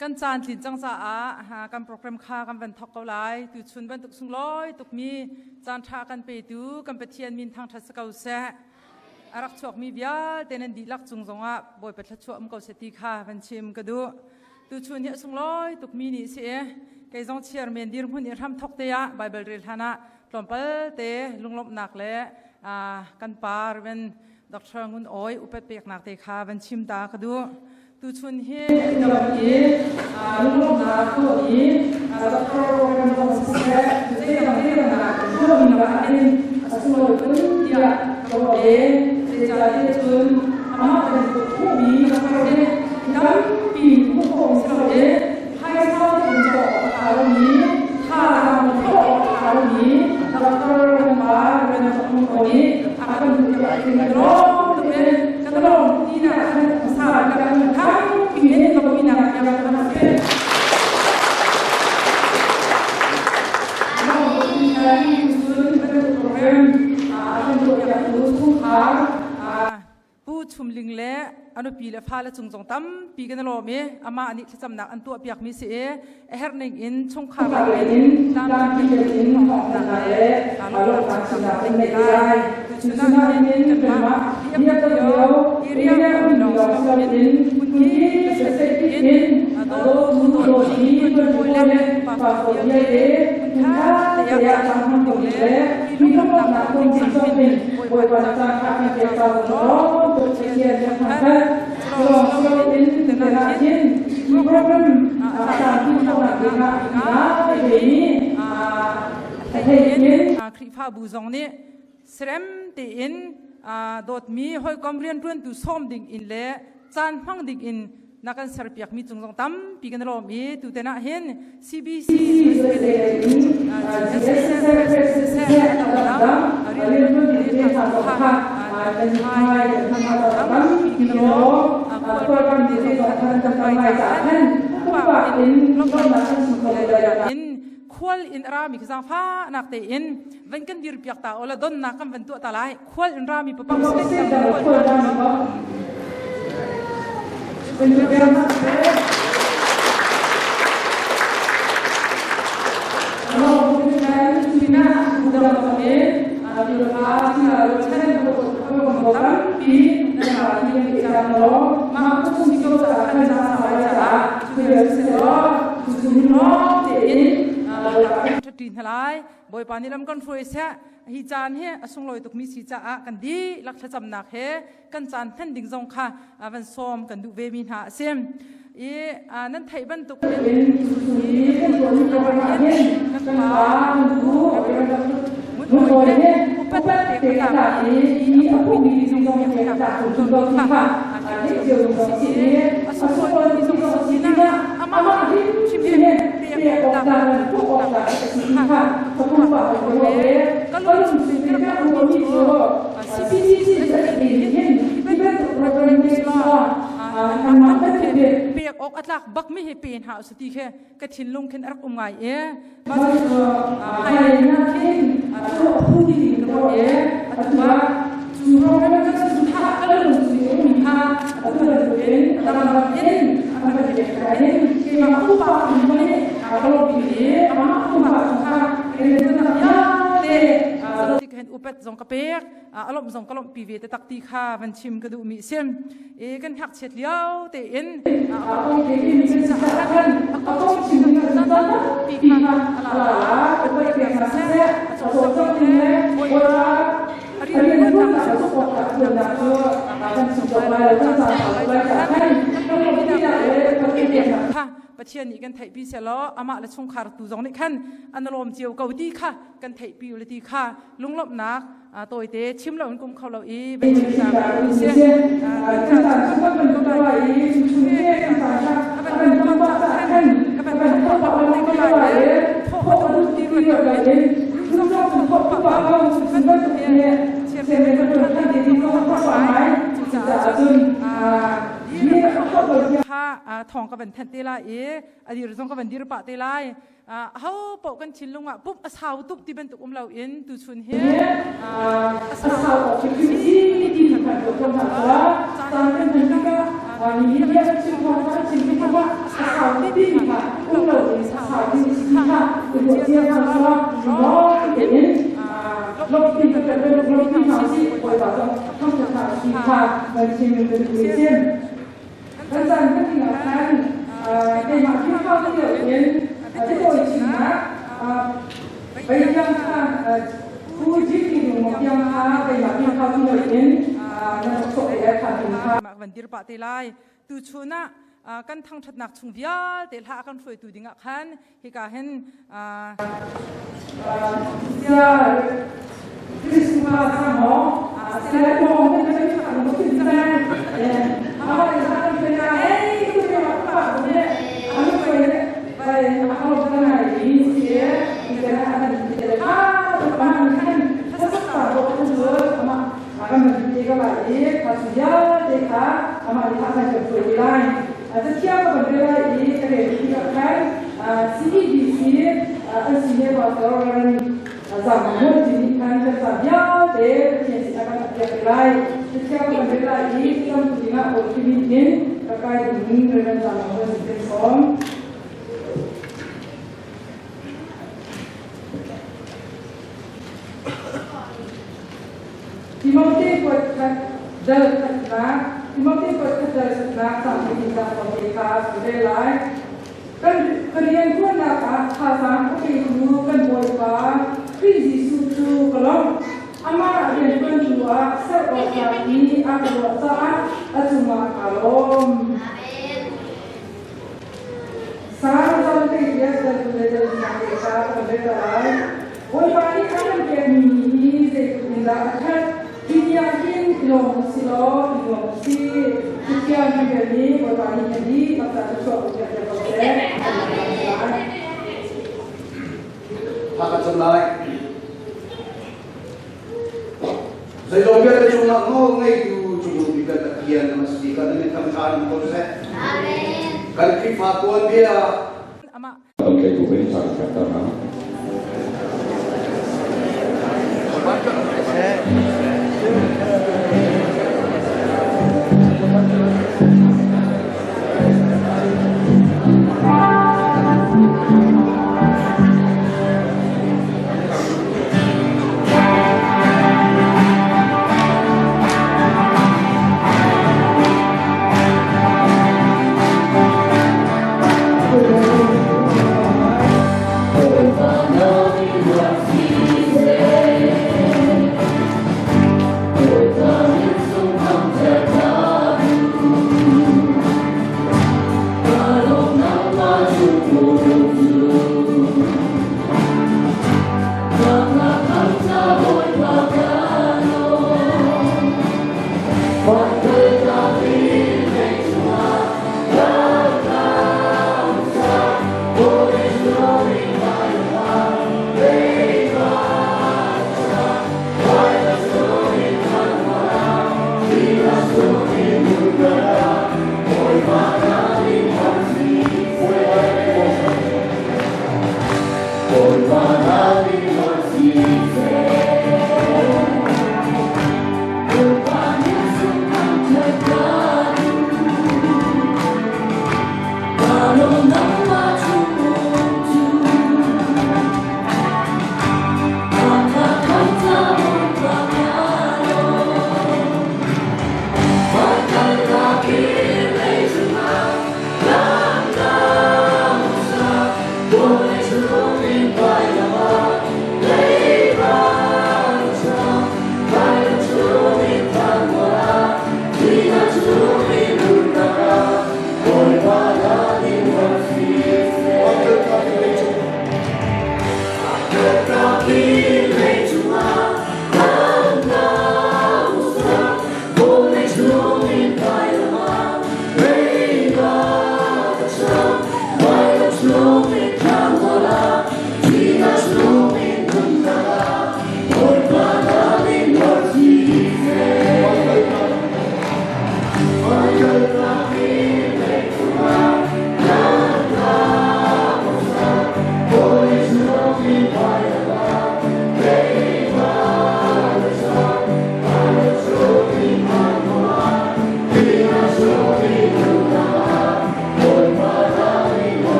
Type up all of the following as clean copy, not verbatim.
Kan caan tlin cang caah kan program kha kan van thawk ko lai. Tuchun bantuk sunglawi tukmi caan ṭha kan petu kan Pathian min thangṭhat si ko seh. A rak chuakmi vialte nan dihlak cung zongah Bawipa thluachuah um ko seh ti kha van chim ka duh. Tuchun hi a sunglawi tukmi ni si i kei zong chairman dirhmun i hram thawk te ah Bible rel hlan ah tlawmpal te lunglawmhnak le kan pa Reverend Dr. Ngun Awi upat peknak te kha van chim ta ka duh. Tuchun hi ram i lunglawmhnak tuah i Dr. Program zong siseh zeidang zeidang tuahmi lakah hin a sunglawi khun tiah ka ruah i zeicahtiah cun amah bantuk hmuhmi Dr. hi tampi hmuh khawh si lo i phaisa in cawk awk a ṭha lomi thazaang thawh awk a ṭha lomi Dr. Roma Reverend Dr. nih a kan duh tiah kan lawm tuk i kan lawm tinak khan sa kan thang in lominak tiang kan si. Pu Chum Ling le a nupi le fale cung zong tampi kan i lawm i amah nih thlacamnak an tuahpiakmi si i a herh ning in chungkhar in tlamtling in thawngnak le lawmhnak chimnak kan ngei lai. Tuchun ah hin kanmah biakam lio area um lawng si loin hmunki specific in dawtu dawtmi tuanbawi le pastor vialte hmunkhat te ah caan hmang ding le lungrualnak kong chim in Bawipa na caan kha kan pek ta lawng Pathian kan thangthat lawng si loin te ah hin hi program caan khawhnak dingah ngai ve mi a thei in Khrihfabu zong nih serem tein dawtmi hawikom rianṭuantu sawm ding in le caan hmang ding in na kan serpiakmi cung zong tampi kan i lawm i tuten ah hin CBC in khual in rami khi zaangfahnak tein van kan dir piak ta ola donnak kan van tuah ta lai khual in rami papang Thank you very much. Ṭhaṭi hna lai Bawipa nih lam kan hruai seh hi caan hi a sunglawi tukmi si caah kan dihlak thlacamnak he kan caan hman ding zong kha van sawm kan duh ve mi hna a si i nan theih bantuk in kan pa upat te ka i a phumi zong Pek awk a tlak bak mi hi pe hna usih ti khi ka thinlung khin a rak um ngai i Upat zong ka pek a lawmh zong ka lawmhpi ve te tak ti kha van chim ka duhmi sim i kan ngakchiat lio tein Pathian nih kan theihpi selaw amah le chungkhar tu zong nih khan an lawm cio ko ti kha kan theihpi le ti kha lunglawmhnak tawite chim lo in kum kho lo i van chim ta ka si. Kha thong ka van thanh te lai i a dir zong ka van dir pah te lai. Aho paoh kan thinlung ah pumh a sau tuk ti bantuk um loin tuchun hi a sau awk hrimhrim si ti kan ruat ko hna caah caan kan hman tikah nihin bia kan chim thawng kha kan chim tikah a sau tuk timi kha um loin a sau ding si kha i ruah cia hna sawh lawng tein lawmhpi kan lawmhpi hna usih Bawipa zong thangṭhat hna usih kha kan chim kan i sim. Kan caan kan ing ah khan keimah Khrihfa ti loin titawi chimnak Beitiang kha Pu Jimmy Lungmawk kha keimah Khrihfa ti loin na rak sawh te kha ding kha. Van dir pah te lai. Tuchun ah kan thangṭhatnak chung vialte hla kan hruaitu ding ah khan hika hin Christmas mo sila mo mo na ka mo tin na ama sa kan na ei ku te pa ko ne anu ko ne bai ako ka na i si i ka na an ti le ha pa ni kan sa sa pa ko ku zo ama kan ma ti ka ba i ka su ya te ka ama i ha ka ko lai. Cathiang ka van rel lai i ka rel tikah khan CEBC an senior pastor Reverend Zam Ngun Cin nih khan kan ca vialte Pathian sinah kan rak piak te lai. Cathiang ka van rel lai i thlacam tu dingah Bawipa min in ka kai dingin Reverend Zam Ngun Cin kan sawm. Timote kuat khat dal khatnak Timote kuat khat dal khatnak cang in cang te kha a ve lai. Kan ka rianṭuannak ah thazaang a petu kan Bawipa Khrih Jesuh cu ka lawmh. Amah rianṭuantu ah serh awk tlak i a ka ruah caah a cungah kaa lawm. Sang zong te tiah dal le dal te kha ka ve lai. Bawipa nih a kan pekmi ni hi zeitluk in dah a ṭhat. Hi tiang hin i lawm u si law i nuam u si. Cathiang kan relmi Bawipa nih na dihlak ca thluachuah u piak ko seh. Tha ka cam lai. Zeizong vialte cungah nawl ngeitu cungnung bik kan Pathian na si kan in kan ṭhan ko seh. Kan Khrihfa tuanbia Amah Okay, ku bin sa ka ta na.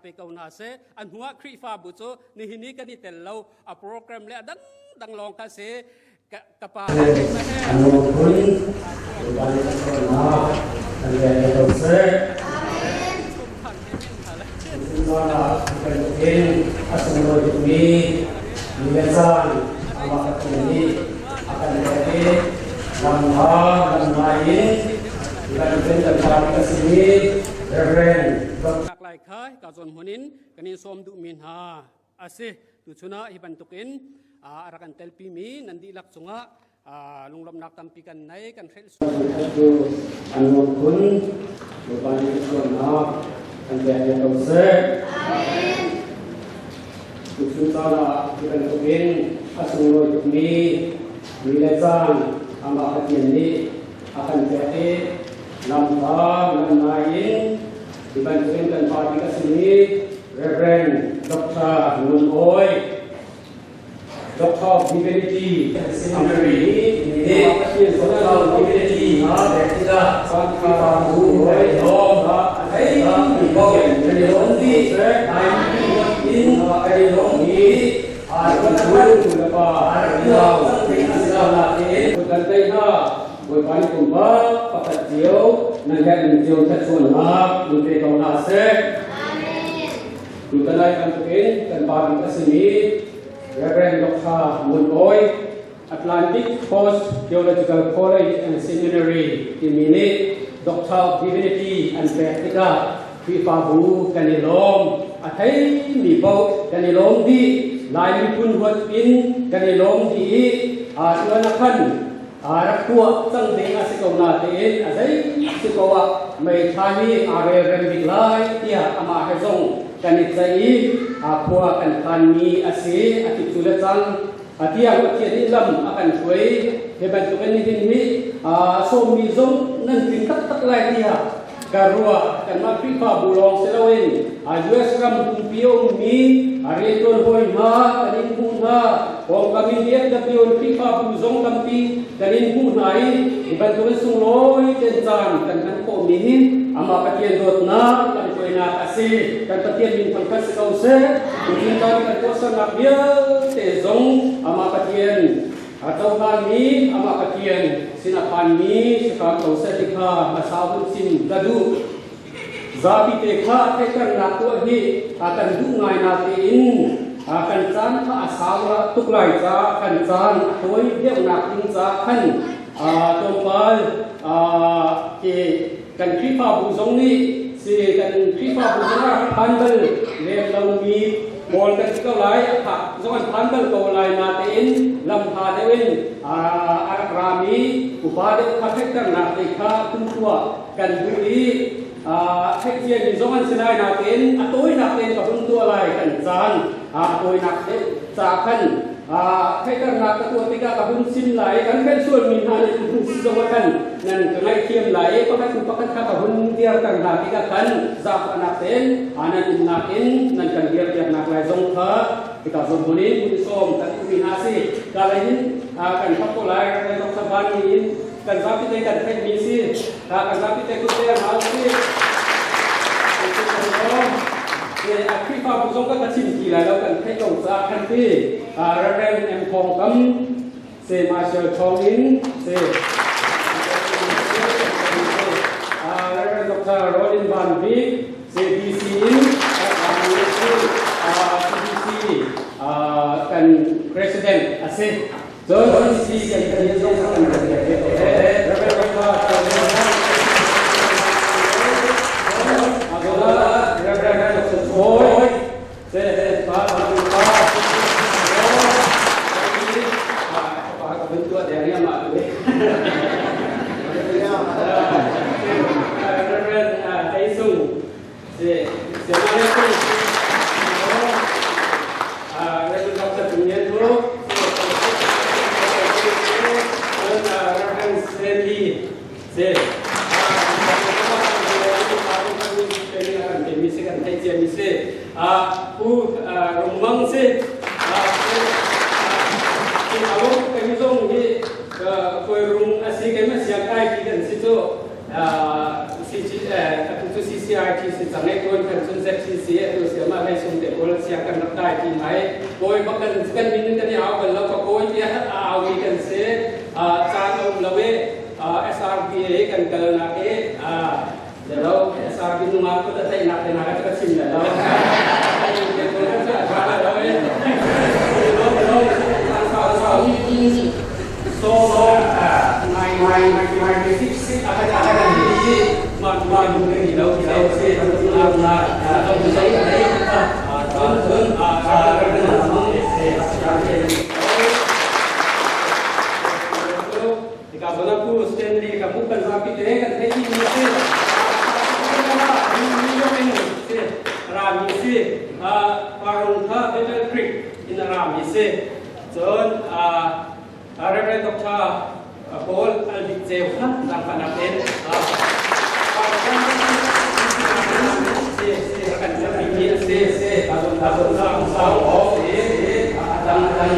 pe ko hna seh. A hnuah Khrihfabu cu nihin i kan i tel lo, a program le a dangdang lawng kha si. Ka pa An lungphun Bawipa nih kan cawnnak kan rian ko seh. Zungzal ah bantukin a sunglawi tukmi ni le caan amah Pathian nih a kan pek i lam ha lam ngai in bantukin kan pa ka simi Reverend Nak lai kha ka zawn hmun in kan in sawm duhmi hna a si. Tuchun ah hi bantukin a rak kan telpimi nan dihlak cungah lunglawmhnak tampi kan nei kan hrelh. Cu an lungphun Bawipa nih cawnnak kan pek ko seh. Tuchun caan ah hi bantukin a sunglawi tukmi ni le caan amah Pathian nih a kan pek i lamtha lam ngai in hi bantukin kan party a simi Reverend Dr. Ngun Awi, Doctor of Divinity Seminary nih Doctor of Divinity Khrihfabu Bawipa nih pumpak pakhat cio nan herhning cio thluachuahnak in pe ko hna seh. Tutan lai bantukin kan pa bik a simi Reverend Dr. Ngun Awi, Atlantic Coast Theological College and Seminary timi nih Doctor of Divinity an pek tikah Khrihfabu kan i lawm. A theimi paoh kan i lawm dih. Lai miphun huat in kan i lawm dih i aa tuan a khan aa rak tuah cang ding a si ko natein a zei si ko ah meithla hi aa relrem bik lai tiah amah he zong kan i ceih i aa khua kan phanmi a si a ti cu le cang. A tiang Pathian nih lam a kan hruai. Hi bantukin nihin hi sawmmi zong nan tling taktak lai tiah ka ruah. Kanmah Khrihfabu lawng si loin US ram pumpi a ummi a rianṭuan hawi hna kan in hmuh hna. Pawngkam in DFW in Khrihfabu zong tampi kan in hmuh hna i hi bantukin sunglawi ten caan kan hman khawhmi hi amah Pathian dawtnak kan hruainak a si. Kan Pathian min thangṭhat si ko seh. Tuchun caan kan tuahsernak vialte zong amah Pathian a cohlanmi, amah Pathian sin a phanmi si hram ko seh ti kha hmasa hun chim ka duh. Zapi te kha theihternak tuah hi a kan duh ngai natein kan caan kha a sau tuk lai caah kan caan a tawi deuhnak ding caah khan tlawmpal kan Khrihfabu zong nih si kan Khrihfabu zong ah phan bal lem lomi pawl kan si ko lai, a phak zong an phan bal ko lai natein lam ha deuh in a rak rami upa deuh kha theihternak te kha kumkhua kan duh i theihciami zong an si lai natein a tawinak tein ka hun tuah lai. Kan caan a tawinak deuh ca khan theihternak ka tuah tikah ka hun sim lai. Kan kan sualmi hna nih hun si zong ah khan nan ka ngaihthiam lai i pakhat hnu pakhat kha ka hun dirter hna tikah khan zaangfahnak tein nan umnak in nan kan dirpiaknak lai zong kha hika zong hmun in hun sawm kan duhmi hna si. Ka lei hin kan thok ko lai. Kan Dr. Van in kan zapi te kan theihmi si, kan zapi te kut te hna si. A Khrihfabu zong kan chim ti lai lo, kan theih ko caah khan ti Reverend M Thong Kam se Marshall Chong in se Reverend Dr. Rolin Van Bik se DC in CBC kan president a si. Cun si kan kan zong kan kan Reverend Dr. Reverend Dr. Choi se pa pa pa pa ka bentuk dari yang mak tu. Reverend Taisung se se mana tu? Reverend Dr. Tunyan tu. Reverend Stanley se Pu Rungmang si alo kami zong hi koi rung asi kami siang kai ti kan si cu si atu cu. CCIT si cang e tuan khan cun ZCC atu si ama hlei sung te pawl sia kan rak kai ti mai kawi bak kan kan min kan i au bal lo ka kawi tiah a au mi kan si caan a um lo i SRPA kan kal nak i lo SRP nungak ko ta tlaihnak te na ka chim le lo so ngai ngai ngai six six a ka ka ni ma ma nu ni lo lo se na na na to sai ai chun chun a ka ka na se Ika zona pu Stanley ka mu kan zapi te kan thei ti mi si si rami si parung kha Battle Creek in rami si cun Reverend Dr. Paul Albik Ceu kha zangfahnak in kan zapi mi si adang adang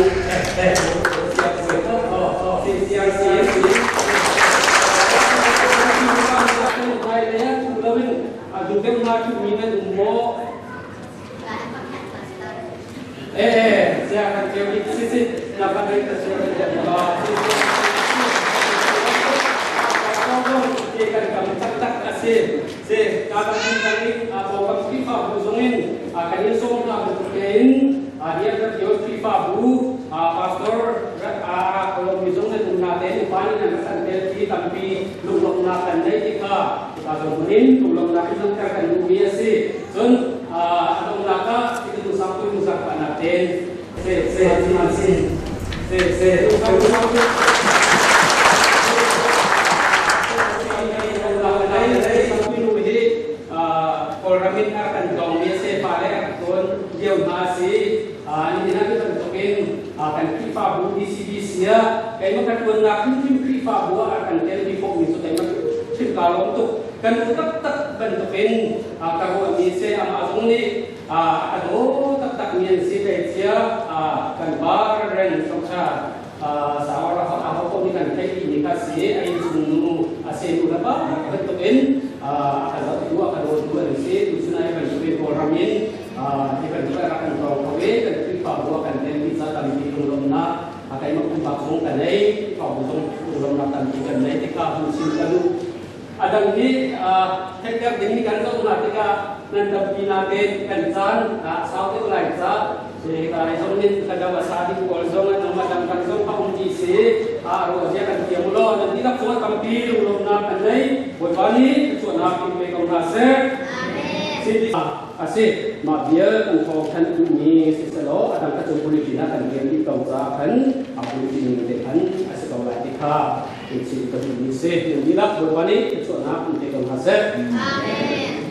Pastor Kawlmi zong nan um natein upa nih nan rak kan tel ti tampi lunglawmhnak kan nei ti kha hika zong hmun in lunglawmhnak in langhter kan duhmi a si. Cun a donghnak ah hitu sang tu zaangfahnak tein se se se se se Kawlram in a kan tlawngmi a se pa le a tlawn lio hna a si. Nihin ah bantukin kan Khrihfabu DCBC ah keimah ka ṭuannak hrimhrim Khrihfabu ah kan telpi khawhmi cu keimah hrim kaa lawm tuk. Kan nu taktak bantukin ka ruahmi si amah zong nih a daw taktakmi an si tleicia kan pa Reverend Songcha Sawara aho ko nih kan theih timi kha si a innchung nu a se nu le pa bantukin a ka zohtu a ka dawtu an si tuchun ai bantukin Kawlram in Hi bantuk a rak kan tawng kho i kan Khrihfabu a kan telmi ca tampi lunglawmhnak a keimah pumpak zong ka nei, Khrihfabu zong lunglawmhnak tampi kan nei tikha hun chim ka duh. A dang hi theihter ding kan zoh hna tikah nan tampi natein kan caan a sau deuh lai ca hika lei zong nih ka dam a sa ding pawl zong an um a dang dang zong a um ti si a ruah zia kan thiam law nan dihlak cungah tampi lunglawmhnak kan nei Bawipa nih thluachuahnak in pe ko hna seh. Amen. A si, mah vial kan thawngthanh duhmi siselaw a dang kha cu bulletin ah kan rian dih ko caah khan a bulletin ning te khan a si ko lai ti kha in chim ka duhmi si. Nan dihlak Bawipa nih thluachuahnak in pe ko hna seh. Amen.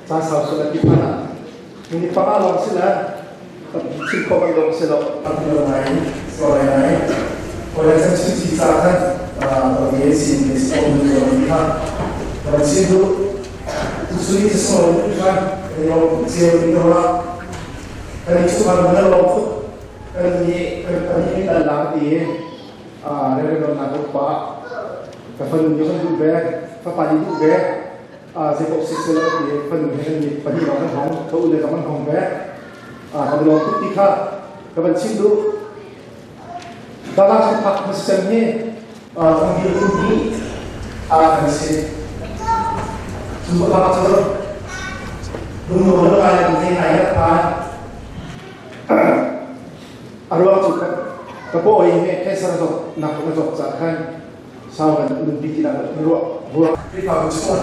Caan sau sul a ti phan ah minute panga lawng si le chim khawh kan lawng si lo. Ngai so ngai wala chan chim chi cha khan a sin ni so ni so ni kha ba chin du tu su ni so ni kha lo chiu ni to la kan chu kan na lo khu kan ni kan ni kan la ti a re re na ko pa ka fan ni kan du be fa pa ni du be a se ko si se lo ti fan ni kan ni pa ni lo kan hong to u le kan hong be a ka lo tu ti kha ka ban chin du Dallas pak masem hi ong hi tu ni a kan si chu ba pa chu lung lo lo ai ni ai ya pa Arwa chu ka ka po oi he cancer zo na ko zo cha khan sau kan nun bi ti na ruwa ruwa พี่พาไปช่วย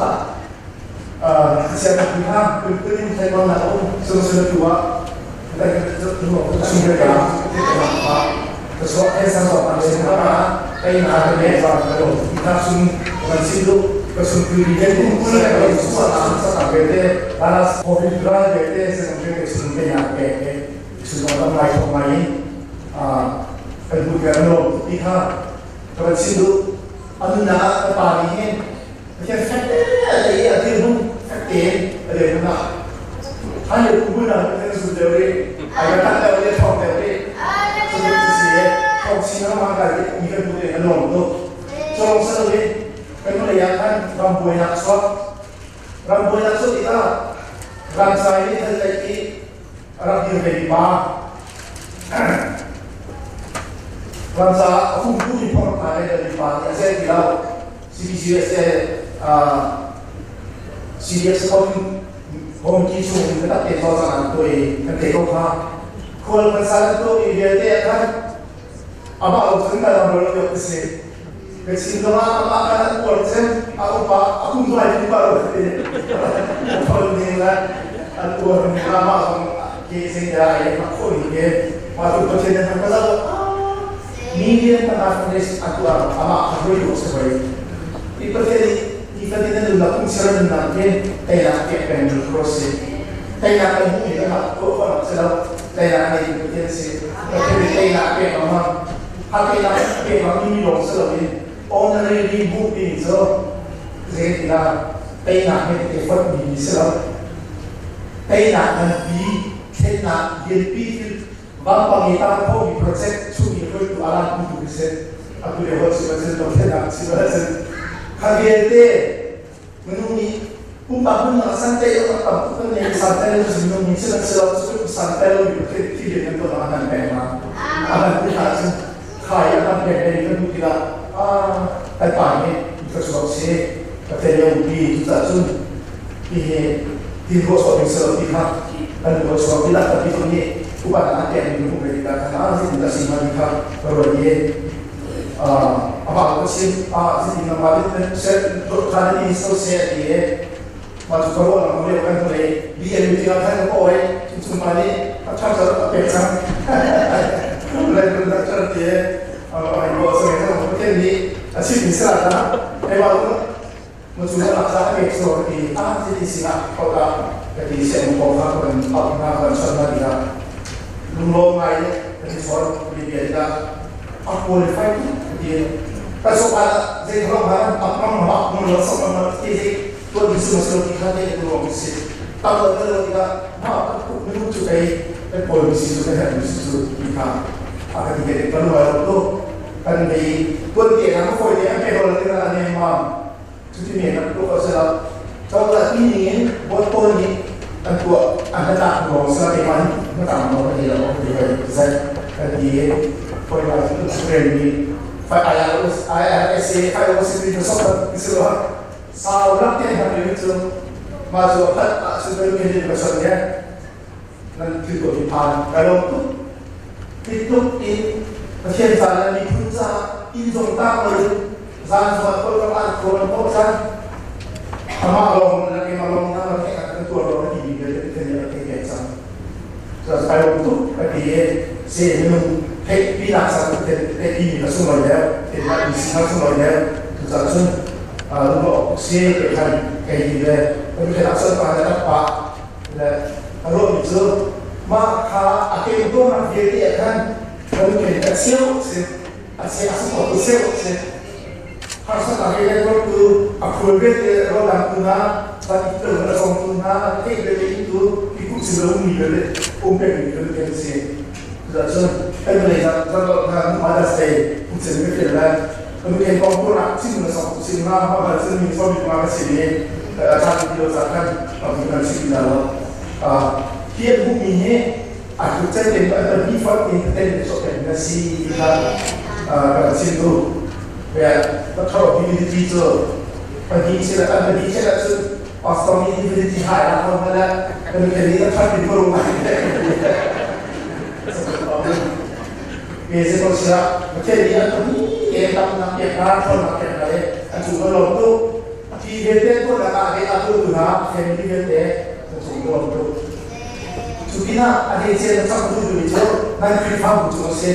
เอ่อเสียงคุณภาพคุณขึ้นใช้ตอนนั้นซึ่งซึ่งตัวแต่ก็ตัวซึ่งเรื่องที่จะมาก็ชอบให้สังสรรค์เป็นว่าไปหาเป็นสอนกระโดดที่ถ้าซึ่งมันสิ้นลูกก็ซึ่งคือเรียนรู้เลยก็ส่วนนั้นสถานเวทบาลาสโควิดร้ายเวทซึ่งเป็นซึ่งเป็นอย่างแก่ซึ่งเราต้องไล่ทำไมอ่าเป็นผู้เรียนรู้ที่ถ้าก็สิ้นลูกอันนั้นปานี้ Pathian fek te i a dirhmun fek tein a dirhmun ah han le kum na kan zul deuh rih ai kan tak deuh rih thawng deuh rih cu si thawng si na ma kai mi kan bu te a nuam tuk colong sa lo kan nu lei ah khan ram buainak chuak ram buainak chuak tikah ram sai nih thal tlaih i rak dir ve mi pa ram caah a hungtu mi phorh hna le mi pa nih a zel ti lo CBCUSA CDS committee chung in biatak te cawlcang an tuah i kan thei ko kha. Khual kan sal an tuah mi vialte ah khan amah lo cun kan ram lo ka si. Ka chin zong ah amah kan an uar cem a upa a kum zong ai upa lo ti. Thol ning le an uar ning amah zong ke zei dah ai mak khawh ni ke ma tu Pathian nan ka zoh Million panga foundation a tuah amah kha hruaitu a si hoi. Hi Pathian nih nifatin a nunnak phungchir a nunnak hi teinak pek pengmi cross si. Teinak kan hmuhmi kan rak tuah khawhnak si lo. Teinak a neitu Pathian si. Pathian nih teinak a pek lengmang. A teinak a pek lengmang mi lawng si loin honorary hmuhmi cu zeitindah teinak he te fonhmi si lo. Teinak nganpi, thlennak lianpi thil Vampang i tar khomi project chung i hruaitu alan putu khi si. Atu le hol si cun dothlennak si cun kha vialte minung nih pumpak nunnak santai lo tam tuk kan nei santai lo minung nih sihmanhsehlaw cu santai lo mi pathian thi rian kan tuah ah nan pek ma a kan put ah cun khai a kan pek dei kan hmuh tikah a kan pa nih thluachuak si pathian le umpi cucaah cun hihi ti ruah sawh ding si lo ti kha kan ruah chuak ti lah tapi tu nih upat an pek mi hmuh ve tikah kha zeitin dah si hnga ti kha ka ruat i amah ka chim zeitin na mah kha na ti so se ti i mah cu ka ruah lang lio kan hnulei BMU tikah khan ka pawi chung pa nih a ṭha a pek cang le na ṭha ti ai ruah sa ngai Pathian nih a chim mi si la ta ai wa ma cu na sa a pek so ka ti a ti si na ko ta ka ti se mo ko kha kan thap na kan chan na dia lunglawm ngai kan i chawn mi bia tikah a qualify ka ti ka so pa zei thong ha tak mang ma mu lo so ma ti zei tuan mi su ma so ti kha te ko ro si tak lo lo tikah ma ka ku mi chu kai kan pawl mi si su kan mi si su ti kha a ka ti ke kan lo lo kan nei tuan te na ko foi te an pe lo te na ne ma cuti men an tuah ko sila cozah ti ning in vote pawl nih an tuah an hnatlak ruang sila keimah nih hnatlak nawl ka ti lo ka ti hoi zai kan ti i hawipa cu Ukraine nih IRSA IOC cu sok ti si lo sau rak te hna ni cu mah cu a phat ah cun kan min ka son ye nan thil tuah mi phan ka lawm tuk ti tuk in Pathian ca le miphun ca inn zong tak lo in zan zong ah kawlram an khawn an kawh cang amah lawng na keimah lawng na rak kan kan tuar lo ka ti mi vialte Pathian nih a rak theih cang cu kai lawm tuk ka ti i se minung theih pi nak sa theih pi mi ka sunglawi deuh theih nak mi si ka sunglawi deuh cucaah cun lungrawh si te khan kai ti ve kan khen ah son pa le tak pa. A cheu si a che a support tu cheu si harsatnak he tu a phul ve te rawldang tu hna van i tel a song tu hna thei ve te tu i ku si lo mi ve um pe mi ve te si cun kan lei zan zan lo hna Mother's Day ku chen me fel lai kan ken kong tu nak chin na song chin ma ma ba chin mi so mi ma ka si ni a cha ti lo cha khan pa mi kan si na lo a hi an bu mi hi a tu chen ten an ni fa in ten so ten na si kha ka chin tu ya ta tharo divinity chu pa hi che la kan hi che la chu pastor mi divinity hai la ko la kan ke ni ta thar ti ko ma me se ko sia ke ni an ni e tam na ke na thon na ke na le an chu ko lo tu ti ve te ko la ka ke a tu tu na family ve te chu ko lo tu chu pina a de che na chak tu tu mi chu nan khri fa bu chu se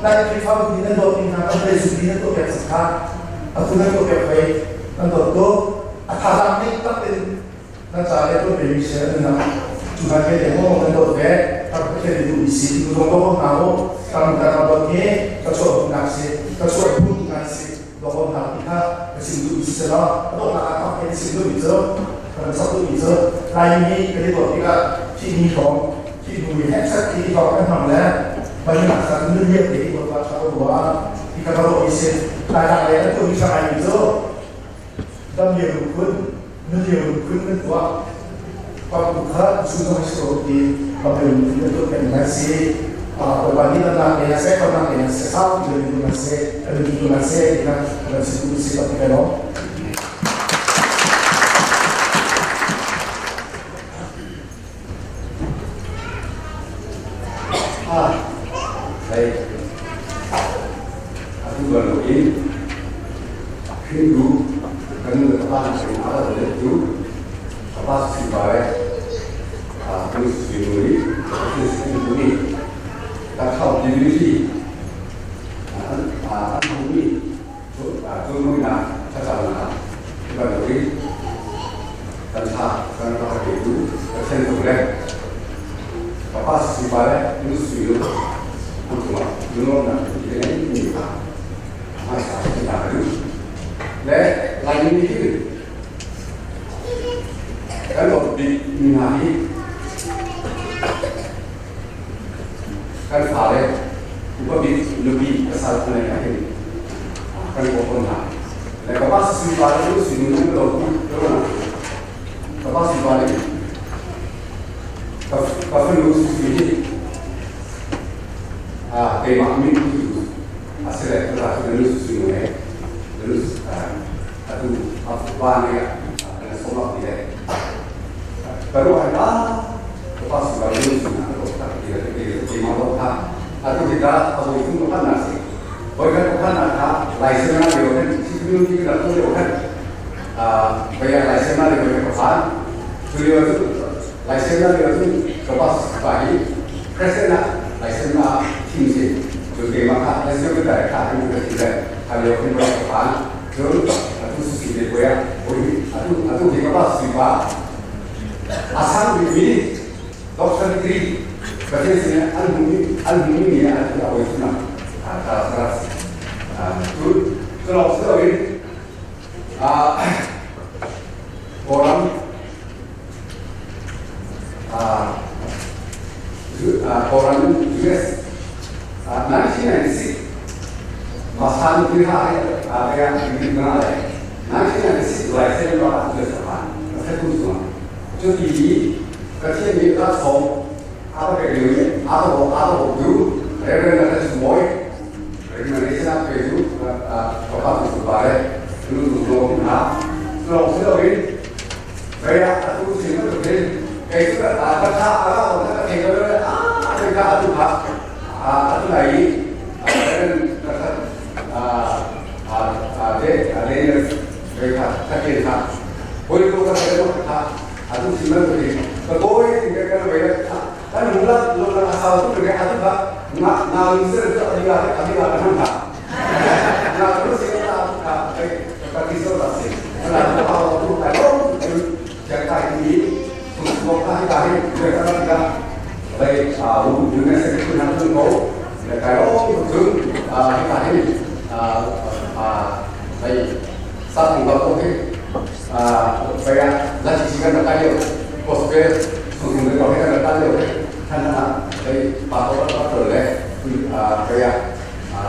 nan khri fa bu ni nan do ni na kan pe su ni na to pe sa kha a tu na to pe phai nan do to a tha lam ni tak tin na ca le to pe mi se na chu ha ke te mo nan do ve ta ke te du mi si tu dong ko na ho tam ta ka do ke ka cho nak se ka cho pu na se do ko na ti kha ka sim du mi se la do na ka ke sim du mi zo ka sa du mi zo lai mi ke do ti ka chi ni thong chi nu mi het sat ti thong kan ham le ba ni nak sa nu ye te ko ta cha ko wa ti ka do mi se lai la le tu mi sa ai mi zo dam ye ru kun nu ye ru kun kan tua pa ku kha su no so ti pa pe ru kun to pen na si a ko ba ni na na se ko na na se sa ti le na se le tu na se na na si tu si pa ti lo. Baik. Aku baru ini Hindu kan apa yang ada di itu apa sih bare aku sendiri aku sendiri tak tahu diri ah aku ni tu tu na cakap na baru ini kan tak kan tak itu kan tu le apa sih bare itu sih คุณดูนะที่นี่มีค่ะมาสาธิตดูและลายนี้คือแล้วหลบดีมีนาทีการฝ่าเลยอุปบิลูบีภาษาไทยนะการปกครองและก็ว่าสิบาทรู้สิ่งนึงเราพูดแล้วนะก็ว่าสิบาทก็ก็รู้สิ่งนี้ keimah min tu asile la tu nu su ne nu atu apa ne kana soma ti le baru ada pas baru nu su na to ta ti le ti ti ma lo ta atu kita abu itu kan nasi boy kan kan na ta license na le kan si nu ti na tu le kan bayar license na le ko pa tu le tu license na le tu ko pas pa hi present na license na ทีมสิจุดเกมค่ะและเชื่อแต่ค่ะที่มันเป็นแบบทำเร็วขึ้นไปผ่านจนทุกสิ่งเด็กว่าโอ้ยทุกทุกที่ก็ว่าสิว่าอาสามีด็อกเตอร์ดีกรีประเทศนี้อันนี้อันนี้มีอันที่เอาไว้ที่นั่นอ่าตาสรัสอ่าทุกตลอดเรื่องอ่า orang orang US 1996 masan pihak ada yang dikenal 1996来生吧，这个什么？那太公司嘛，就第一，个天你他从阿个留言，阿个阿个有，那个那是什么？recommendation apa itu bapak itu bare dulu dulu nah terus itu kayak aku sih itu kayak itu ada ada ada kayak ah ada ada atu lai ada ada mereka tak kira boleh kau kata itu atu sih itu kau ini mereka mereka kan mula mula asal tu mereka atu tak nak nak misal itu ada ada ada kan nak terus ini tak tak kisah tak sih nak tahu tu kalau jaga ini semua kali mereka tidak baik, dengan sekitar nanti kau Kai lo cun hika hin bei sa thong dal ko hi bei ah la chi chi kan rak kai lio gospel sung sung ko hi kan rak kai lio than ah bei pa to pa to le bei ah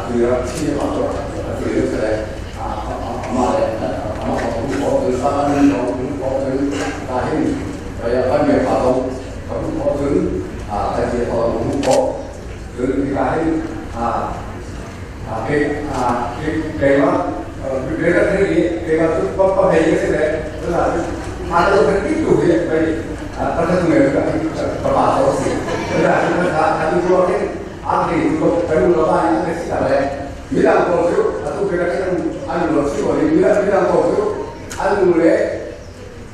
tu ra chi pa to tu le se le ama le ama ko ku ko tu sa an no ku ko tu ta hin bei ah ban me pa to ka ku ko tu ta chi ko ku ko.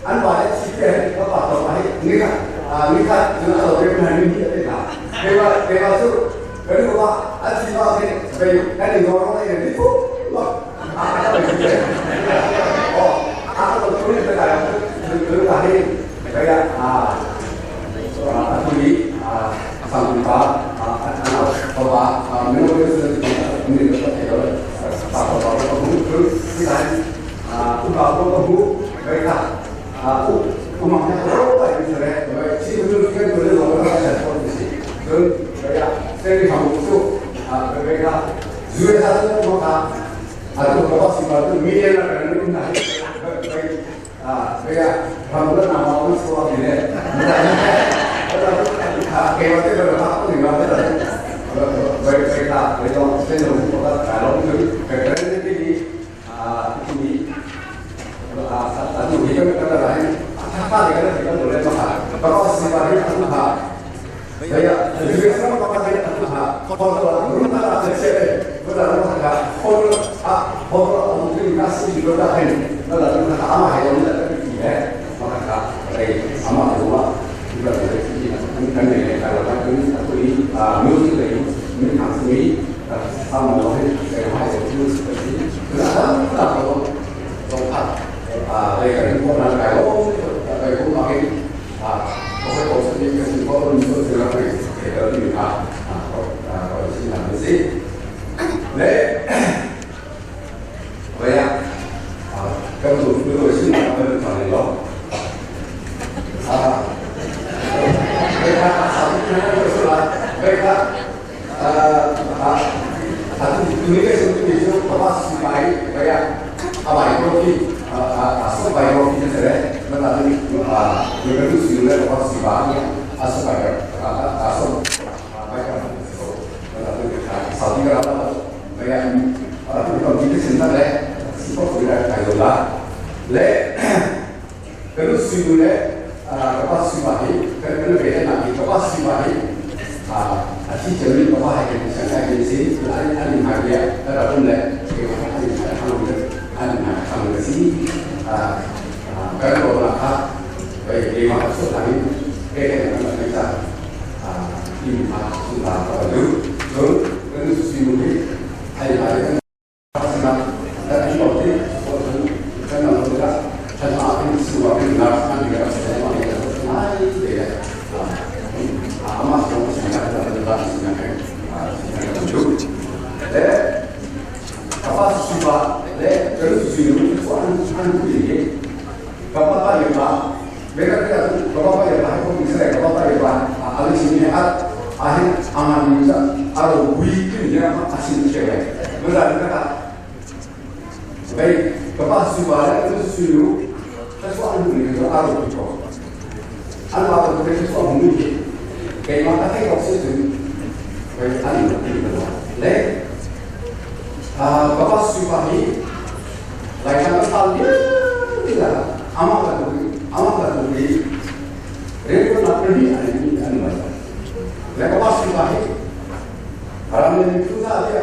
An pa le si te ka pa to pa hi ni kha ni kha na lo te na ni ni te na ke ba ke ba su ke ni ba a si ba ke be ka ni no ro le ni fu ba a ka ba ni o a ka to tu ni te ka tu tu ka hi ka ya a a tu ni a sang pa a a a ba a me no ke se ni ni ka te lo pa pa pa pa bu tu ni ka อุบาก็หูไปค่ะอุอุมังเนี่ยโรไปใช่ไหมที่มันเรื่องตัวเรื่องเราก็จะพูดสิคือไปอ่ะเส้นที่ทำสู้อ่าไปค่ะzuwa sa tu mo ka atau ko si ba tu mi na ka ni naไปอ่าไปอ่ะทำแล้วนำมาอุสวะเนี่ยเกี่ยวกับเรื่องอะไรก็ถึงมาไม่ได้ไปไปค่ะไปตอนเส้นลงก็ขายลงคือแต่เรื่องที่นี้ที่นี้ satu dia kan kata lain apa dia kata kita boleh makan kalau sifat itu ha ya jadi sama apa dia ha kalau lu tak ada cewek benar makan kalau ah kalau mungkin kasih juga dah ini benar lu tak ama hai lu tak pergi eh makan ka ama rumah juga boleh sini kan ni kalau kan ini satu ini music lagi ini ini sama loh saya mau itu seperti kenapa kalau ต้องพักในการพวกนั้นไก่โอ้ไปพวกมาให้เขาให้ผมสักนิดก็คือเพราะมันก็คือเราไปเดี๋ยวอยู่ค่ะก็ก็ที่นั่นสิและระยะกำหนดด้วยซึ่งเป็นตอนนี้เนาะmereka satu mereka satu ini itu apa sih baik kayak apa itu 阿 supaya 其实咧，咁啊啲啊，佢嗰啲樹咧，嗰個樹板啊，supaya 啊啊苏啊，比較咁啊，受啲㗎啦，係啊，啊，咁啲先得咧，是不佢咧係度啦，咧，嗰啲樹咧，啊，嗰個樹板起，佢嗰啲俾人拿去，嗰個樹板起，啊，啊，之前呢個係上世件事，一一年係嘅，一個鐘咧，佢話一年係可能嘅，一年係可能嘅先，啊。 kan kalau nak baik lima masuk lagi eh kan bisa lima sudah kalau tu kan susi mungkin hari hari kan senang dan ini waktu waktu kan kalau kita kan apa ini semua kan nak kan juga saya mau kita ai tidak amat semua sangat dalam sangat sangat le apa sudah le kalau susi mungkin an an ini Bapak ya Pak, mereka tidak bapak ya Pak, aku bisa ya bapak ya Pak, ahli sini at akhir aman bisa, atau wiki dia apa asin cewek, benar kata. Baik, bapak suara itu suyu, sesuatu itu atau itu. Anu atau itu sesuatu mungkin, kayak mana kayak kau sih baik anu itu. Le, bapak suara ini, lagi kan tidak amat lagi radio नापणी आणि आणि माझा लेकपास आहे 바람에 투사하게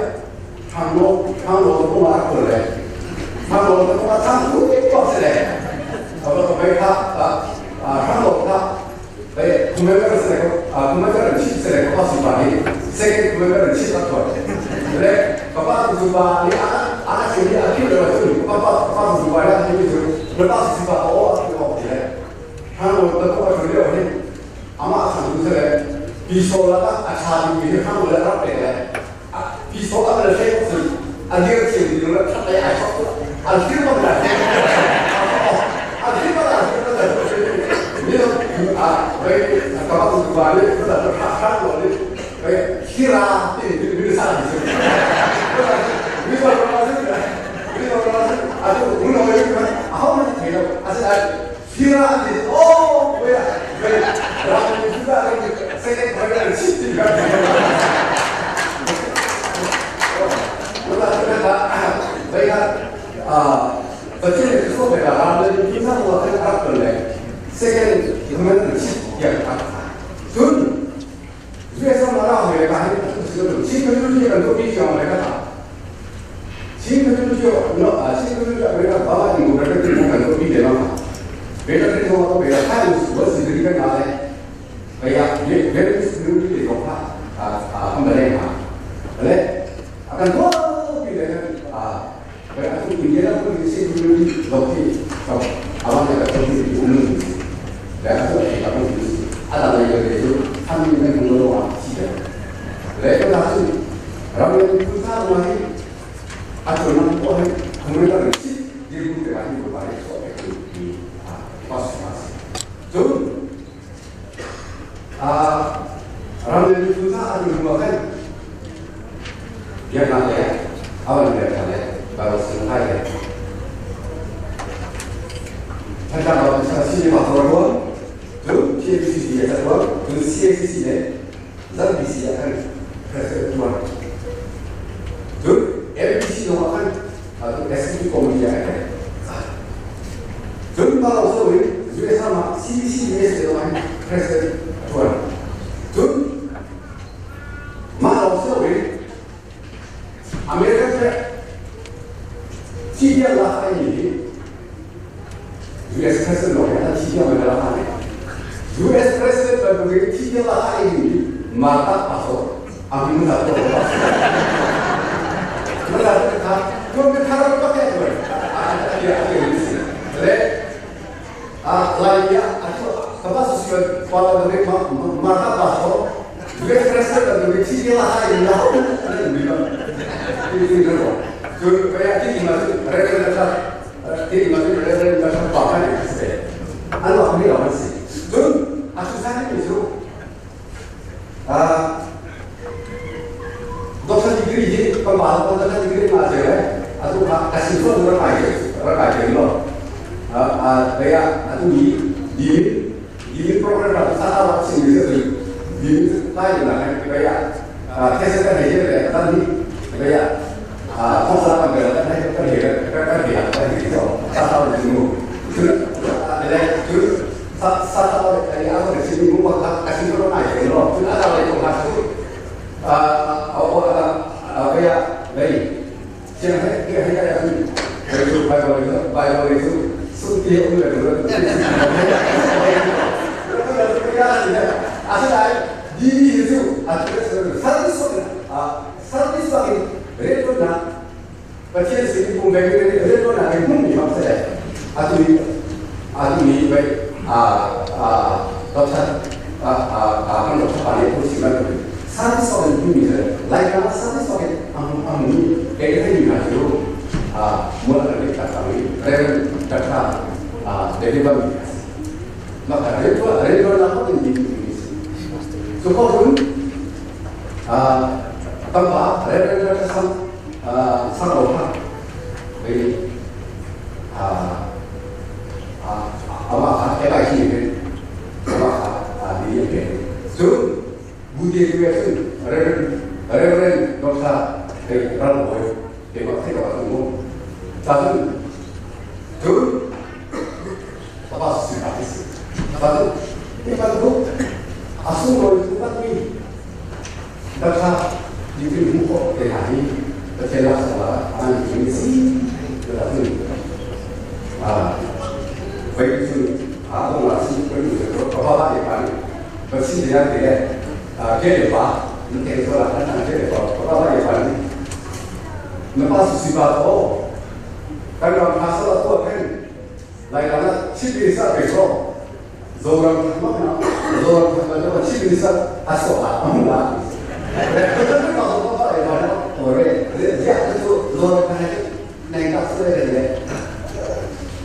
창로 창로 또 말을 해 창로 또 창로 또 쓰래 저거 배가 아 창로 다 배 구매를 쓰고 아 구매를 치스래 커스 바이 세계 구매를 치스다 그래 바빠 주바 이 아나 아나 지금 아키를 바빠 바빠 주바야 하니 바빠 주바 어 그래 한국 또 그래 아마 상두세 비소라가 아차디 비한국에 알았대. So a kan hlei cun a dir thiam ti lo that lei ai thok an hlir bang la an hlir bang la ni lo a vai ka ba tu ba le ka ta tha tha lo le vai hira ti ni ni sa ni ni so ra sa ni so ra sa a tu un lo le a ho na thei lo a sa hira ti oh vai vai ra ni su da ni se ne vai la chi ti ka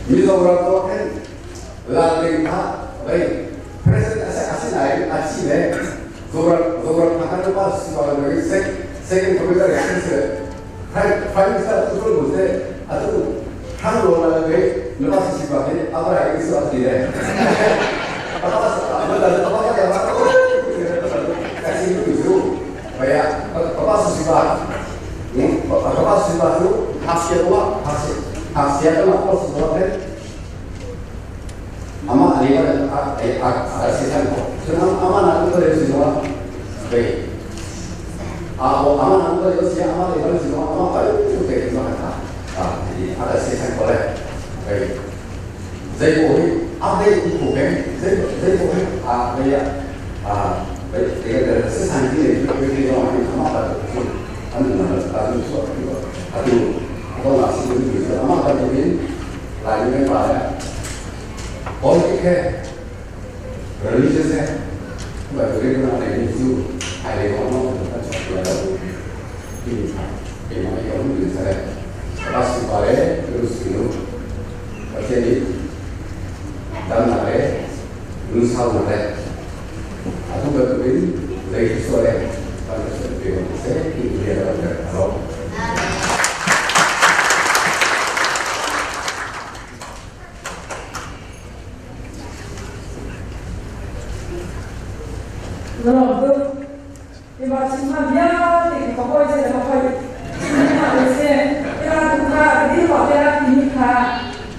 Mizoram to khin Lalling kha vei president a asinain a thi le Zoram Zoram thang pa si pa lo second computer ya se Prime Minister tu tu se atu thang lo la le na pa si pa ke abra ke su ati le apa apa apa ya apa kasi tu tu kaya apa si pa apa si pa tu hasia tu hasia hasia tu apa si pa Ama ani pa a si san ko. Cun ama na tu le si no be. A o ama na tu le si ama le ba si no ama pa tu te no ka. A ti a si san ko le. Be. Zai ko hi a be ku ku be. Zai zai ko hi a be ya a be te ga si san ti le tu ke no ama pa tu. An na ta tu so tu. A tu ko na si tu ama pa tu in 来这边把咧，politics 咧，religious 咧，咁啊佢呢個我哋招係你講咯，得錯嘅啦，呢邊其實有咁其實咧，巴士話咧，佢少，或者你等下咧，唔收咧，啊，通過佢你說咧，反正是俾我哋寫，叫佢哋嚟咯。 Lawm tuk. Ima chim vialte ka hoi se ka hoi chim ha le se ila tu kha dil pa te la ni kha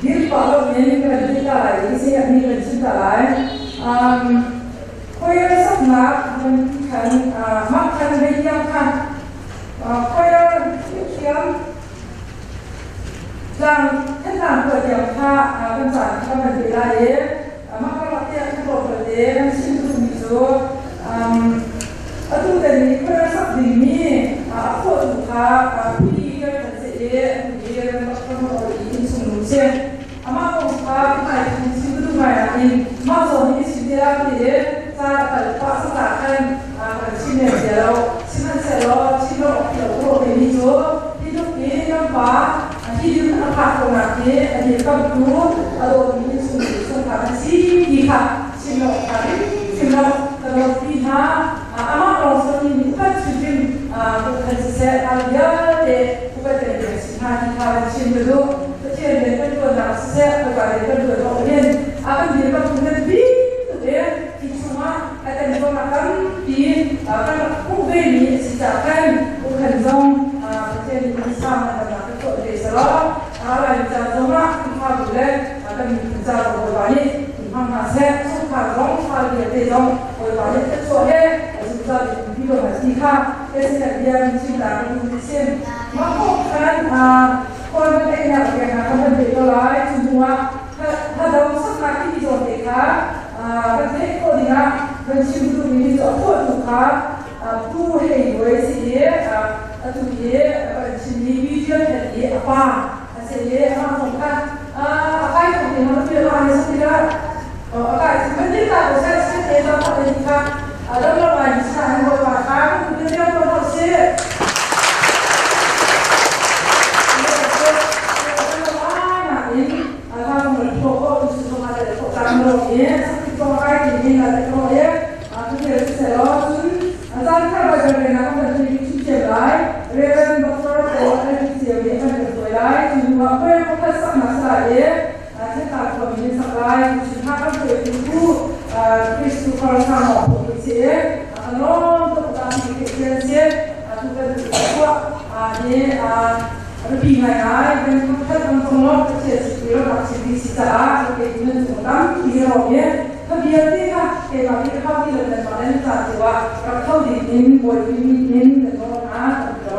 dil pa lo ne ni ka dil ta lai se ni kan chim ta lai khoi sak na kan kan mak kan ve yang kha khoi thiam tlang than tlang ko tiang kha kan chan kha kan ti lai e mak ka te kan ko te kan chim tu mi chu atu te ni khoi sak ding mi a kho tu kha pi kan kan se e pi kan ba kan o i sung nu che ama ko kha mai chim tu mai in ma zo ni chim te la ti cha kal pa sa ta kan kan chim ne che lo chim han se lo chim lo lo ko te ni chu ti tu ki nam pa hi dun a kha ko na ki ani kam tu a do ni sung sung kha kan si ti kha chim lo kha chim lo ka lo pi ha ama ro so ni ni pa chim chim ko khan se se a ya te ku ka te te si ha ti kha chim do ta chen le kan tu na se ka ka le kan tu do hen a kan dir ka tu na bi tu te ti chuma a ten ko na kam ti kan ku ve ni si cha kan ku khan zong a chen ni sa na na ka to te sa lo a la ni cha zong ma kha bu le kan ni cha ko ba ni hang ha se su kha zong kha le te zong ko ba ni te chu he su cha ni bi lo ha si kha te se bia ni chim ta ni sim ma ko khan a kon ba te na ke ha ka ban te to lai chu nuwa tha dau sak na ki bi zo te kha a ka te ko dinga ban chim tu ni zo ko tu kha pu hei wei si a tu ye ban chim ni bi je he a pa a se ye a ma kha a kai ko te ma tu la ni sa ti la a kai si ban ni ta ko sa se te ta pa te kha a dam lo ma ni sa han ko pa kha ku te te ko no se Pi ngai ngai kan khat kan tong lo che si ro ka chi bi si ta ke nun chung tam ti ro ye tha bia te kha ke ba ki kha ti lo len ma len ta ti wa ra khau di in boi pi mi in te no na ta.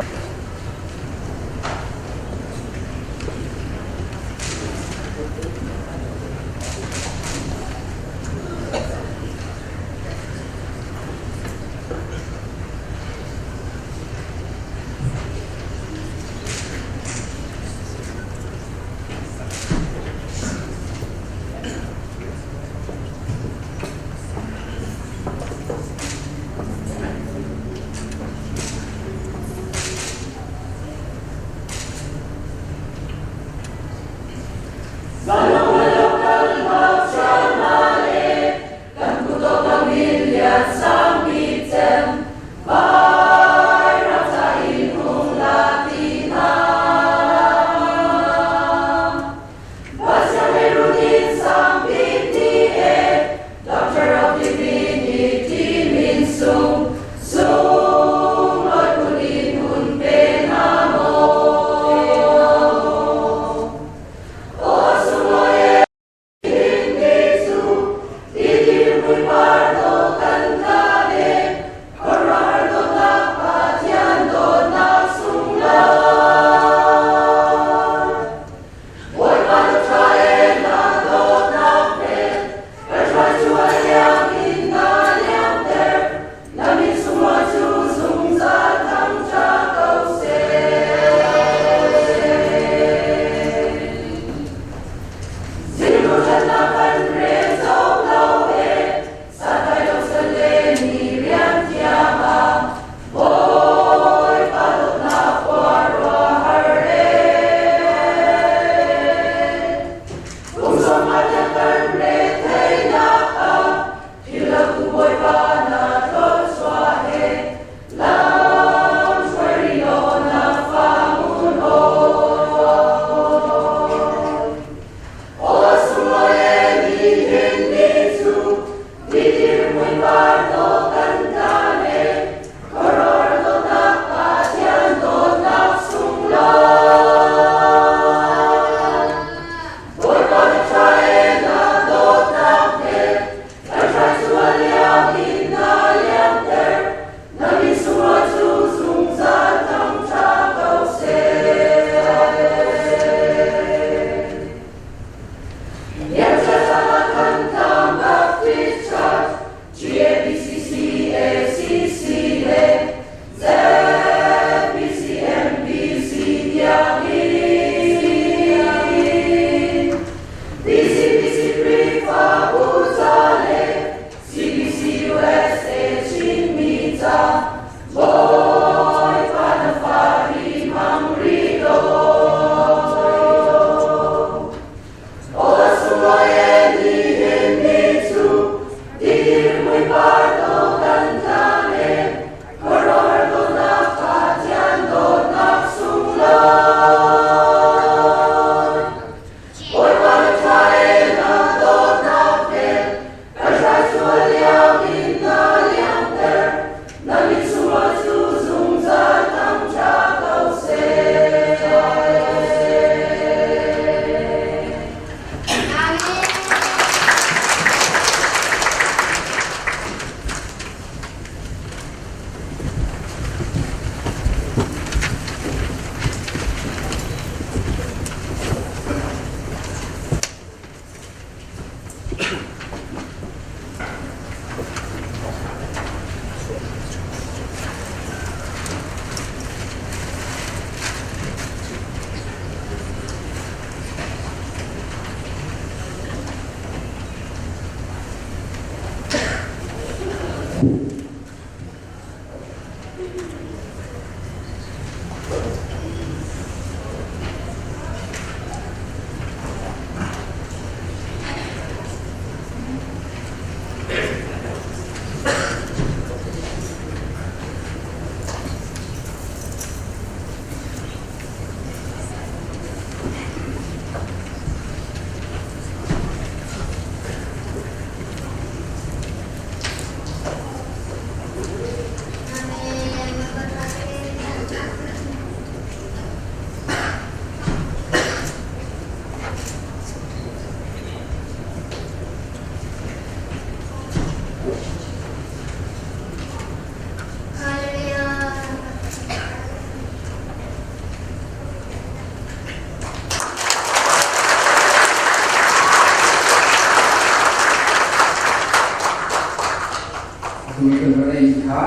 Atu kan vawlei kha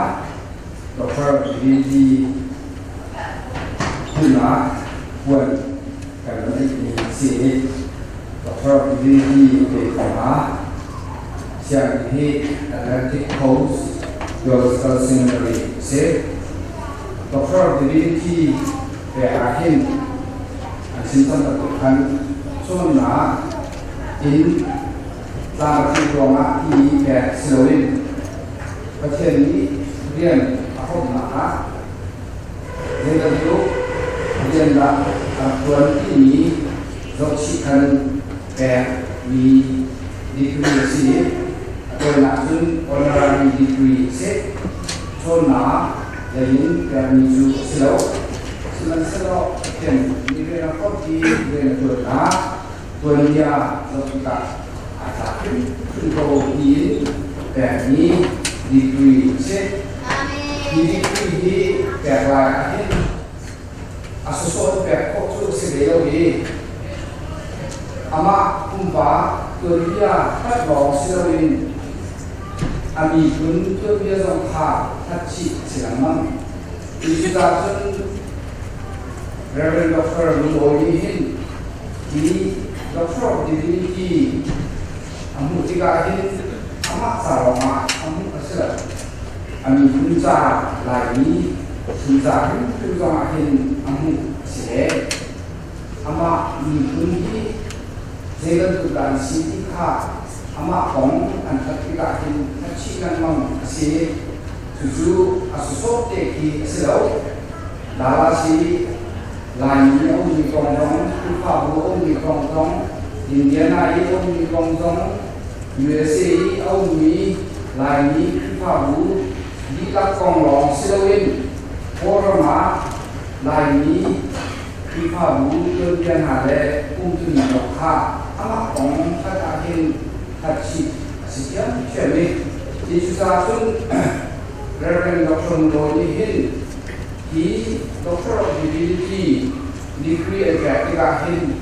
Dr. Divinity hmunah puan kan vawlei mi si i Dr. Divinity pe kongah sianginn hi Atlantic Coast Theological Seminary a si. Dr. Divinity pe ah hin an chim cang bantuk khan cawnnak in tlang a tlin ruangah ti pek si loin. Pathian nih rian a hrawmnak ah zeibantuk rian dah a rak ṭuan timi zohchih khan pekmi degree a si i a tawinak cun honorary degree a si. Cawnnak lei in pekmi cu a si lo. Sihmanhsehlaw Pathian nih rian a hrawmh i rian a ṭuannak tuanbia zoh tikah aa tlak hrimhrim ko tiin pekmi degree a si. Hi degree hi pek lai ahhin a sawsawh in pek khawh cu a si ve lo i amah pumpak tuanbia hlat lawng si loin a miphun tuanbia zong kha hlat chih a si lengmang. Cucaah cun Rev. Dr. Lung Awi nih hin hi Doctor of Divinity a hmuh tikah hin amah ca lawngah a hmuh a si lo. A miphun ca Laimi phun ca hrimhrim zongah hin a hmuh a si ve. Amah miphun hi zei bantuk dah an si ti kha amah kong an hlat tikah hin hlat chih lengmang a si. Cucu a sawsawh te khi a si lo. Dallas hi Laimi a ummi kong zong, Khrihfabu a ummi kong zong, Indiana i a ummi kong zong, USA i a ummi Laimi Khrihfabu dihlak kong lawng si loin Kawlram ah Laimi Khrihfabu tuanbia hna le umtuning zong kha amah kong hlat ahhin hlat chih a si thiamthiam i cucaah cun Rev. Dr. Mulo nih hin hi Doctor of Divinity degree an pek tikah hin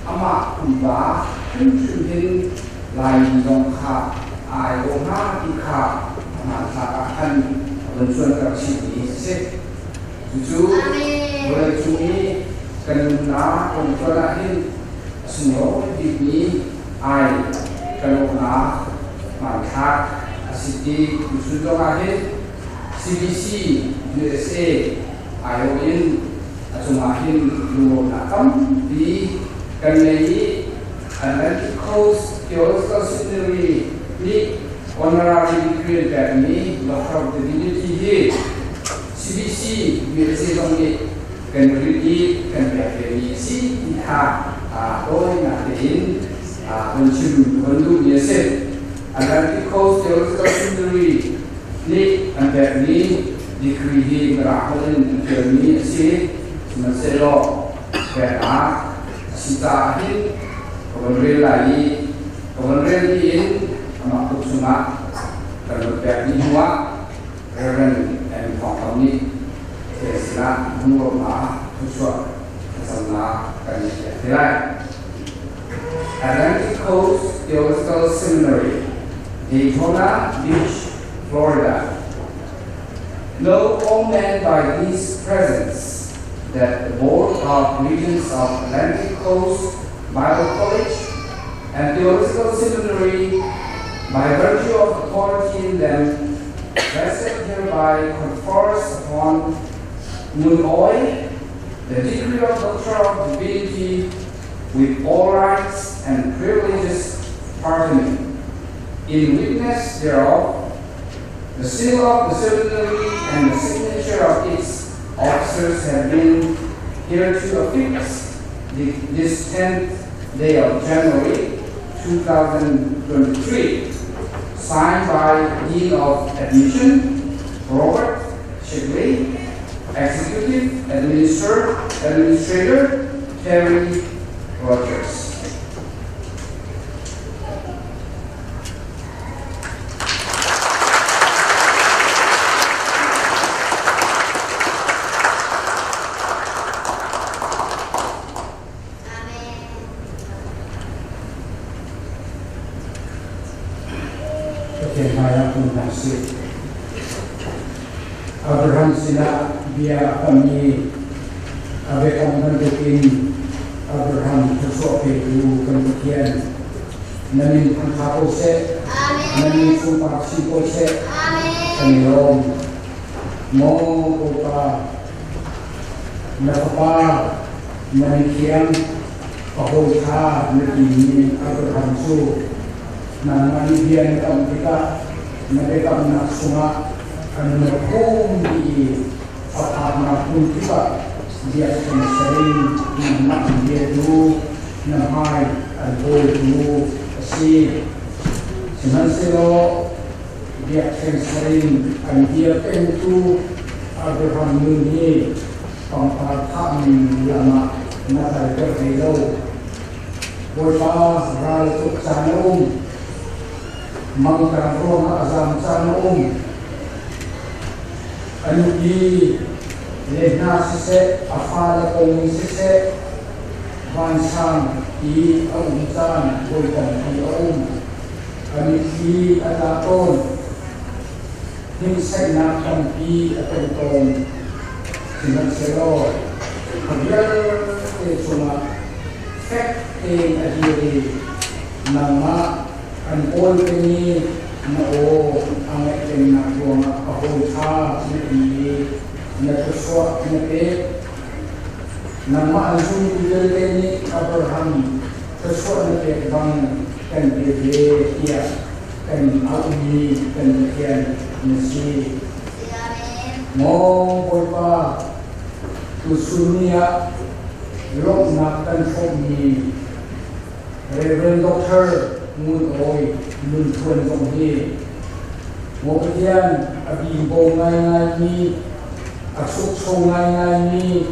amah pumpak hrimhrim hin Laimi zong kha a aiawh hnga ti kha a hmanthlak ah khan a vun cuanter chihmi a si. Cucu vawleicung i kan nunnak kong tuan ah hin a sunglawi bikmi ai kan awhnak hmanthlak a si ti tuchun zong ah hin CBC USA aiawh in a cungah hin lunglawmhnak tampi kan ngei i Atlantic Coast Theological Seminary nih honorary degree an pekmi Doctor of Divinity hi CBC USA zong nih kan rit i kan pek vemi a si ti kha tawinak tein von chim von duhmi a si. Atlantic Coast Theological Seminary nih an pekmi degree hi Mirang holh in an ṭialmi a si. Sihmanhsehlaw peknak a si caah hin ka von rel lai i ka von rel dih in amah kut chungah kan von pek dih hnuah Reverend M. Thawng Thang nih thil sinah lungrawhnak thluachuah thlacamnak kan ngeih te lai. Atlantic Coast Theological Seminary, Daytona Beach, Florida. Know all men by these presents that the Board of Regents of Atlantic Coast Bible College and Theological Seminary, by virtue of authority in them, vested hereby confers upon Mun Oi the degree of Doctor of Divinity with all rights and privileges pertaining. In witness thereof, the seal of the seminary and the signature of its officers have been hereto affixed this 10th day of January 2023, signed by Dean of Admission, Robert Shigley, Executive Administrator, Terry Rogers. Pathian hmaiah kun hna sih. Abraham sinah bia a kammi a biakam bantukin Abraham thluachuah petu kan Pathian na min thangṭha ko seh, na min sungpar chin ko seh, kan i lawm. Maw Bawipa, na fapa na mithiang ka hawi kha na timi Abraham cu nangmah nih bia na kamh tikah Na biakamnak chungah an nawrkhawm dih i a phaknak hmun kip ah biakṭheng ser in nangmah an biatu, na hmai an bawltu a si. Sihmanhsehlaw biakṭheng ser in an bia pengtu Abraham nun hi pangpar thahmi lam ah na kalter hlei lo. Bawipa ral tuk caan a um. Mangṭam ruangah a zaam caan a um. A nupi le hna siseh, a fale kong in siseh, vansang i a um caan voi tampi a um. A mitthli a tla tawn. Hnimsaihnak tampi a tong tawn. Sihmanhsehlaw a vialte cungah fek tein a dir i nangmah an kawl peng i na aw a ngaih pengnak ruangah a hawi ṭha na ti i na thluachuah na pek. Nangmah an zumtu vialte nih Abraham thluachuah na pek bang kan pe ve tiah kan auhmi kan Pathian na si. Maw Bawipa, tuchun ni ah lawmhnak kan hrawmmi Rev. Dr. Ngun Awi Nun Thuan zong hi Maw Pathian a bimbo ngaingaimi, a chukcho ngaingaimi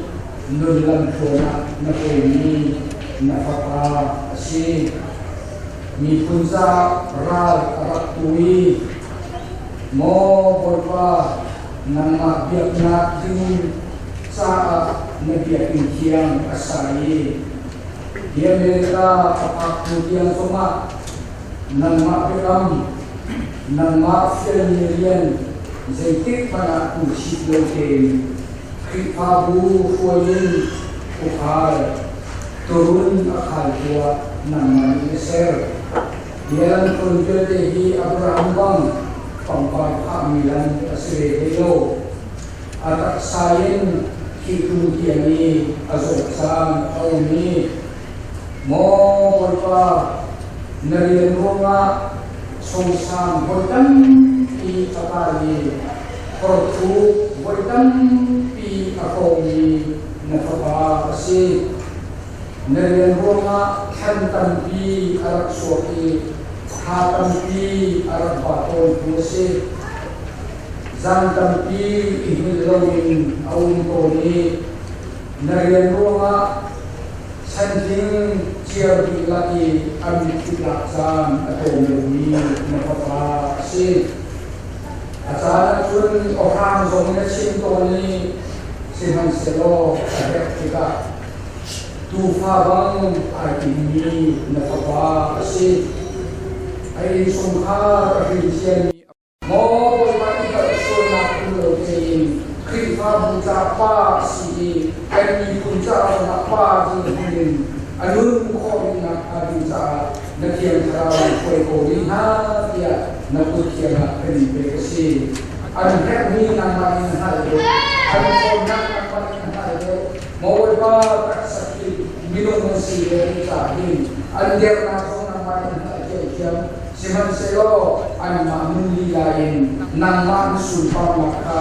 nun lamthluan ah na pawimi na fapa a si. Miphun caah ral a rak tu i Maw Bawipa, nangmah biaknak ding caah na biakinn thiang a sa i hi America a phak hnu tiang zongah nangmah biakam, nangmah fialmi rian zeitik hmanh ah tu chit lo tein Khrihfabu hruai in ukhal, turun a khaltu ah nangmah nih na ser. Bia lamtluan vialte hi Abraham bang pangpar phahmi lam a si ve hlei lo. A taksa in thihtu tiang i a zawt caan a um i, Maw Bawipa, na rian ruangah chawngsang voi tampi a kai i horthu voi tampi a hrawmmi na fapa a si. Na rian ruangah thlan tampi a rak chuak i thla tampi a rak ba tawntu a si. Zan tampi i hngilh loin a um tawn i na rian ruangah chantling ciar dihlak i a mitthli tlak caan a tlawm lomi na fapa a si. A caan ahcun awhrang zong in a chim tawn i sihmanhsehlaw a herh tikah Tuufa bang ai timmi na fapa a si. A innchungkhar a hrin ciami Maw Bawipa i hngalh sualnak um lo tein Khrihfabu ca pa a si i kan miphun ca zongah pa dirhmun in a nun khawh rihnak hnga ding caah na Thiang Thlarau in hruai ko rih hna tiah na kut thiang ah kan in pek a si. An herhmi nangmah in na hngalh deuh. An ṭhawnnak nangmah in na hngalh deuh. Bawipa taksa khi minung an si ve ti caah hin an dernak zong nangmah in hngalh thiamthiam. Sihmanhsehlaw anmah nun lila in nangmah na sunparnak kha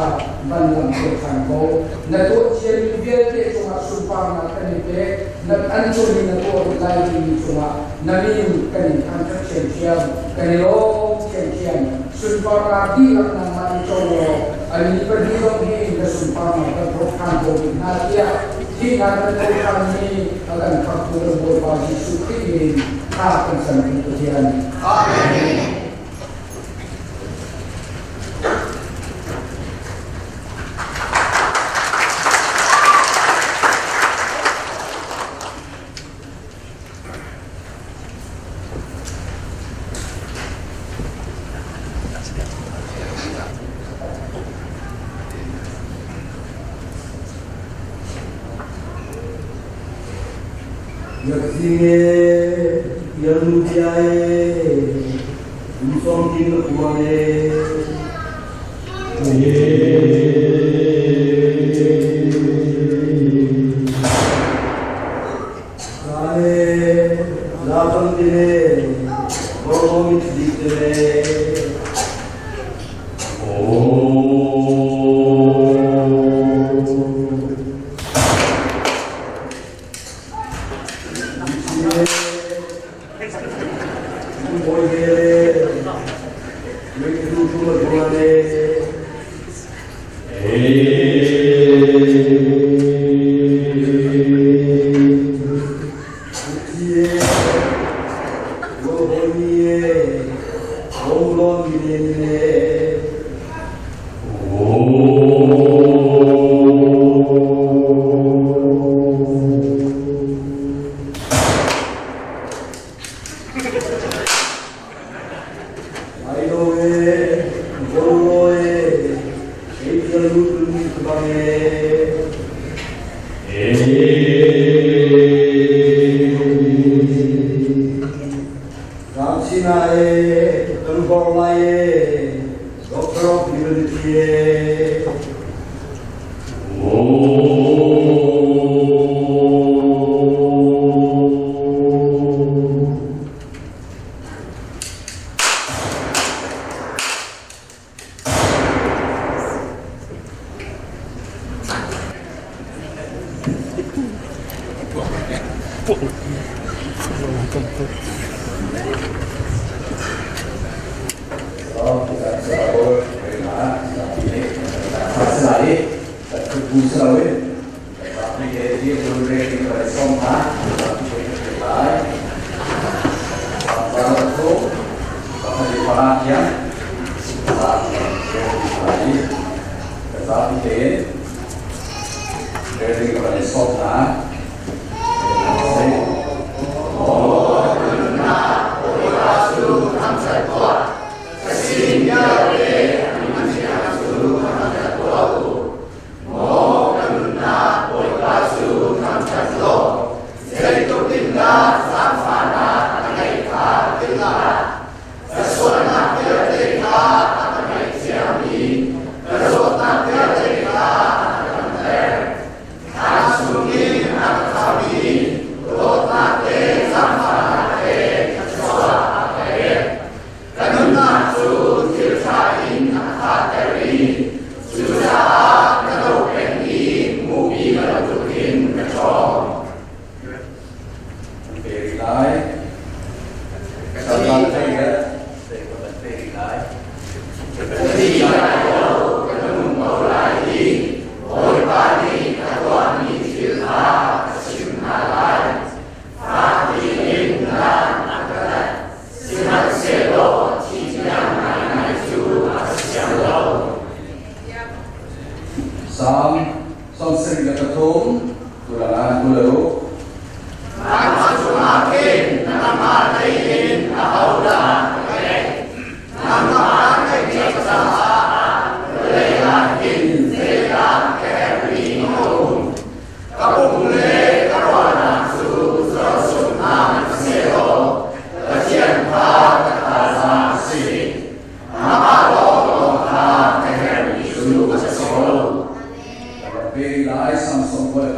van langhter ṭhan ko. Na tuah ciami vialte cungah sunparnak kan in pek. Na an cung in na tuah rih lai timi cungah na min kan in thangṭhat thiamthiam. Kan i lawm thiamthiam. Sunparnak dihlak nangmah in co law annih pahnih zong hi na sunparnak kan hrawk ṭhan ko rih hna tiah thihnak kan co ṭhanmi a kan khamhtu kan Bawipa Jesuh Khrih min thla kan cam Pathian. Amen. Biakzing e, ialnu bia e, lusawm din na kuang e. Lai Samson.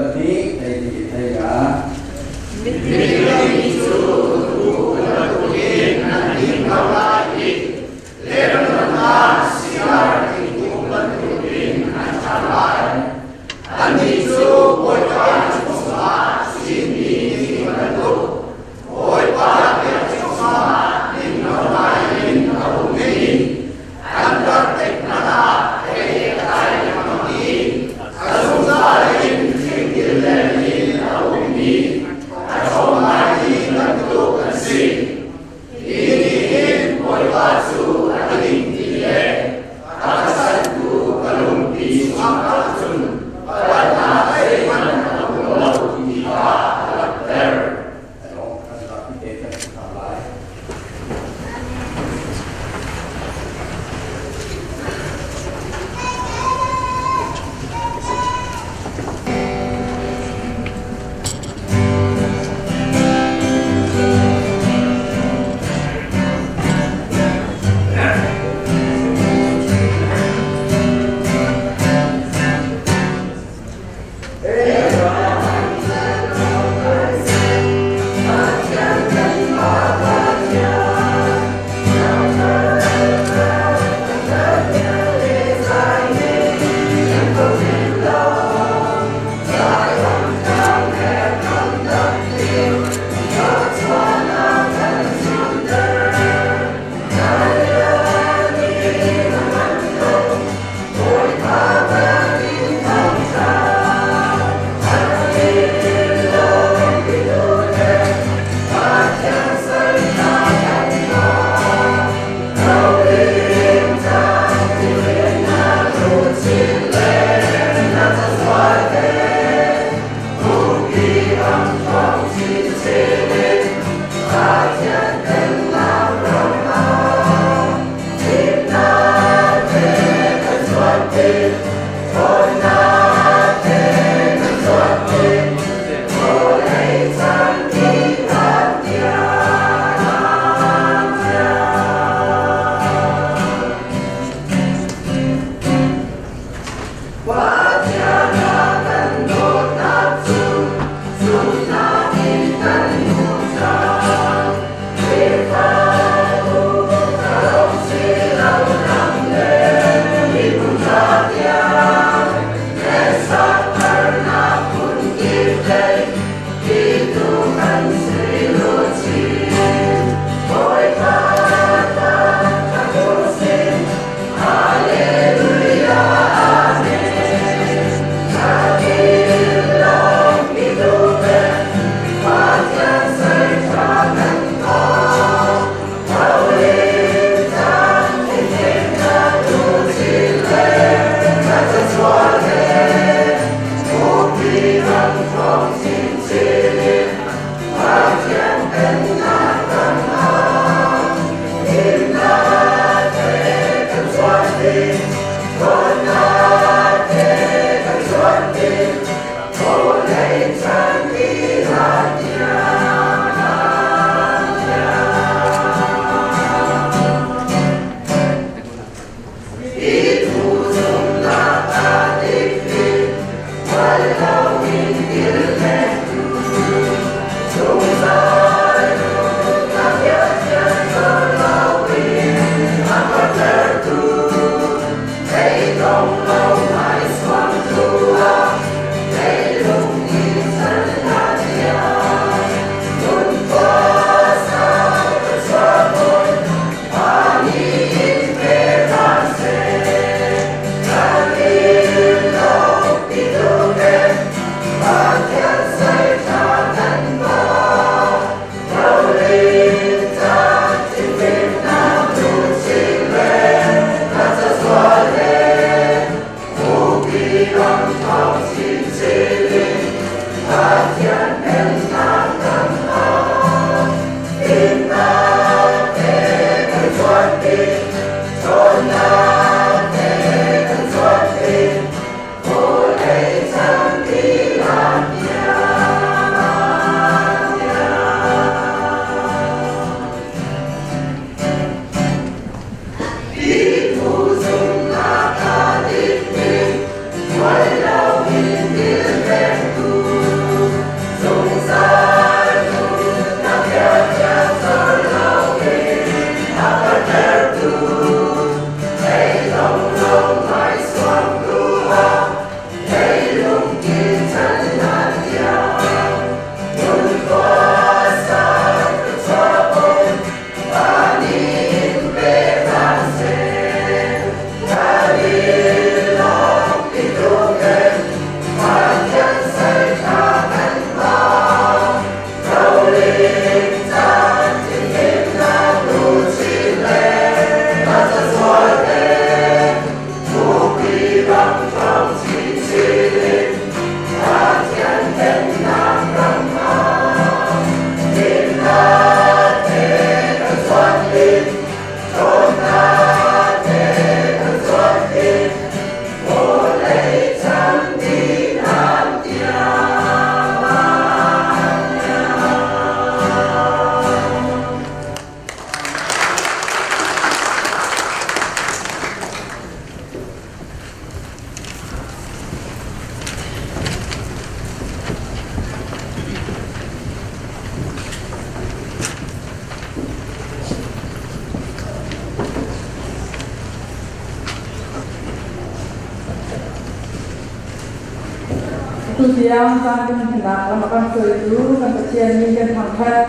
Tutiang caan kan hmannak lam a kan hruaitu kan Pathian min kan thangṭhat.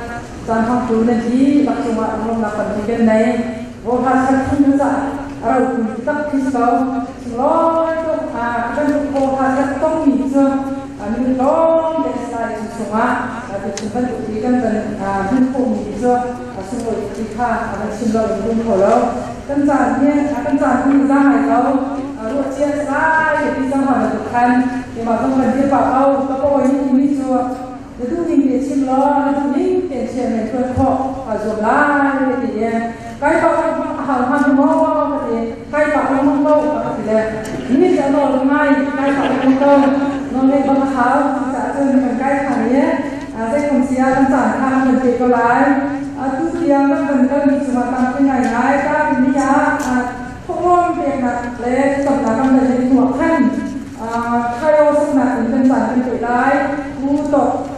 Caan hmangtu na dihlak cungah lunglawmhnak tampi kan nei. Bawipa chan thum na cah a ropui taktak khi si ko. Sunglawi tuk kan Bawipa chan tongmi cu minung tlawm te a si lai cu chungah tuchun bantuk ti kan kan hman khawhmi cu sunglawi tuk ti kha a kan chim lo in tum kho lo. Kan caan hi kan caan hi za ngai ko. Ruah cia sai ti cang ha bantuk khan keimah zong kan dir pah ko. Ka pawi ni cu na duh ning te chim law na duh ning te chian men tuan khawh kaa zuam lai ka ti i kai pa a hau hnga maw ka ti kai pa lengmang ko ka ti le ni cu a nawl ngai kai pa lengmang ko nawl ngeih bang a hau cucaah cun kan kai than i zei khom si ah kan caan kha kan pe ko lai. Atu tiang kan kan kalmi cungah tampi ngaingai ka ni ah thawhlawm peknak le thlacamnak kan nei hnuah khan Khayo saknak in kan caan kan pe lai. Pu Tawk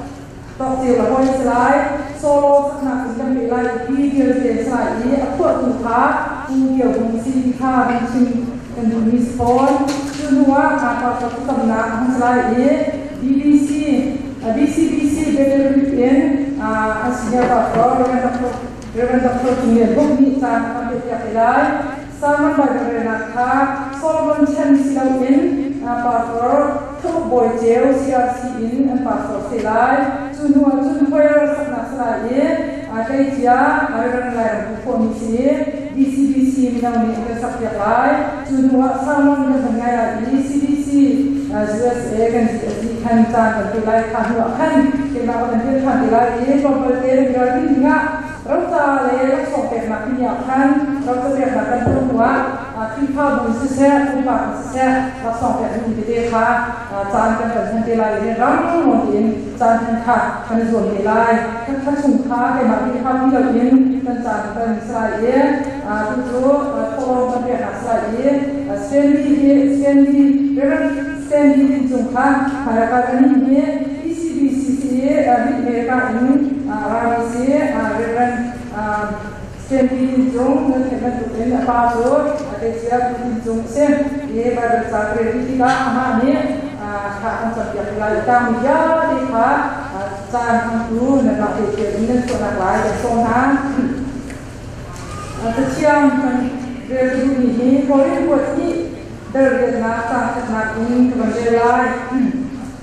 Tawk Ceu la hawi si lai. Solo saknak in kan pe lai i vialte si lai i a phuahtu kha Pu Kio Hmung si ti kha kan chim kan duhmi si fawn. Cu hnu ah pastor thlacamnak a hung si lai i BBC BCBC Bethel in a senior pastor Reverend Dr. Cung Lian Buk nih caan a kan pekpiak te lai. Salmon Bible relnak kha Solomon chan si loin pastor Thuruk Bawi Ceu CRC in an pastor si lai. Cu hnu ah cun choir saknak si lai i tleicia Reverend Lairam Pu Phuahmi si i DCBC mino nih an kan sakpiak lai. Cu hnu ah sermon kan hman ngai lai i CBC USA kan GSD khan caan kan pe lai. Kha hnu ah khan keimah ka van dir ṭhan te lai i tlawmpal te nan i ralrin dingah Roca le laksawng peknak timi ah khan roca peknak kan tuah hnuah Khrihfabu in siseh, pumpak in siseh laksawng pek duhmi tete kha caan kan kan hman te lai i rang nawn tein caan hman kha kan i zuam te lai. Kan thla chung kha keimah nih kha ti loin kan caan kan si lai i. Tu cu thawhlawm kan peknak si lai i Stanley hi Stanley Reverend Stanley Tin Cung kha hmailakal anih hi ECBCC America in rami si. Reverend Stanley Tin Cung nan theih bantukin a pa cu Teicia Pu Tin Cung a si i Bible ca ka rel dih tikah amah nih thla kan campiak te lai i tangmi vialte kha caan hmangtu nanmah te cio in nan chuahnak lai kan sawm hna. Cathiang kan rel ka duhmi hi Korin kuat hnih dal riatnak caang khatnak in ka van rel lai.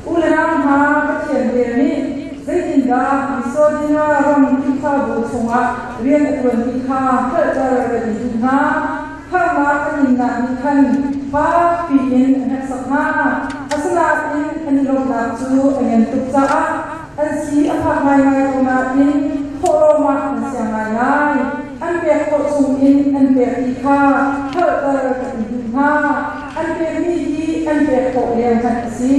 U le nau hna, Pathian vel nih zeitindah Macedonia ram Khrihfabu chungah rian a ṭuan ti kha hngalhter kan in duh hna. Harnak an innak nih khan fakpi in a hneksak hna. Asinain an i lawmhnak cu a ngan tuk caah an si a fak ngaingai ko nain thawhlawm ah an siang ngaingai. An pek khawh chungin an pek ti kha hngalhter kan in duh hna. An pekmi hi an pek khawh leng hmanh a si.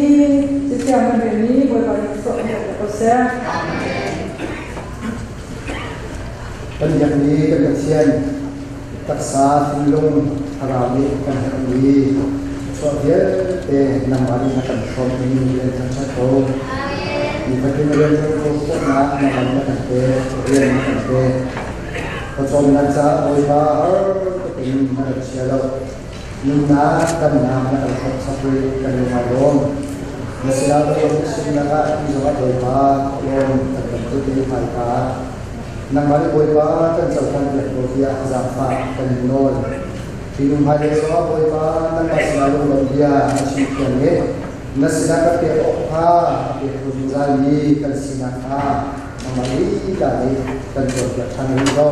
Cathiang kan relmi Bawipa nih sawh in ko seh. Kan biakmi kan Pathian taksa, thinlung, thlarau nih kan herhmi thluachuah vialte nangmah nih na kan hrawmh in rian thangṭhat ko. Nifatin rian ṭuan kho khawhnak na lam na kan pek, rian na kan pek. Pawcawmnak caah Bawipa har tuk in na kan chia lo. Nunnak damnak na kan hrawmh chap rih, kan lung ai lawm. Na sinah lawm sumnak ah ti zongah Bawipa lawm kan kan put i hmaika. Nangmah nih Bawipa kan cohlan piak ko tiah zaangfah kan in nawl. Hi nu hmailei zongah Bawipa nangmah sinah lunglawmh bia a chim thiam i na sinah kan pek awk kha a pek kho zungzalmi kan sinak kha nangmah lila nih kan cawnpiak ṭhan rih ko.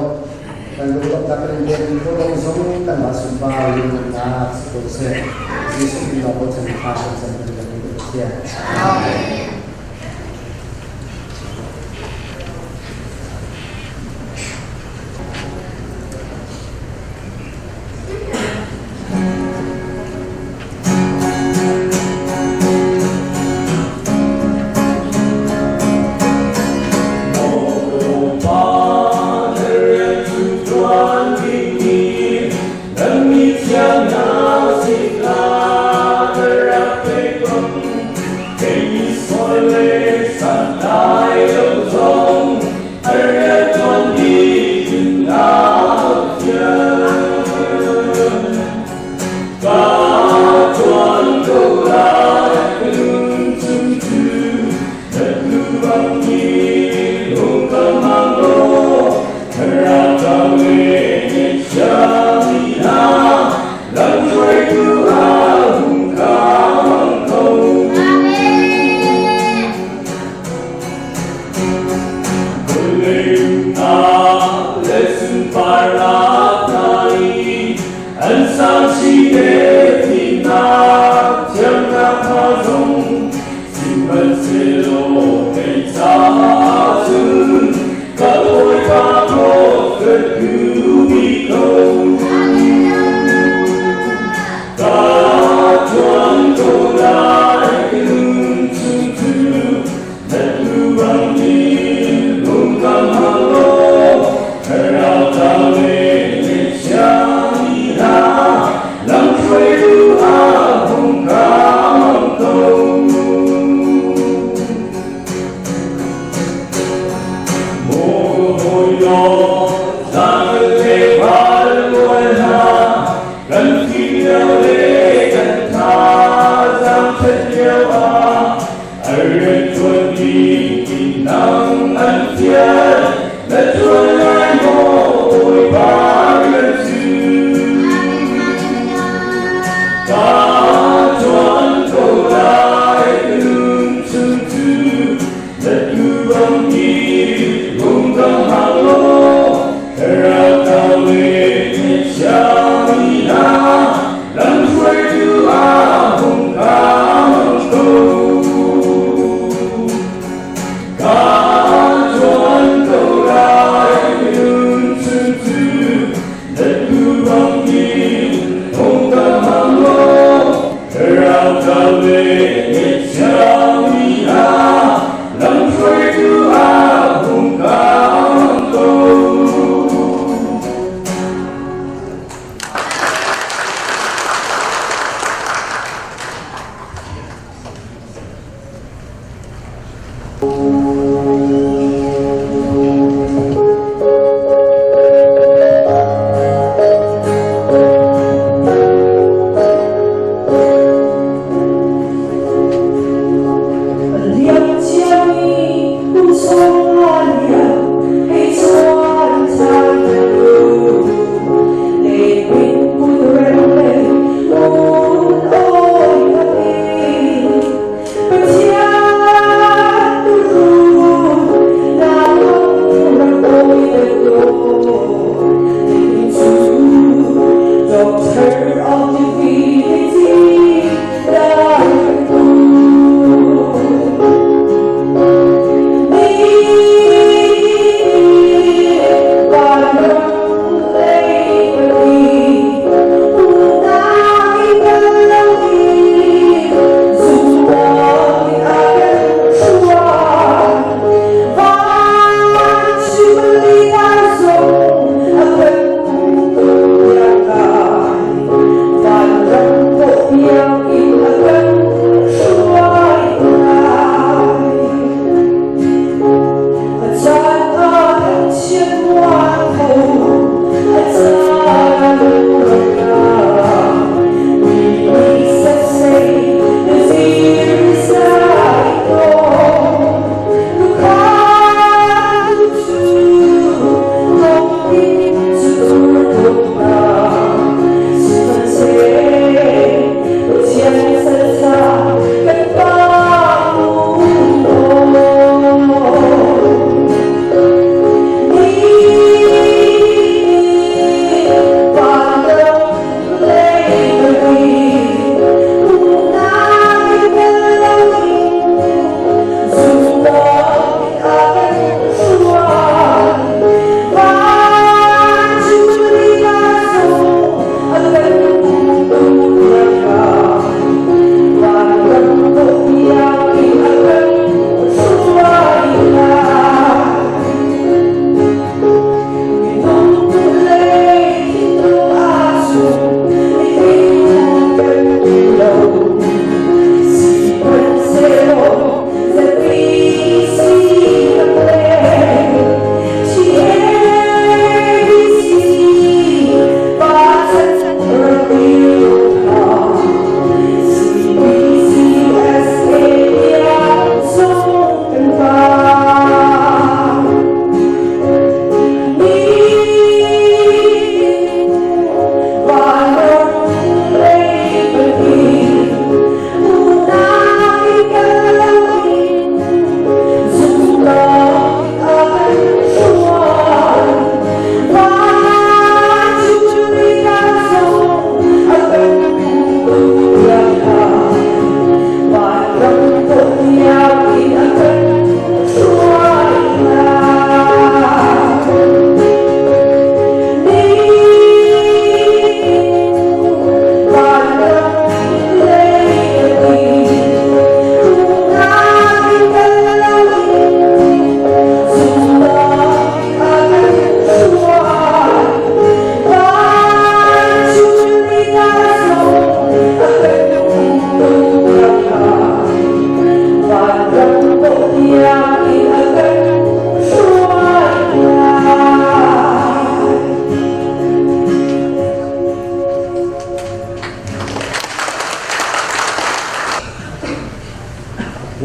Kan lunglawmhnak kan in pekmi thawhlawm zong kanmah sunpar lunglawmhnak si ko seh. Jesuh min lawng bochan thla kan cam kan kan Pathian. Amen.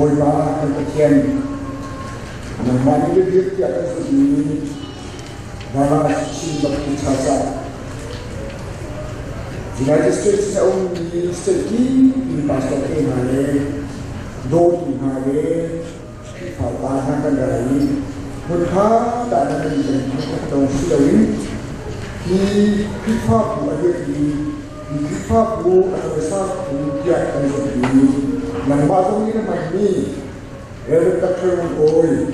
Bawipa kan Pathian, nangmah nih biabik tiah kan zumhmi Dallas Chin Baptist Church ah United States in a ummi state kip in pastor te hna le dawtu hna le Khrihfa upa hna kan ra i hmunhma dah nan in kan hmuh dong si loin hi Khrihfabu a dirh i hi Khrihfabu a cawisangtu tiah kan zumh i nangmah zong nih na hmanmi Rev. Dr. Ngun Awi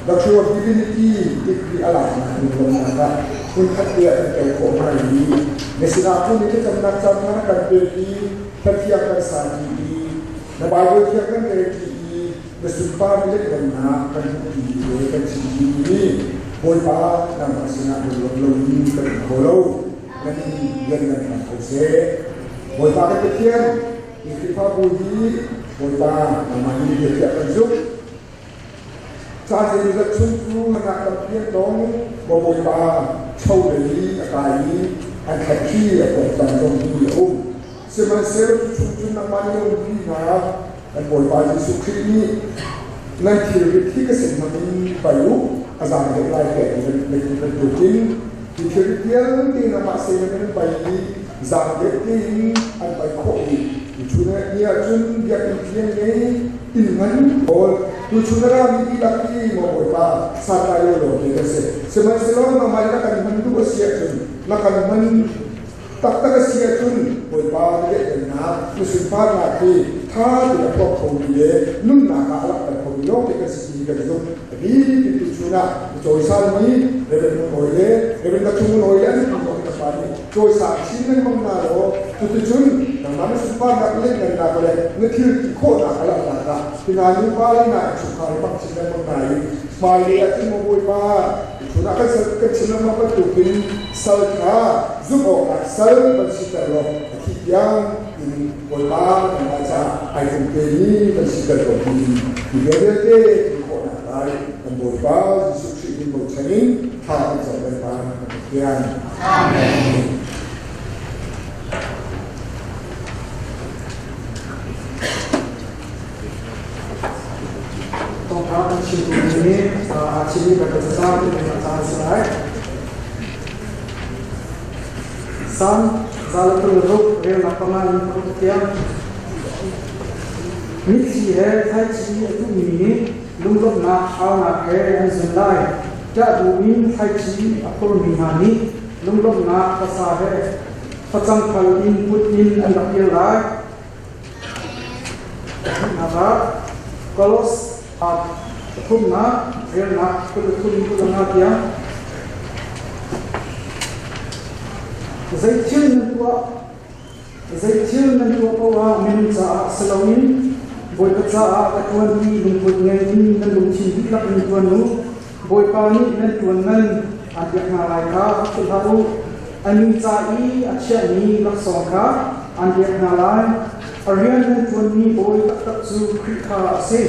Doctor of Divinity degree a laknak in lawmhnak ah hmunkhat te ah kan tel khawh hna i na sinah phun i thlacamnak caan kha na kan pek i hlathiang kan sati i na Bible thiang kan relṭi i na sunparmi letnamnak kan hmuhpi le kan chimpi i Bawipa nangmah sinah lunglawm loin kan um kho lo. Nan lian nan hram ko seh. Bawipa kan Pathian, hi Khrihfabu hi Bawipa nangmah nih bia tiah kan zumh. Ca zeizat chung cu hanak tampi an tong, maw Bawipa cho lei a kai i an thlathi a pawngtam zong hi a um. Sihmanhsehlaw cu chung cun nangmah nih na umpi hna, kan Bawipa Jesuh Khrih nih nan thilrit hi ka sin hmang in pai u, a zaang deuh lai tiah na ti bantukin hi thilrit vialte nangmah sin in an pai i zaang deuh tein an pai khawh i tuchun ni ahcun biakinn thiang ngei inn ngan pawl tuchun a rami dihlak hi maw Bawipa santlai lo lawng te kan si. Sihmanhsehlaw nangmah nih na kan hman duh a si ahcun na kan hman Taktak a si ahcun Bawipa na lehternak, na sunparnak hi ṭha tein a tuak khomi le nunnak ah a langhter khomi lawngte kan si ti kan zumh. A bik in tuchun ah na cawisanmi Reverend Ngun Awi le Reverend Dr. Ngun Awi le an nupi zong hi ka fa nih cawisang chin lengmang hna law cuticun nangmah na sunparnak lehternak le na thil ti khawhnak a langhnak ah hi hna nupa le hna innchungkhar hi hmang chin lengmang hna i hmailei ah cun maw Bawipa tuchun ah kan kan chim lengmang bantukin sal kha zumh awkah sal kan siter law a thih tiang in Bawipa nangmah caah ai pumpe mi kan siter ko ti hi bia vialte ti khawhnak lai kan Bawipa Jesuh Khrih min bochan in thla kan cam kan pa kan Pathian. Amen. Thawngṭha kan chim duhmi aa chimmi kan cacang timi a caan a si lai. Salm 126 relnak panga in paruk tiang. Mitthli he thlaici a tuhmi nih lunglawmhnak aunak he an zun lai. Ṭah buin thlaici a phurmi hna nih lunglawmhnak hlasa he facang phal in put in an rak kir lai. Pathumnak ah Kolos pathumnak relnak 23 in 25 tiang Zeithil nan tuah zeithil nan tuah paoh ah minung caah si loin Bawipa caah ka ṭuan ti lungput ngei in nan lungthin dihlak in ṭuan u. Bawipa nih nan ṭuan man aan pek hna lai kha philh hlah u. A mi ca i a chiahmi laksawng kha aan pek hna lai. A rian nan ṭuanmi bawi taktak cu Khrih kha a si.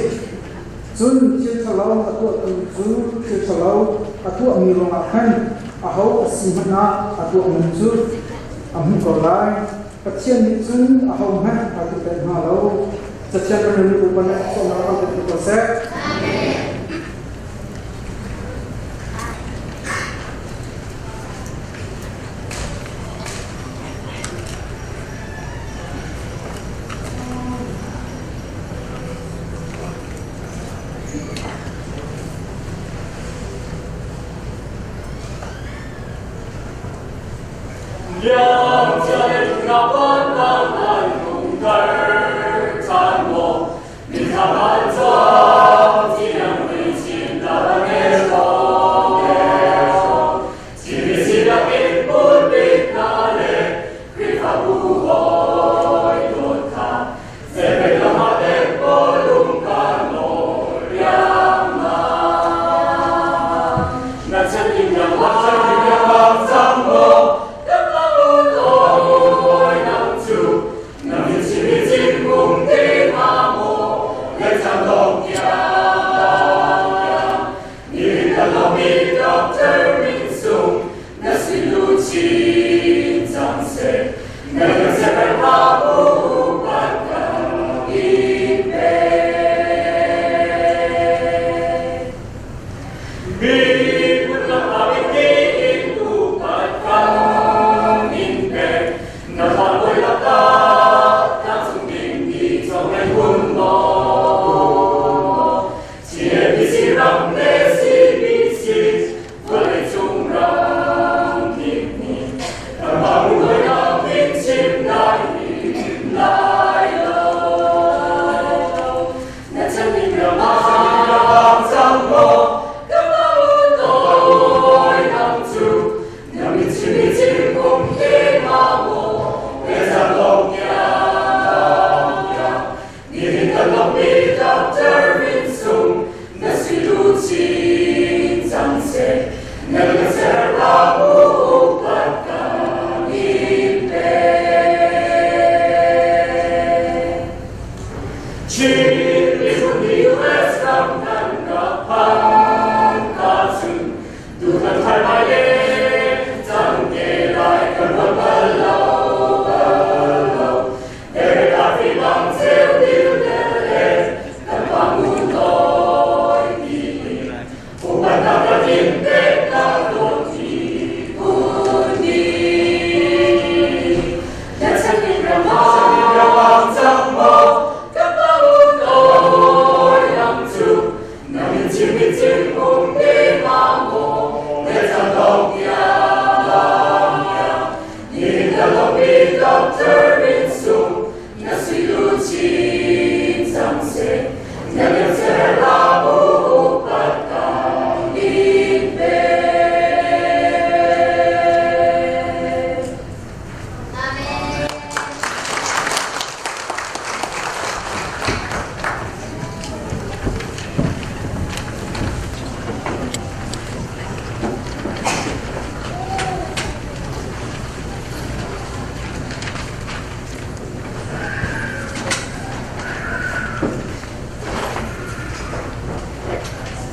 Cun thil ṭhalo a tuahtu cu thil ṭhalo a tuahmi ruangah khan aho a si hmanh ah a tuah man cu a hmuh ko lai. Pathian nih cun ahohmanh aa tukvelh hna lo. Cathiang kan rel mi Bawipa nih a sawmnak rak kan pe ko seh.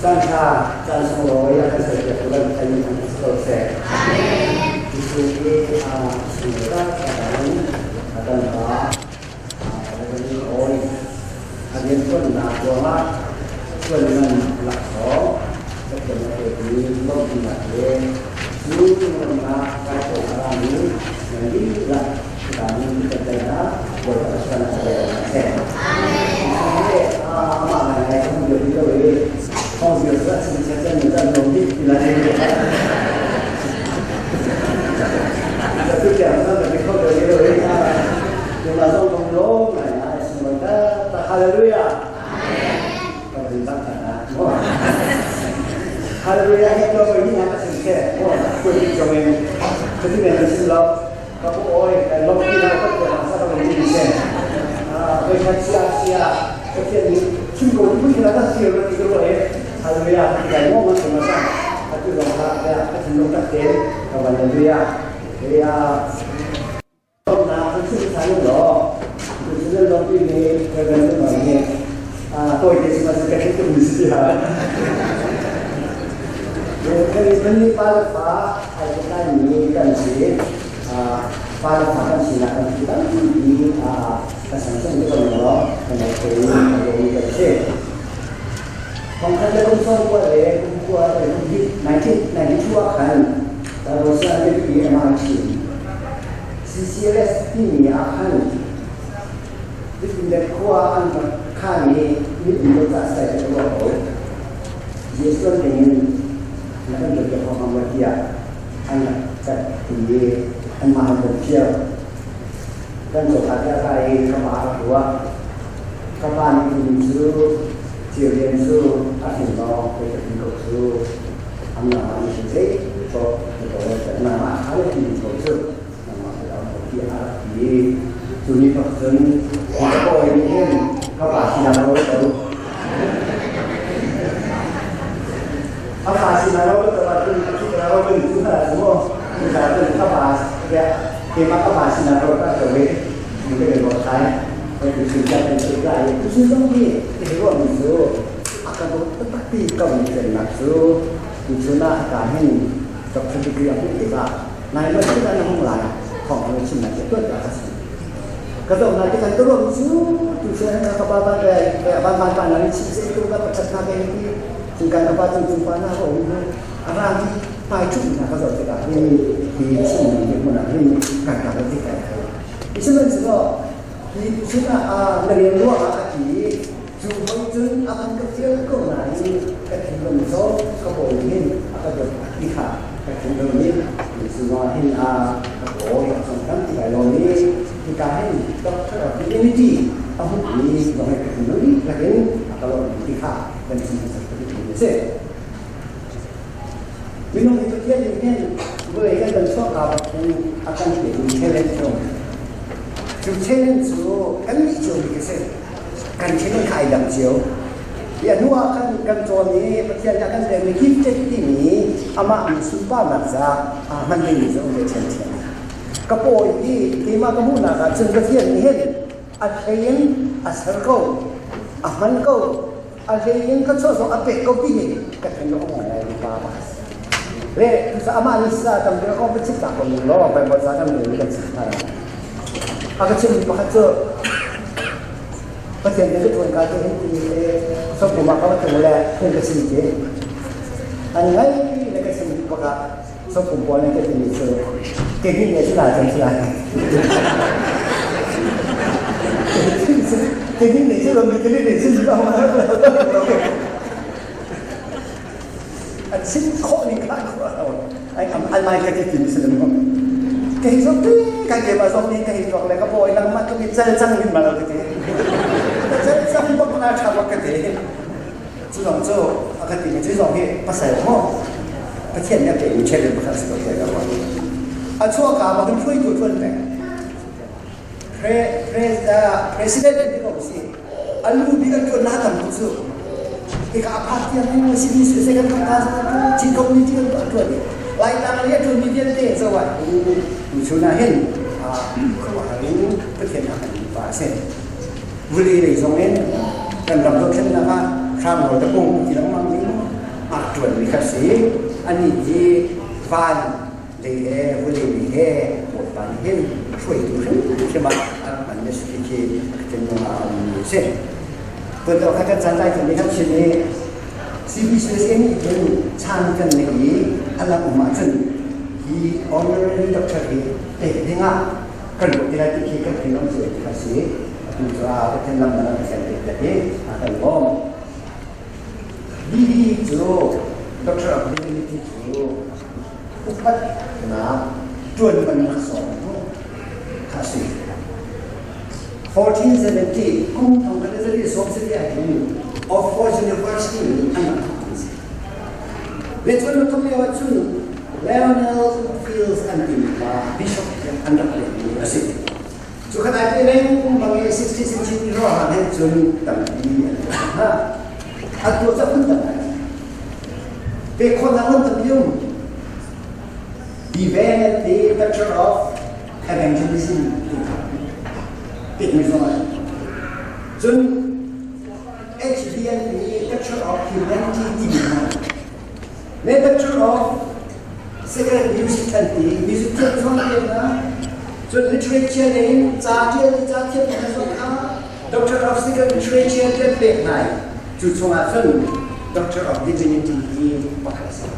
Caan ṭha, caan sunglawi a kan serpiaktu kan Pathian min thangṭhat si ko seh. Jesuh hi sunglawi taktak in a kan pa Reverend Awi a rianṭuannak ruangah ṭuan man laksawng Pathian a pekmi lawmhnak le cu lawmhnak kai a rami nan dihlak Kami percaya bahwa Tuhan saya. Aman来从有一个为从有个是现在你在努力来。就讲那个你靠着一个为啊，就那种工作来什么的，哈利路亚。ก็เป็นตั้งแต่นะฮาเลลูยาให้ตัวไปนี่นะก็สิ่งแค่ว่าคุณจะเป็นที่เป็นสิ่งเรา ka pu oi kan lom ti na ka ko sa ka ni se a ve kha sia sia ka ti ni chung ko pu ni na ta sia ro ti ko e hallelujah ti kai mo ma ma sa ka tu lo ka ya ka tin lo ta te ka hallelujah ya na ka chu sa lo lo tu chu lo ti ni ka ga ni ma ni a toi te ma sa ka ti tu si ha kan kan ni pa pa ai ka ni kan si 巴勒法kan si nak kan kita di kasan di kalau kan itu yang kita se ของท่านจะต้องซ่อนกว่าเลยกว่าเลยที่1992คันแต่เราสร้างเป็น MIT CCLS ที่มีอาคารที่เป็นขั้วอันข้างนี้มีตัวจัดใส่ตัวเขาเยซูเป็นแล้วก็เกี่ยวกับความว่าที่อันจัดที่อันมาเป็นเที่ยวกันสุดท้ายอะไรก็มาหัวก็บ้านที่มีชื่อเจียวเรียนชื่ออาศินลองไปจะเป็นกับชื่ออันนั้นมัน是这个这个那么还有ที่ตัวชื่อ那么เราที่อะไรที่จุดนี้ก็คือก็ไปเห็นก็ปาสินาโรตัว apa sih naro itu waktu kita naro itu semua kita itu apa ya tema apa sih naro kan kowe mungkin dari bawah saya itu sudah dan juga itu sudah ni itu itu akan tetap di kamu dan nafsu itu nak kahin dokter degree aku tidak nah itu kita nak mulai ของเราชิมมาจะตัวจะก็ต้องนาที่กันตัวรู้ตัวเชื่อกับบ้านแกบ้านบ้านบ้านนั้นชิมเสียตัวก็จัดหน้าเป็นที่จึงการกับบ้านจึงจึงบ้านหน้าของอะไรที่ไปชุดนะก็จะจะที่ที่ชิมที่มันที่การการที่แกที่มัน是说ที่ชุดอ่าเรียนรู้อ่ะที่จูบจึงอาการก็เที่ยวก็ไหนก็ถึงลมโซ่ก็บอกนี่ก็จะที่ขาก็ถึงตรงนี้是说hin 啊โอ้ยสำคัญที่ไหนเรานี้ที่การให้ด็อกเตอร์ divinity เอาหุ่นนี้เราให้ถึงตรงนี้แล้วก็kalauที่ขาเป็นสิ่งที่สำคัญที่สุด Minum itu dia mungkin boleh kan dan sok apa akan jadi challenge dong. 就 challenge kan ni jo ni kese kan challenge kai dam chiu. Ya nuwa kan kan cho ni pathian ya kan de ni gifted ti ni ama mi supa na za a man ni zo le chen chen. กระโปยที่ที่มากระมูนาka chung pathian ni hen a thein a sar ko a man ko a thein ka cho so a pe ko ti ni ka then lo ong lai pa pa လေစာအမနိစာတံပြောပချစ်တာကိုလောဘယ်ဘောဇာတံမျိုးကချစ်တာအကချင်ပခတ်ပတဲ့တဲ့တွန်ကာတဲ့ဒီဆောပမကဘတ်မလဲသင်ကစီကေအန်ငိုင်းလည်းကစင်ပကဆောပပေါ်နေတဲ့ဒီဆိုကေကြီးနေစလာချင်စလာကေကြီးနေစလို့ဒီနေစလာမှာ xin khó đi khác anh anh mai cái gì thì đúng không cái số cái cái mà xong đi cái hoặc là cái bồi năng mắt cái chân chân mà là cái chân chân bất na chả bất cái thế 这种做啊个地这种嘅不使好，不天日给有钱人不看是个这个话。啊，错噶嘛，跟推就准的。Pre pre president 呢个是，啊路比个做哪咁不做？ Ika apati ang mo si si sa kan ka chi community kan to ni lai tang le to ni dian te zo wa u u chu na hen a ko ha rin pathian a kan pa se vuli le zong en kan ram do khen na ka kham ho ta kong ti lang mang ni mo a ṭuanmi kha si. Anih hi van lei he vawlei lei he Bawipa nih hin hruaitu hrimhrim ah a rak hmanmi a si ti khi ka thinlung ah a ummi a si. Tuan kha kan caan tlai nih kan chim i CBCUSA nih hin chan kan neih i a lang um ahcun hi honorary doctor hi pek dingah kan ruah ti lai ti khi kan thinlung cu ti kha si. Atu cu a Pathian lam na kan pek tak i a kan lawm. DD cu Doctor of Divinity cu upatnak ṭuan man laksawng kha a si. 1470 kum thong khat le zali sawm sali ah hin Oxford University nih an rak thawk si. Le cun na thawk lio ahcun Lionel Fields an timi pa bishop an rak lehmi a si. Cu khat ai pe lengmang i 60 century ruangah hin cun tampi an tuah hna. An tuah ca phun tam ngai. Pek khawhnak lam tampi um. Divan the Doctor of Evangelism ti kha pekmi zong a Cun HBN i Doctor of Humanity timi hna le Doctor of Sacred Music an ti music thiam zong pek hna cun literature in ca ṭial i ca thiam hna zong kha Doctor of Sacred Literature tian pek hna i cu chungah cun Doctor of Divinity hi pakhat a si.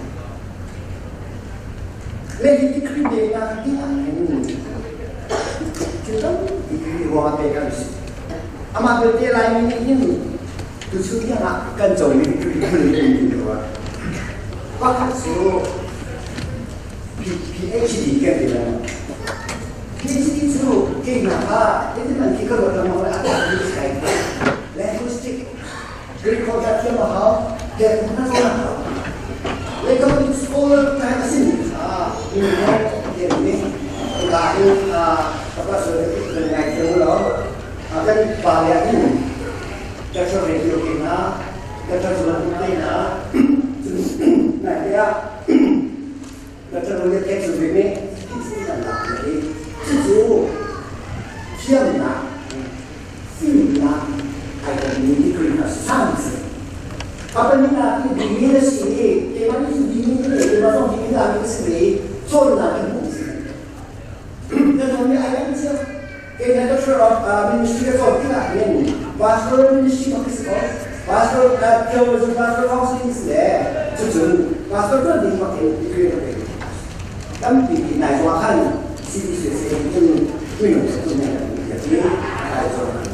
Le hi degree peknak ding ah hin thil tampi ruangah pek an si. Amah belte Laimi nih hin tuchun tiang ah kan comi degree phun in ti rua. Pakhat cu PhD kan ti lengmang. PhD cu keimah kha hitin an ti ka ruat lengmang le a tuah mi si Linguistic Greek holh dah thiam a hau, Biakinn hna cawn a hau. Leikam scholar ka a simi kha in thiam nih ka in ka pastor kan ngai thiam lo. Kan pa le ah hin Doctor Radio ke hna, Doctor Zuan te hna, nai te ah Doctor Roger Ken cu ve nih kan lak i cucu thiamnak fimnak ai kommi degree kha sang a si. A pahnihnak hi dimi na si i keimah nih cun dimi ka ngei keimah zong dimi lami ka si ve i cawnnak in hmuh si. Na nawl nih ai dang cio. Kei na Doctor of Ministry ka cawn tikah hin Pastoral Ministry bak ka si ko. Pastor theology, pastor counseling si le cucun pastor tuan ding bak in degree ka pe. Tampi nai zong ah khan CBCUSA in minung cu ne ti ai cawn.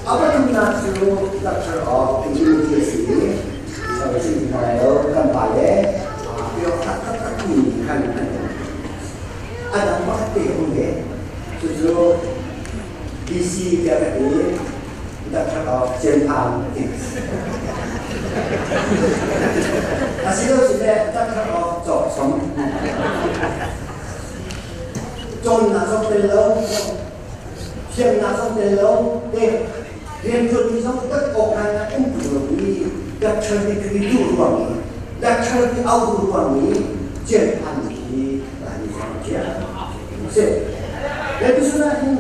A pathumnak cu Doctor of Divinity a si i chim hna lo kan pa le pio taktak mi khan an a dang pakhat te um ve cucu BC tiah ka ti Doctor of Cianphan ti. Asilosile Doctor of Cawkchom. Cawnnak zong tel lo, thiamnak zong tel lo, te rianṭuanmi zong upat awk ngai ngai um tung lomi doctor degree duh ruang i doctor ti au duh ruang i cianphan khi Laimi zong thiam si. Le tusun ah hin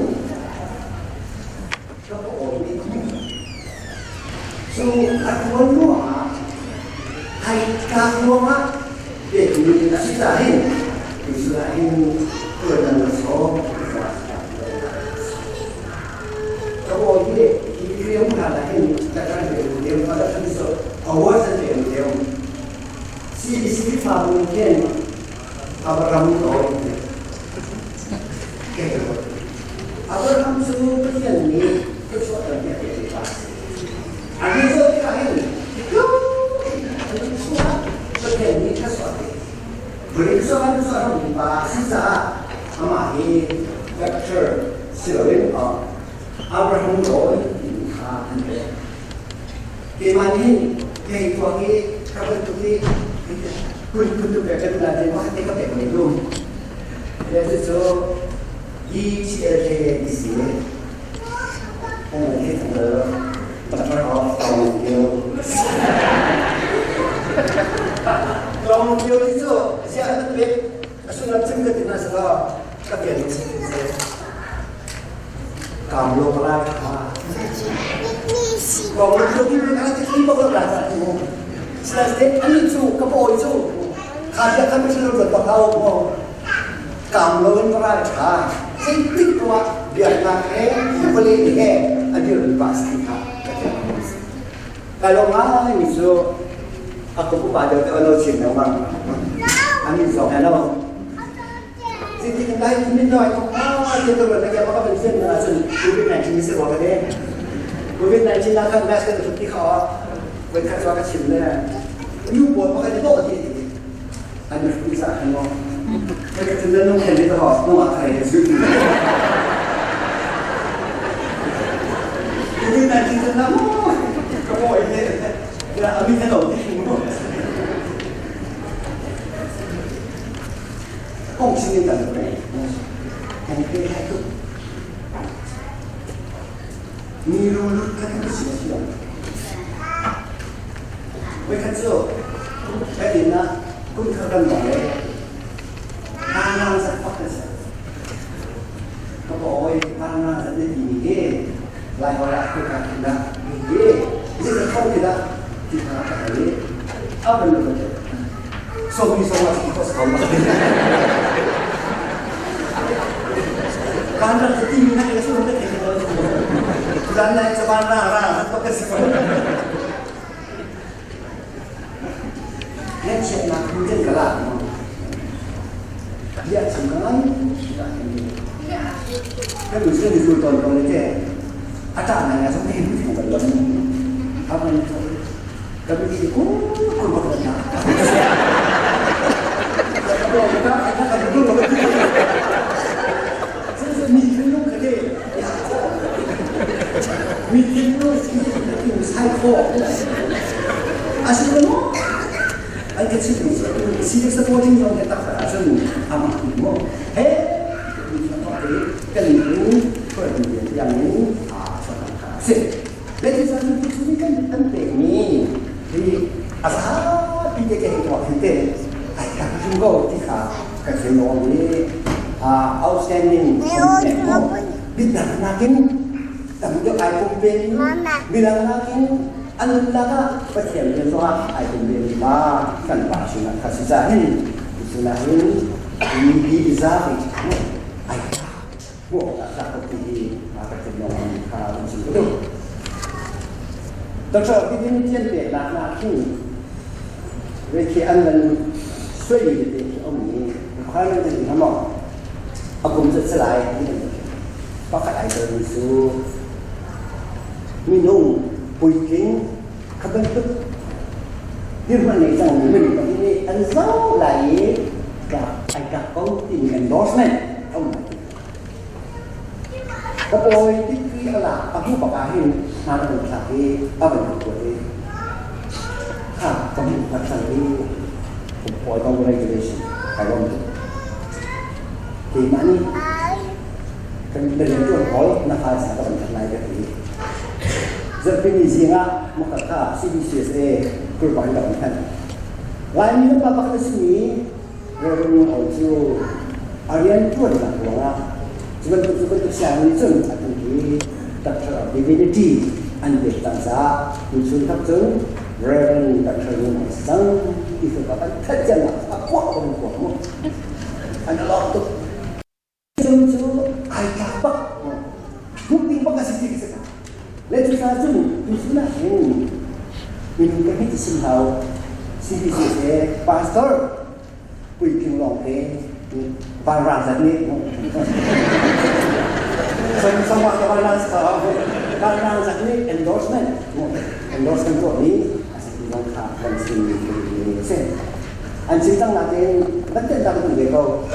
ka paw nih cu a tuan ruangah ai tlak ruangah pekmi a si caah hin tuchun ah hin tuan nan la sawm ka paw hi hi riam hna lah hin ka kan pe deu ka la than so award an pe deu CBC fa bu khen Abraham ko Abraham cu Pathian nih thluachuah tampi a pek pa a si. A ni zoh tikah hin chuah Pathian nih thluachuah a pek. Vawlei thluachuah kan thluachuah rammi pa a si caah amah hi Doctor si loin Abraham rawl timi kha an pek. Keimah nih kei tuak i ka bantuk i kun kun tu pek ka duh nain pakhat te ka pek ve lu. Le cucu DCLK ti si. Kan hi Doctor of Tong Kio. Tong Kio ti cu ziah an pek a sullam cim ka ti na selaw ka pian si Kam lo ka lai tha. Kong lo ti mi kha ti bak lo la ta ti mu. Sinain ani cu ka pawi cu kha bia kha ka lo ruat bak hau maw kaam lo in ral ṭha zeitik ruah biaknak he vawlei he a dirmi pa si kha ka theih. Kai lawm ngai mi cu a kum upa deuh deuh ano chin lengmang amin zong he no zeitik lai min noi ko ah te to na ke ka ben fen na cun COVID-19 ni se wa ka de COVID-19 na kan mask kan ti kha voi khat ka chim le nu pawl pakhat i dawh ti an ri sa khan mo ka cun na nung khen ni to nung a thai zu COVID-19 cun na mo ka mo i le amin na lo ti mo 共性的等类，很厉害的。你如如看看不起来，我看之后，哎点呢，功课更忙嘞，刚刚在发的时候，ก็บอกว่าบ้านน่าจะได้ดีนี่ลายหัวละคือการกินนะนี่นี่จะเข้ากินนะที่ทางอะไรเอาเป็นเลย 说明说话是靠什么？刚刚是地名，那个是我们的原来这帮让让都是什么？那钱呢？不这个啦，也是刚刚，那不是你说到到那这，阿张那个是没有听过的，他们 kami di ku ku bakal มีทิ้งลูกที่อยู่ชายโคกอาชีพนู้อันก็ชิมซีสปอร์ติ้งเราจะตักอาชีพอามาถึงว่าเฮ้มีคนต่อไปกันรู้เพื่อนอย่างนี้อ่าสำคัญสิและที่สำคัญคือกันอันเป็นนี้ที่อาสาพี่จะเก่งตัวคือเต้ไอ้การชุมก็ที่ขากับเสียงน้องนี้อ่า outstanding บิดหนักกิน tam deuh ai pum pe midang nakin an laka Pathian rian zongah ai pum ve mi pa kan pa sinah kha si ca hin sinah hin mi za ai bu ka ka ti hi ka ti nong kha si tu Dr. Bidin tian pe na na khi ve khi an lan sui mi te khi om ni requirement te ni hamo akum zat salai ni pakhat ai ter mi cu minung puitling kha bantuk dirhmun nei cangmi minung pahnih nih an zoh lai i ai tlak ko timi endorsement a um lai. Ka pawi tikri a lak a hmuh bak ah hin hna na van thlak i a van tuah i kha ka hmuh ka thlang i pawi congratulation kai lawm tuk. Keimah nih kan na rianṭuan hawl na phaisa ka van that lai ka ti. Zarhpini zing ah maka kha CBCSA kurban ka van thanh. Laimi na pa pakhat a simi Reverend Ngun Aung cu a rianṭuan nak ruangah cu bantuk cu bantuk sianginn nih cun atu hi Doctor of Divinity an pek cang caah tuchun thak cun Reverend Doctor Ngun Aung si cang ti cu ka kan thanh cianak a kuah ko kuah mu an lawm tuk. Cu cu ai tlak bak hmuh ding bak a si ti ka si le cucaah cun tuchun ah hin minung ka hei ti sim hau CBC he pastor puitling lawng te vanrang zat nih sama ka vanrang vanrang zat nih endorsement endorsement tuah mi a si ti zong kha kan sim si an chim cang natin van ten ta ka duh ve ko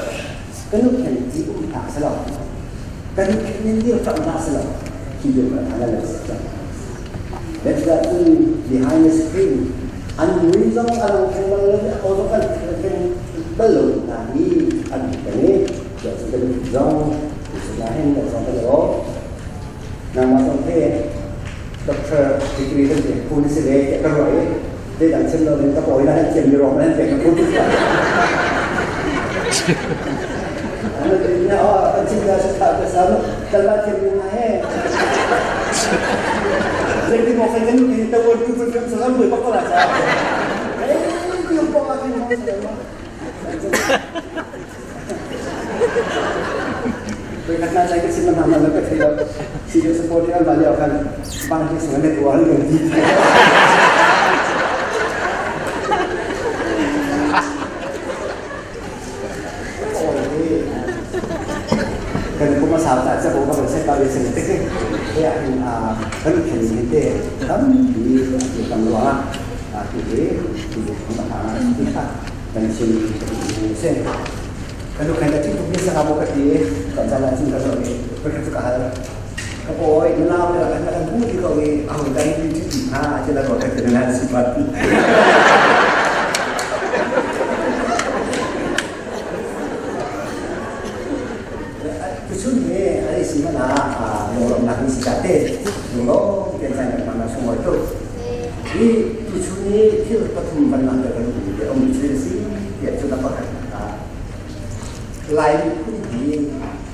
Kan nu khen ti um hna selaw kan nu khen in dir tam hna selaw hi bia kan hal lo si. That's that behind the screen an mui zong a lang theng bal lo a ko zong kan theng bal lo hna hi an kan i kan zong na hen da zong kan lo nangmah zong he doctor degree kan te phun si ve ka roi te dang chen lo in ka poi na hen thiam mi rong hen te ka phun na oh kan chin da sa ka sa kan la thiam mi na he Jadi mau saya kan kita buat tu pun kan salam boleh pakai lah. pa kan hong sa mo. Tôi khát na chạy cái xin mà mà nó cái thì si yo support an ba liao kan bang hi sung ne tuan le ti. Kan kuma sa ta cha bo ka ba se pa le sing te ke ya hin a kan khen ni te tam bi ti kam lo a ti he ti bo ma ha ti kha kan chin se kan lu khen ta chi tu ni sa bo ka ti kan cha la chin ka so ni ka kha ka hal ka bo oi na na kan kan bu ti ko ni a ho dai ti ti ha che la ko ka te na si pa ti Tuchun he ai si mana a lunglawmnak ni si ca te lunglawm te caan kan hman ah sunglawi tuk. Hi tuchun hi thil pathum van langhter kan duhmi te a um thil si tiah cu na pakhat ah Lai miphun hi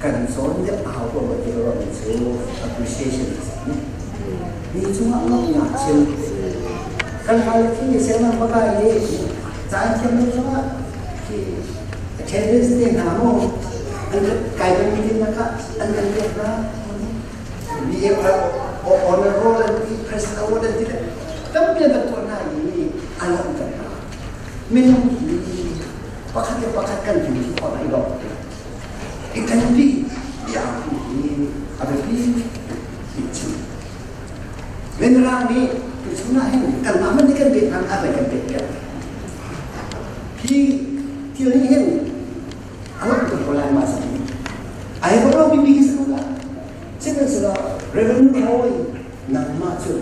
kan cawn deuh a hau ko rua ti ka ruahmi cu appreciation a si. Mi cungah lawmhnak chim. Kan fale khi sianginn baka i caan thiam lo zongah khi attendance te hna mu an kai kan meeting na kha an kan pek hna. BA honor roll an ti, president award an ti le tampi an kan tuah hna i a langhter hna. Minung hi pakhat le pakhat kan ti khi khawh lai lo. I kan ti bia hi a biapi ti chim. Mirang nih tuchun ah hin kanmah hmanh nih kan pek hna a kan pek piak. Hi thil nih hin a langhter ko lai ma si. Ai ko lo bibi khi si ko la. Sihmanhsehlaw Reverend Roy nangmah cu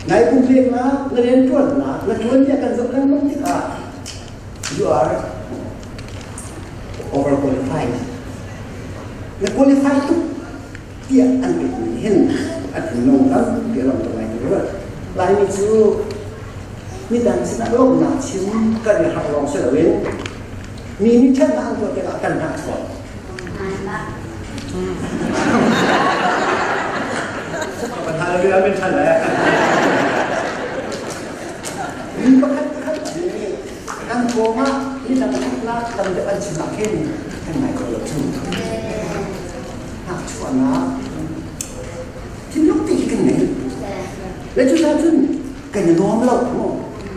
nai pumpeknak na rianṭuannak na ṭuanbia kan zoh lengmang tikah you are overqualified. Na qualify tuk tiah an pekmi hin a thinlung tampi a lamter lai ti ruat. Laimi cu midang sinah lawmhnak chim kan i harh lawng si loin mi nih ṭhatnak an tuah tikah kan hnahchuak. Mi pakhat khat nih kan pawng ah midang ṭhatnak tam deuh an chim ah khin kan ngai kho lo cu. Hnahchuahnak thinlung ti hi kan ngei. Le cu cun kan i nuam lo mu.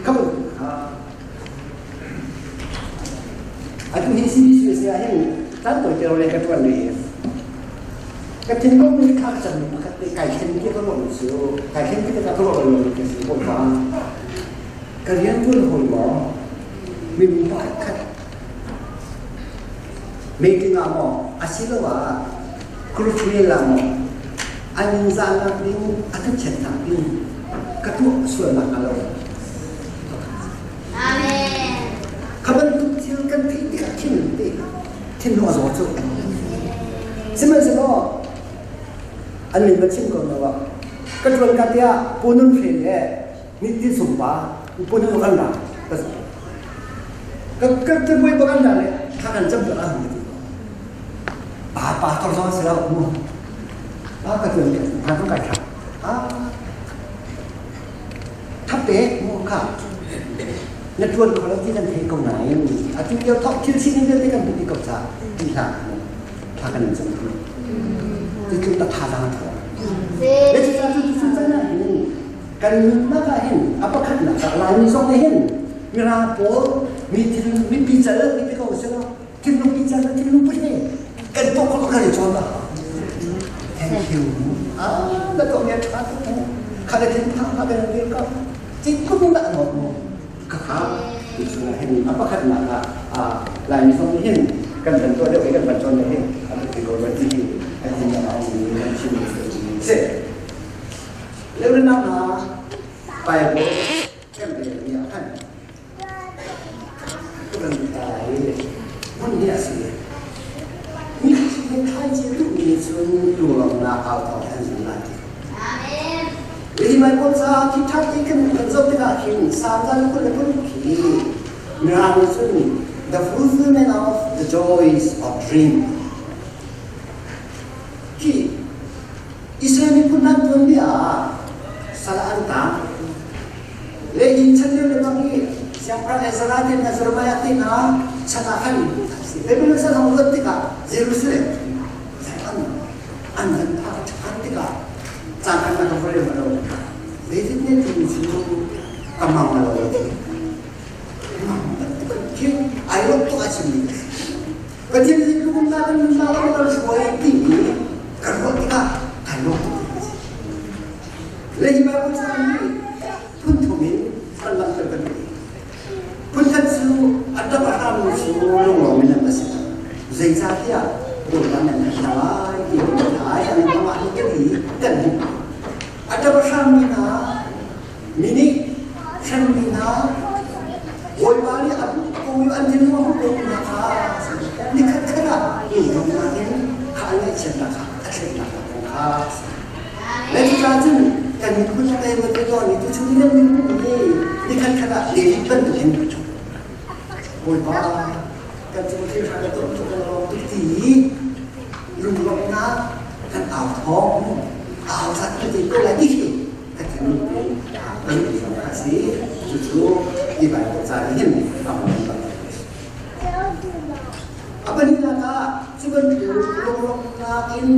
Come Atu hi CBC ah hin tan tawi te le ka tuan ve. Ka thinlung nih kha chan pakhat te kai thlen ki ka ruah cu kai thlen ki ka ruah lo ka si ko pa. Ka rian tuan hoi maw minung pakhat khat meeting ah maw asiloah group mail ah maw an zahnak ding a ka chiatnak ding ka tuah sualnak a lo. Kha bantuk thil kan theih tikah thin te thinlung a zaw cu. Sihmanhsehlaw an min va chim ko lo ah ka ṭuan ka tiah punun hre le nit sumpa punun kan ra ka ka ka buai ba kan ra le thla kan cam ah ti pa pa tor zong si lo mu pa ka ṭuan hna kan kai thla ah Thapek mu kha na ṭuan kho lo ti kan thei ko nain atu lio thawk thil sining vialte kan hmuh dih ko caah ti hlah mu thla kan in cam tu ti tluk ta thazaang a ṭhawng. Le cucaah cu cu can ah hin kan nunnak ah hin a pakhatnak ah Laimi zong nih hin Mirang pawl mi thil mipi cal mi ti ko seh law thinlung pi cal thinlung put he kan tuah khawh kan i cawn la thank you ah na tuah mi a ṭha tuk mu kha le thin phang kha kan dir ka ci kum dah ngawt mu ka kha tu chungah hin a pakhatnak ah Laimi zong nih hin kan van tuah deuh i kan van cawn deuh hi a biapi ko rua ti hi kan thin ah a um mi kan chim si leunak ah Bible kan rel mi ah khan Hmun hi a si. Mi he thlaici duhmi cun lunglawmhnak au thawng an zum lai. Hi Bible ca khi ṭha ti kan kan zoh tikah khin Satan 21 khi Mirang nih cun the fulfillment of the joys of dream. Khi Israel miphun hna tuanbia ah sal an tang. Le hi chan lio le bang hi Siangpahrang Ezra te hna Jeremiah te hna chan ah khan Babylon sal hong luat tikah Jerusalem an an van phak ṭhan tikah caan an ka va rel lo. David nih timi cu ka mang lo a ti. Mang bantuk khi ai lawm tuk a chimmi a si. Pathian nih lukumnak kan nunnak lam kan hruai timi kan ruah tikah kai lawm tuk a si. Le hi Bible caang nih phun thum in kan langhter kan ti. Phun khat cu a ṭap a hrammi cu lunglawm in an si. Zeicahtiah Bawipa nan hna lai ti kan ai an amah hi kan i kan hmuh. A ṭap a hrammi hna mi nih hremmi hna Bawipa nih a hmuh ko i an thinlung a hmuh ko hna kha nikhat khat ah lunglawmnak in kha an ngaihchiatnak kha a thlennak kong kha a si. Le cucaah cun kan miphun a tei te tawn i tuchun i nan miphun hi nikhat khat ah David bantukin Bawipa kan cung thil ṭha ka tuah tuk ka lawm tuk ti i lunglawmhnak kan au thawng au zat kan ti ko lai ti khi ka thinlung in kan zong a si. Cucu hi Baibal ca nih hin a hmuh bak. A pahnihnak ah cu bantuk lunglawmhnak in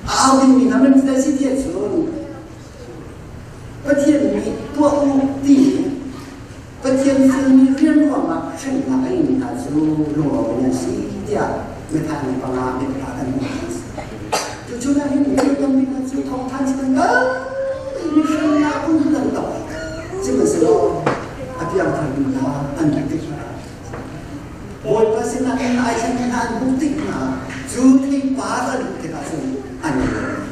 a au dingmi hna nan si ti ahcun Pathian nih tuah u ti Pathian fialmi rian ruangah hremnak a ingmi hna cu lunglawm in an si tiah biathah ni panga biapha kan hmuh. Cucu na hin mi tampi hna cu thawngthan si kan kal mi hremnak um kan tong. Sihmanhsehlaw a piangthar mi hna an hmuh tik hna Bawipa sinah in ai thlen hna an hmuh tik hna cu theipar an hmuh tikah cun an i lawm.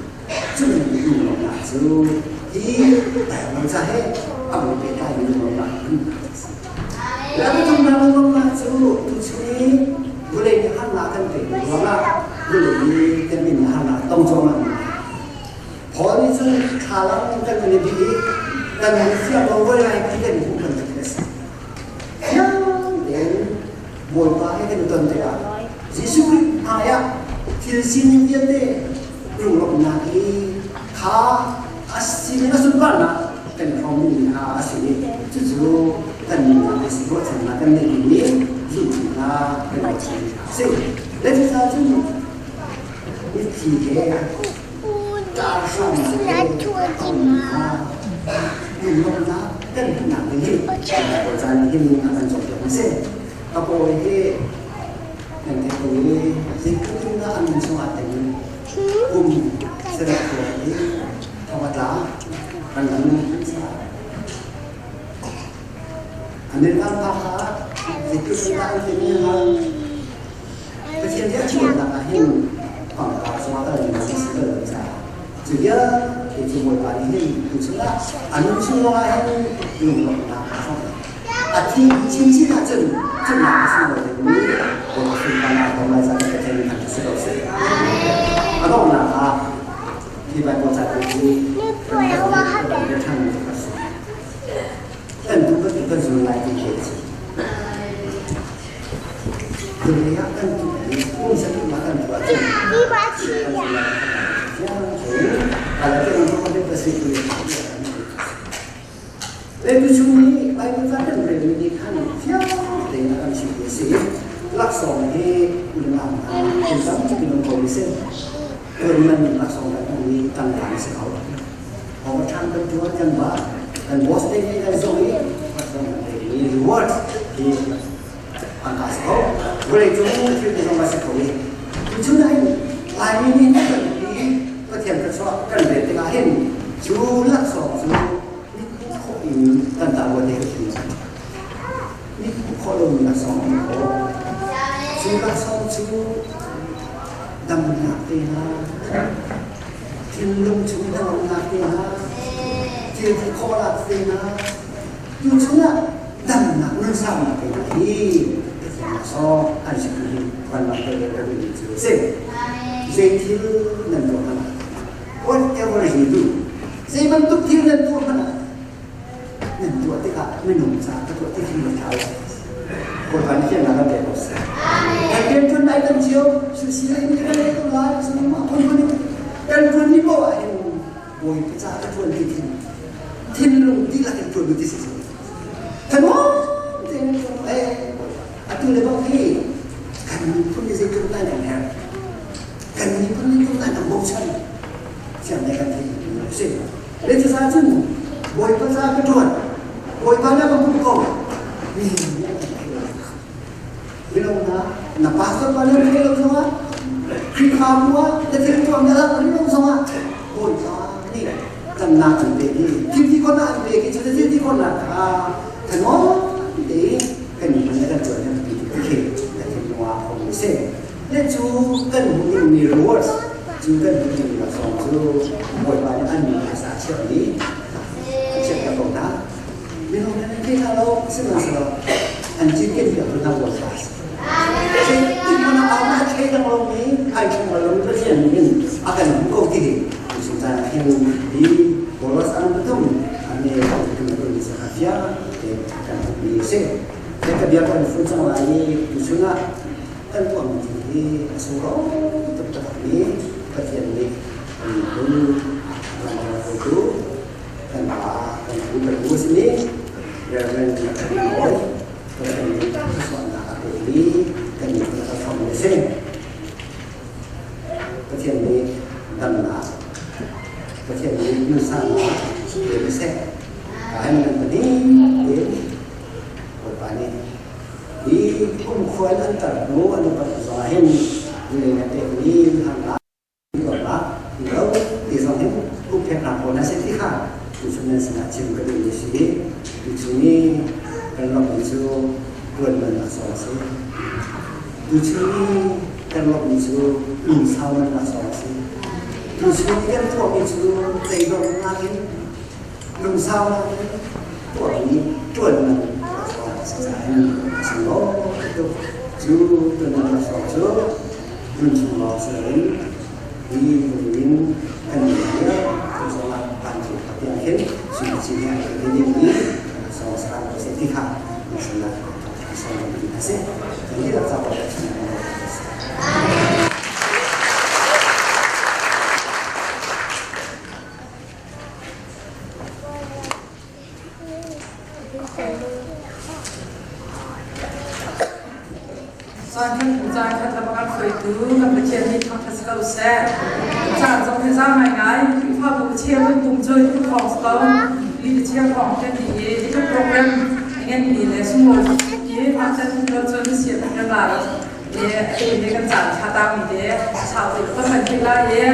Cu lunglawmhnak cu hi Bible ca he a bu pehtlaimi lunglawmhnak an si. Le a pathumnak lunglawmhnak cu tuchun i vulei nih harnak kan pek ruangah vulei nih kan min harnak tong cuahmah mi Paul nih cun thlalang kan in i bih i kan min fiang lo vulei ti kan hmuh bantuk a si. Fiang tein Bawipa he kan i ton tikah Jesuh Khrih hmaiah thil sining vialte lunglawmhnak hi kha a sining a sunparnak kan hrawmmi kha a si i cucu kan nunnak a si ruahchannak kan neihmi zumhnak kan ruahchan a si. Le cucaah cun mitthli he ṭahhramnak he kha lunglawmhnak kan hmuhnak ding hi Bawipa caan hin a kan cawnpiak a si. Ka pawi hi nan theih ko i zeitluk in dah a nun chungah tel kum sarih tuah i thong a tla kan lam American pa kha zeitluk in dah an timi kha Pathian nih a chimnak ah hin pangpar cungah kal ding si bal lo caah cu vialte cu Bawipa nih hin tu chungah a nun chung lawngah hin lunglawmhnak a hrawk a thi chinchin ahcun thihnak a sunglawi deuhmi Bawipa sunparnak kong lai caan Pathian nih si ko seh. A donghnak ah hi Bible ca te hi kan kan ṭhan a si. Kan duh bantuk kan zul lai ti khi a si. Dunia kan duh i um sakit makan tu ahcun Le tuchung nih Bible ca kan relmi nih khan fiang tein a kan chimh a si. Laksawng hi unau hna thil tampi minung ko si. Tuan man laksawng kan hmuhmi tangka a si ko. Overtime kan tuan kan ba kan boss te nih kan zong i laksawng kan pekmi reward hi tangka a si ko. Vawlei cung thil te zong a si ko i tuchun ah hin Laimi nih kan i Pathian thluachuah kan rel tikah hin cu laksawng cu khawh in kan ta ruat te khi mi khawh lomi laksawng an ko. Cu laksawng cu damnak te hna, thinlung chung hnangamnak te hna, thil ti khawhnak te hna, tu chungah damnak nunsaunak te hna hi Pathian laksawng an si tu hi van lam te kan mi cu a si. Zei thil nan tuah hmanh ah, whatever you do, zei bantuk thil nan tuah hmanh ah, nan tuah tikah minung ca ka tuah ti thil thau Bawipa nih fiannak kan pek ko seh. Kan rian ṭuan lai kan cio, sisile in kan lei ko lai, sunu phunphun in kan ṭuan ni poah hin Bawipa ca ka ṭuan ti thin. Thinlung dihlak in ṭuan ti si. Thanuam tein atu le bang hi kan miphun nih zeitluk dah kan herh. Kan miphun nih tluk dah kan bochan. Siang le kan thei si. Le cucaah cun Bawipa ca ka ṭuan. Bawipa na ka hmuh ko. Mi nih an kan thei lo. Mino hna, na pastor pa na thei lo zongah, Khrihfabu ah na thil tuah na lak lo zongah Bawipa nih damnak an pek i thil ti khawhnak an pek i cu thil ti khawhnak kha thanuam tein kan miphun le kan tuan kan ti khi ka thinlung ah a um si. Le cu kan hmuh dingmi rewards cu kan hmuh dingmi laksawng cu Bawipa nih an min phaisa a chiah i a chiahpiak ko hna. Minung nih an thei hna lo, sihmanhsehlaw an cinken piak hna Bawipa a si. Zeitik hmanh ah amah a thei dang lomi, ai thleng bal lomi Pathian nih hin a kan hmuh ko ti hi tu caan ah hin hi Boros an pathum ane kan tuan mi sakha fiang te kan hmuhmi a si. Kan ka bia kan fun cang lai i tuchun ah kan tuahmi thil hi a sunglawi tuk taktakmi Pathian nih kan miphun ram hruaitu kan pa kan pu kan u a simi Reverend Nawi Pathian nih thluachuahnak a pekmi kan miphun a kan hrawmmi a si. Pathian nih damnak Pathian nih nunsannak pe seh. Kahin nan pahnih tein Bawipa nih hi kumkhua in an tar hnu an upat zongah hin leng a pekmi harnak tuarnak lo ti zong hin ukpheknak pawl na si ti kha tuchun nan sinah chim ka duhmi si tuchun i kan lawmhmi cu tuan man laksawng a si tuchun i kan lawmhmi cu lungsau man laksawng a si tuchun i kan tuahmi cu teidornak in lungsaunak in tuahmi tuan man laksawng a si caah hin a sunglawi tuk. Cu tuan man laksawng cu hmun chung lawng si loin hi in kan nih kan zongah kan cu tiang khin sui he an kan ding i laksawng sang ko seh ti kha sinah sawm a si. Hi laksawng ko Caan khat hnu caan khat lam a kan hruaitu kan Pathian nih thangṭhat si ko seh. Caan zong hi za ngaingai Khrihfabu cheu kan pum cu i thawng si ko. Li cheu thawng kan ti i hi program ngen mi le sunglawi i mah can lo cun sia kan la lo le atu ni kan caan ṭha ta mi te sau te kan kan thei lai i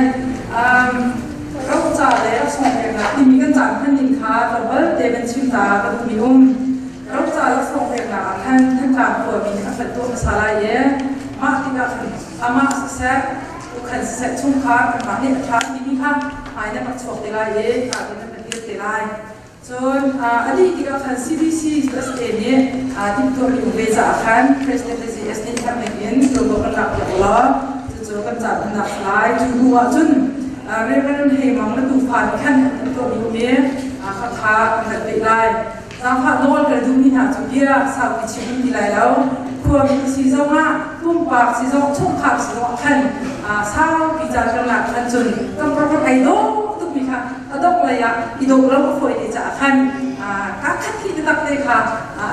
roca le sawngpeknak timi kan caan hman ning kha tlawmpal te kan chim ta ka duhmi um. Roca le sawngpeknak ah khan Thantlang khuami nih a fat tuah hmasa lai i mah tikah khan amah siseh ukhan siseh chungkhar kanmah nih a ṭha timi kha hmai nan rak chuak te lai i hika in nan dir te lai. Cun a dih tikah khan CBC USA nih timhtuahmi um ve caah khan President le GS nih herh ning in tuanvo kan lak piak law cucu kan caan hmannak lai. Cu hnu ah cun Reverend Heimang le tufa nih khan an timhtuahmi um i khakha kan rat peh lai. Zaangfah nawl kan duhmi hna cu bia saupi chim um ti lai lo. Khuami si zongah pumpak si zong chungkhar si zongah khan saupi caan kan lak khan cun kan program ei dawh tukmi kha a dongh lei ah i dawh lo a fawi te caah khan kaa khat hi taktak te kha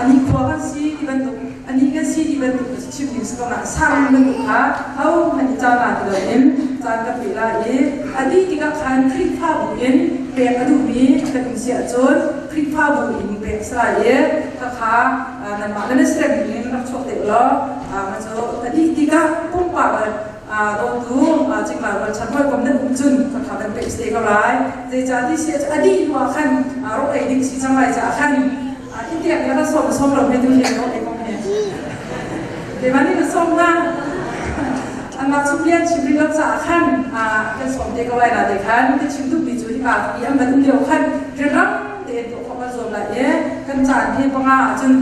ani khua kan si ti bantuk ani kan si ti bantuk chim ding si ko na sang bantuk kha ho hmanh i caan la ti loin caan kan pe lai i a dih tikah khan Khrihfabu in pek a duhmi kan um si ahcun Khrihfabu in pek si lai i khakha nanmah le na siram in rak chuak te law ma cu a dih tikah pumpak dawtu cingla rualchan hawikom nan um cun khakha kan pek te ko lai zeicah ti si a dih hnu ah khan rawk ei ding si cang lai caah khan India ni kan sawm sawm lo he tu he no e kong he keimah nih kan sawm hna anmah chung lian chim rih lo caah khan kan sawm te ko lai na te khan ka chim duhmi cu hika i an van um lio khan rianrang tein tuah khawh kan zuam lai i kan caan hi panga ahcun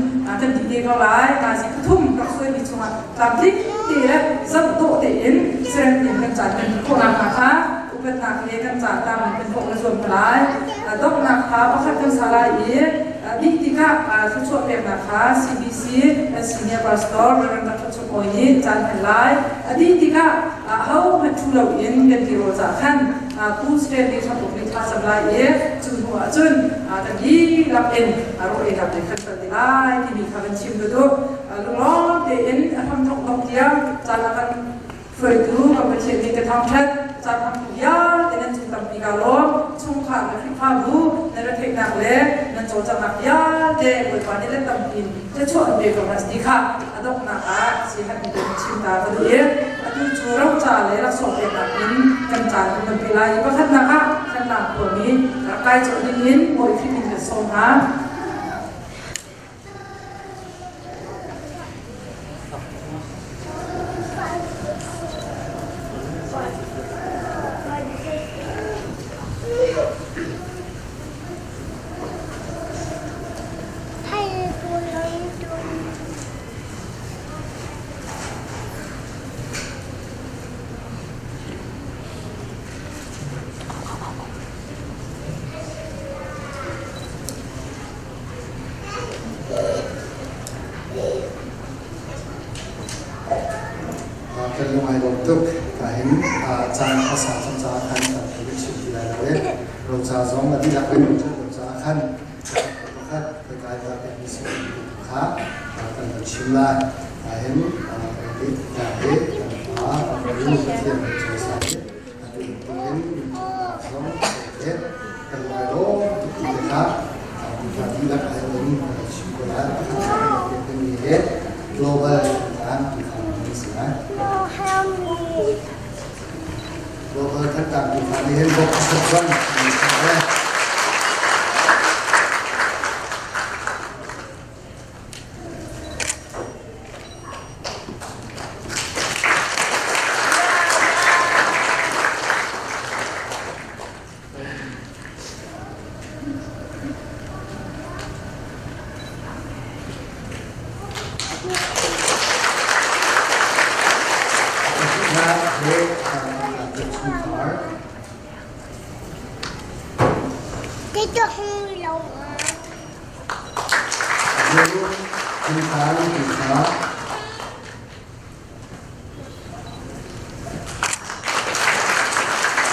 kan dih te ko lai nazi pathum rak suaimi chungah tlamtling te le zoh dawh tein serem in kan caan kan dih khawh nak hnga kha upatnak he kan caan tam kan khawh kan zuam lai. Donghnak kha pakhat kan sa lai i dih tikah thluachuah peknak kha CBC senior pastor Reverend Dr. Chum Awi nih caan hman lai. A dih tikah ho hmanh ṭhu loin kan tirawl cah khan Pu Stanley Thlapuk nih thla cam lai i cu hnu ah cun kan dihlak in rawl einak lei kan kal te lai timi kha kan chim duh. Lunglawm tein a hramthawk bak tiang caan a kan hruaitu kan Pathian nih ka thangṭhat. Caan hmangtu vialte nan cung tampi kaa lawm. Chungkhar le Khrihfabu nan retheihnak le nan cawlcanghnak vialte Bawipa nih let tampi in thluachuah an pe ko hna ti kha a donghnak ah siaherhmi te kan chim ta ka duh i atu cu roca le laksawng peknak in kan caan kan kan pe lai i pakhatnak ah Thantlang khuami rak kai cawh ding in Bawi Khrih min kan sawm hna. Kan lung ai lawm tuk. Kahin caan a sa cang caah khan kan thei chim ti lai lo e. Roca zong a dihlak in roca khan pakhat kai va pekmi si kha kan van chim lai. Kahin kan he kan fa kan nu Pathian kan cawisan i atu bantukin minthangnak zong he kan lai lawm tuk ti te kha fa dihlak ai in kan chim ko lai. Pakhat kan pek dingmi he global kan ti kha si lai. Global Thantlang Tuufa nih hin bawk a sok zong an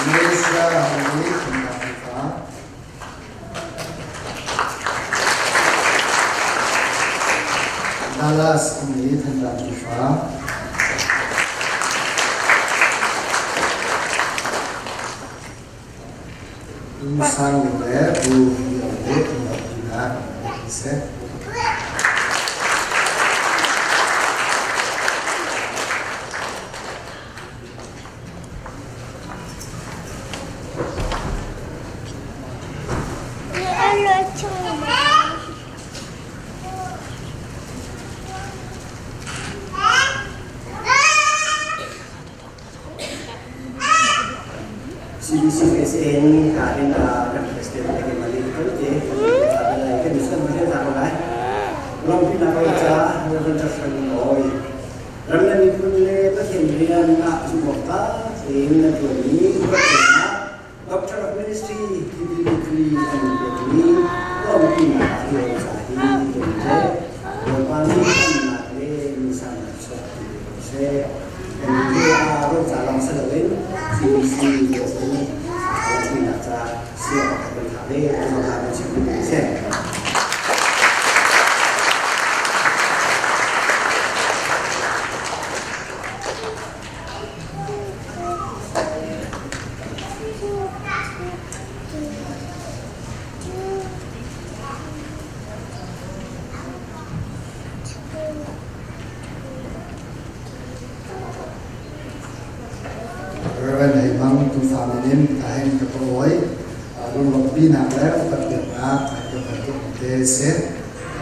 Malaysia nih Dallas ummi Thantlang Khrihfa. Sang le bu vialte tinak siseh. CBCUSA nih hin kan president ake mali te kan islam he na ko lai ram pi na ko cha Reverend Joshua Oi Ram le miphun le Pathian rian ah zumhawktlak tein na ṭuanmi upatnak Doctor of Ministry timi degree an in pekmi lawmhpinak ah hi roca hi tum seh. Bawipa nih damnak le nunsaunak chuah in pe ko seh. Kan nih ah roca lawng si loin CBC USA nih lawmhpinak ca sia pakhat kan thlah ve. Cu zong ah kan chim duhmi seh. Reverend Hei Mang tufa min in ka heng ka kawi lunglawmhpinak le upat peknak ka bantuk te si.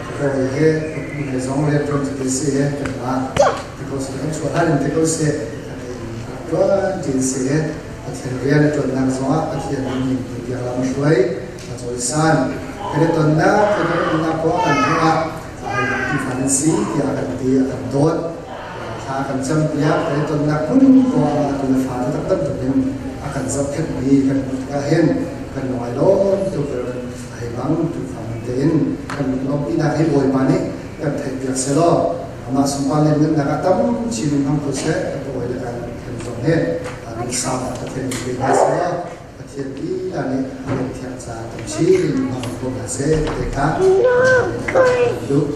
Ka kawi he ka pu he zong le ṭuan te si he kanmah ti ko si kan chuah hlan in ti ko si kan in ṭuan ṭin si he Pathian rian a ṭuannak zongah Pathian nih biak lam a hruai a cawisan. Kan i tonnak kan i umnak khua kan hmuh ah Khrihfa nan si tiah kan ti a kan dawt. Thla kan campiak kan i tonnak hmun khua ah tu le fa taktak bantukin a kan zohkhenhmi kan hmuh tikah hin kan lung ai lawm tuk hei bang Tuufa man tein kan lawmhpinak hi Bawipa nih kan theihpiak selaw amah sunpar le nunnak ah tam chin in hmang ko seh kan pawi le kan kan zong hi lungsaunak Pathian in pe hna selaw. Pathian lila nih a lungthiang caah tam chin hmang ko hna seh ti kha duh.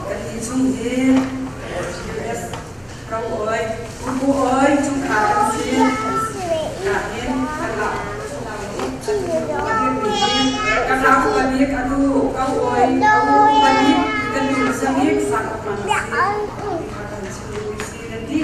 Kan ti chung hi US ro oi, Upu oi, chungkhar kan si. Nain kan rak kan rak upanik anu kau oi, upanik kan nu sangik sak man si. Kan chim si nan di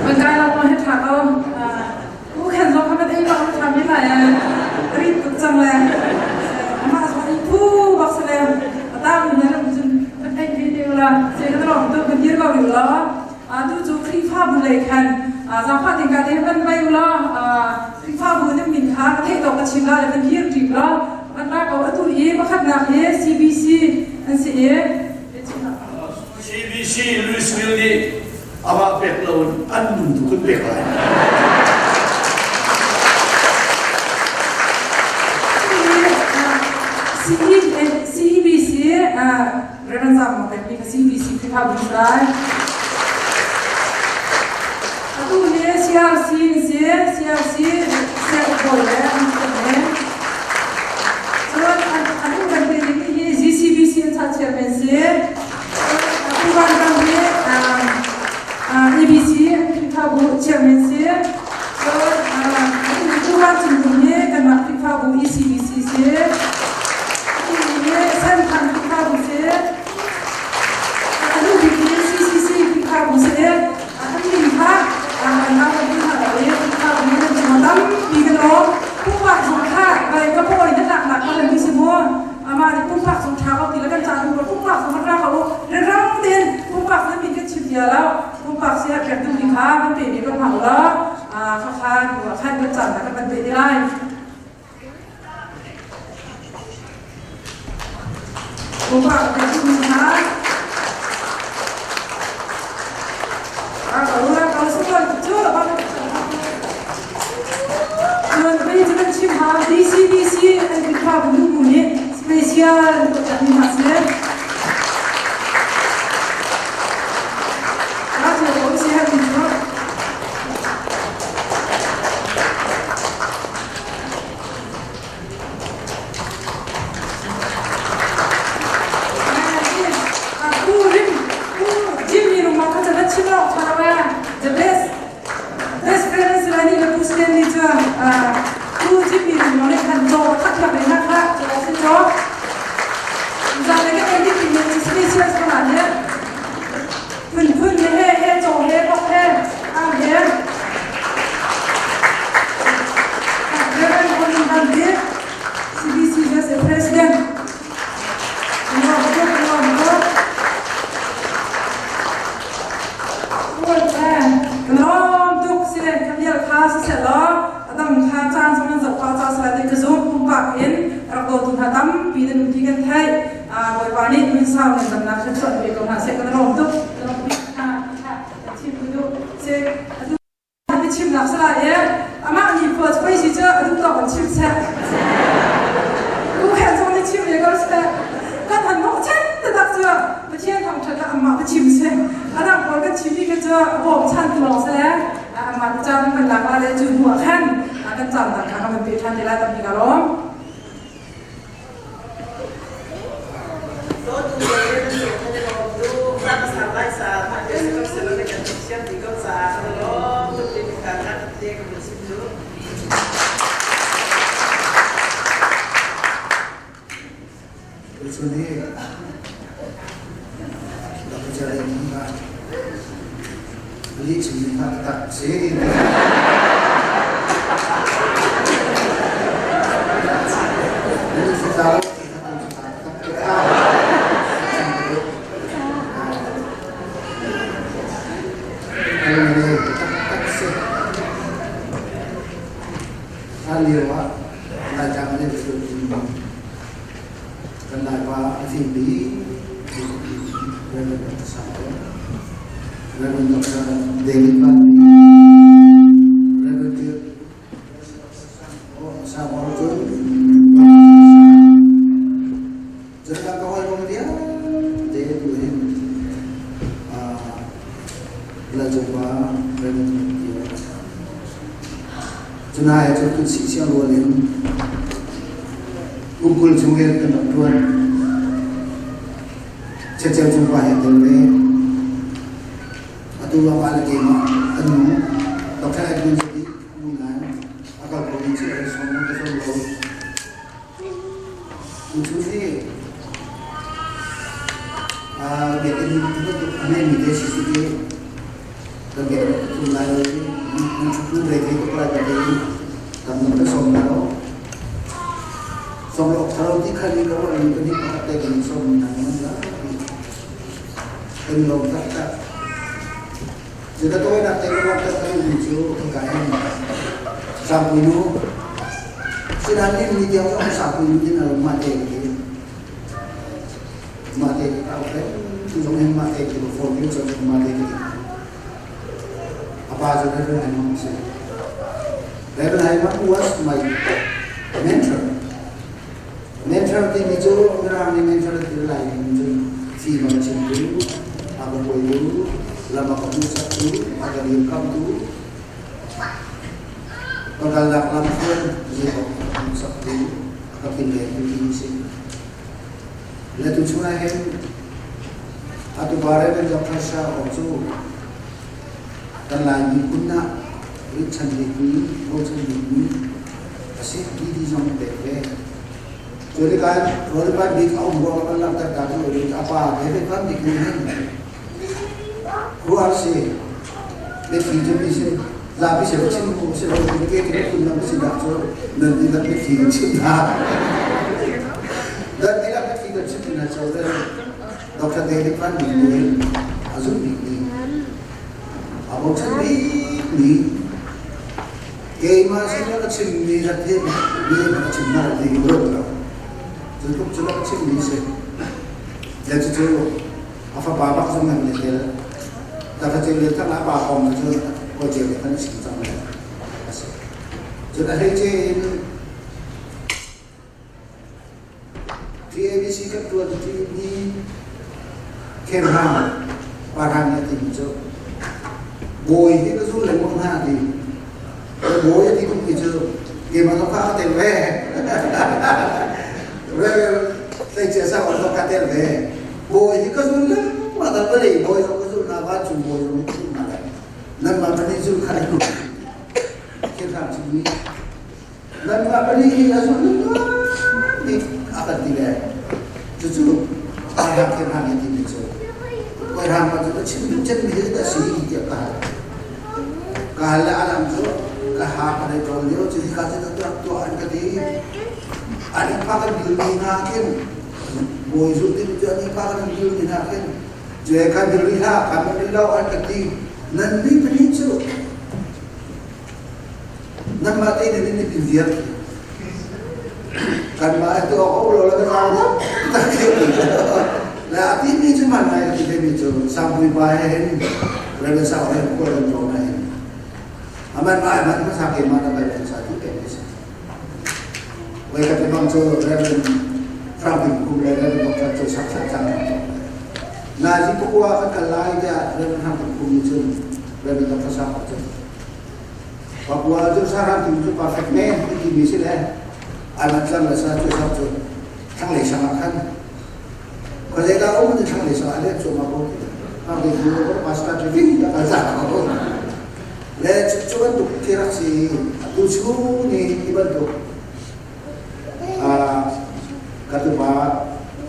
Kan kai lo he tha ko. U khen zong kha ma thei bak tha mi lai rit tuk cang le amah zong i phu bak se le ata mi ne lam cun kan ei vi te la se kan rom tu kan dir ko ri la tu cu Khrihfabu lei khan zaangfah tingka te van vai u law Khrihfabu nan min kha ka theih tawk ka chim la le van hir ṭim law van ra ko. Atu i pakhatnak hi CBC an si i CBC Louisville nih amah pek lo in an nun tu kan pek lai. CEBC Reverend Zam Mong Pek CBC Khrihfabu lai. Atu hi CRC si CRC Siangbawi le an ne. Cun atu kan ti ding hi GCBC an cha chairman si. Atu kan kan hi ABC Khrihfabu chairman si. Cun atu kan cung hi kanmah Khrihfabu ECBC si. Atu hi Senthang Khrihfabu si. Anu bik hi CCC Khrihfabu si. An min kha an au an hna lo i Khrihfabu nan chung tampi kan um. Pumpak zong kha vai ka pawi na tlak nak kan mi si mu. Amah nih pumpak zong tha ko ti le kan ca duh ko pumpak zong kan ra ko rang tein pumpak nan min kan chim dia lo. Pumpak si a pek duh mi kha kan pe mi kan hmang lo. Kha kha khan kan caan kan kan pe ti lai. Pumpak pe duh mi kha DCBC an Khrihfabu nu nih special tuah mi hna si. The best best friend sila ni le Pu Stanley cu Pu Jimmy ru le khan cho khat la ve na kha cho si cho za le ka ei ti ni special sa ma ne phun phun le he he cho he bok he am he Reverend Colin Van CBC USA President. Rom tuk si le kamial kha si se law adang kha caan zong in zoh pa ca sala te ka zum pumpak in rak dawtu hna tampi nan um ti kan theih. Bawipa nih nun sau nan damnak hrim suat ve ko hna seh kan rom tuk. Chim duh si chimnak sala i amah nih phuah cu pei si cu a duh tawk in chim seh. U khen zong nih chim ve ko seh. Kan han mawh chen taktak cu Pathian thangṭhat ah amah va chim seh. A dang pawl kan chim mi kha cu a bawm chan ti lawng seh. Amah caan kan lak la le cu hnu ah khan kan caan dang kha kan van pe ṭhan te lai tampi ka lawm. Dawtu le nan cung kan i lawm tu. Ram sa lai sa mah te si ko seh kan siam dih ko caah kan i lawm. Tuchun hi Dr. Jerry ka lih chimmi kha tak si. Hlan lio ah Laitlang an i kan Laipa a fimmi Reverend Dr. Sang Reverend Dr. David Van Reverend Sang cu Cun ka hawikom vialte tu hin Lalcungpa Reverend Cunai cu kan si siang rual in kum 20 chung rian kan rak ṭuan. Ceceu cung pa he tel ve. Atu lawng ah le keimah kan nung. Dr. Edwin Zadi nung nain a kal ko mi cu ai sawm ka sawm lo. Tuchun hi biakinn bantuk a ngeimi te si i kan biakinn a tlun lai lo i nan ṭhutlu ve thei tuk lai ka ti i tam nan ka sawm hna lo. Sawm lo awk ṭha lo ti khan i ka ruah i pahnih pakhat te kan in sawm hna nan zapi. Kan i lawm taktak. Cu ka tawinak te ka ruah ka duhmi cu hika hin Sangpui nu sinain lim ni tiang zong Sangpui nu tin a rum mah te ka ti. Mah te ka au peng tu zong hin mah te ti ka phone in cun mah te ka ti. A pa cu Reverend Haimang a si. Reverend Haimang was my mentor. Mentor timi cu Mirang nih mentor ti lai ning cun fim a ka chimtu, a ka hruaitu, lam a ka hmuhsaktu, a ka dirkamhtu, ka kalnak lam hruai zeipaoh a ka hmuhsaktu, a ka kilvengtu ti a si. Le tuchun ah hin atu pa Reverend Dr. Shah Aw cu kan Lai miphun ah rinhchan bikmi, bochan bikmi a si ti ti zong pek ve. Cu tikah Rolipan bik a um ruang kan langhter ta cu a pa David Van Bik nih hin ruah si biathli cu mi sin zapi sin chim ku si lo ti ke ti phun lam si dak cu nan ti lak biathli kan chim hna dan ti lak biathli kan chim hna cho le Dr. David Van Bik nih hin a zumh bik mi a bochan bik mi keimah sin ka chimmi rat hi mi ka chim na ti ka ruat lo. Cu tluk cu ka chimmi si. Le cucu a fapa bak zong nan tel. Ta fa ceu le thang a pa kong cu kaw ceu le kan chim cang le a si. Cun a hleice in TABC kan tuan ti mi khenhang parhang nih a timi cu bawi hi ka zul lengmang hna a ti. Bawi a ti tukmi cu keimah zong kha ka tel ve. Tleicia sang zong ka tel ve. Bawi hi ka zul lengmang hna vawlei bawi zong ka zul hna vancung bawi zong ka zul hna lai. Nanmah pahnih zul kha i khenhang chimmi Nanmah pahnih hi a zul bik a kan ti le cucu Abraham khin hna nih timi cu Abraham pa cu ka chim duh cemmi hi ka si tiah ka hal. Ka hal le alam cu ka ha ka nei tawn lio cu hika cu tuah tuah an ka ti. An pa kan dil mi hna khin bawi zu timi cu an pa kan dil mi hna khin cu kan dil rih hlah kan dil lo an ka ti. Nan mi pahnih cu Nanmah tein in in viar kanmah atu a ko lo la kan au tak le a ti mi cu man ngai a ti ve mi cu sangpui pa he hin Reverend Sau he kual an ro na hin aman ma man ma sa ke ma na bai sa ti pe ni sa wai ka te bang cu Reverend Franklin kum le Reverend Dr. Cho sak sak chang na ji pakua kan kal lai dia Reverend Franklin kum ni cun Reverend Dr. Sau cu Papua cu saram tu cu perfect men ti timi si le alan tlang le sa cu sa cu thlanglei sang ah khan khuazei dah um ti thlanglei sang ah le cu ma ko ti ke bu ko pastor cu ving ta kal za ko le cu bantuk khi rak si tu chu ni ti bantuk ka tupa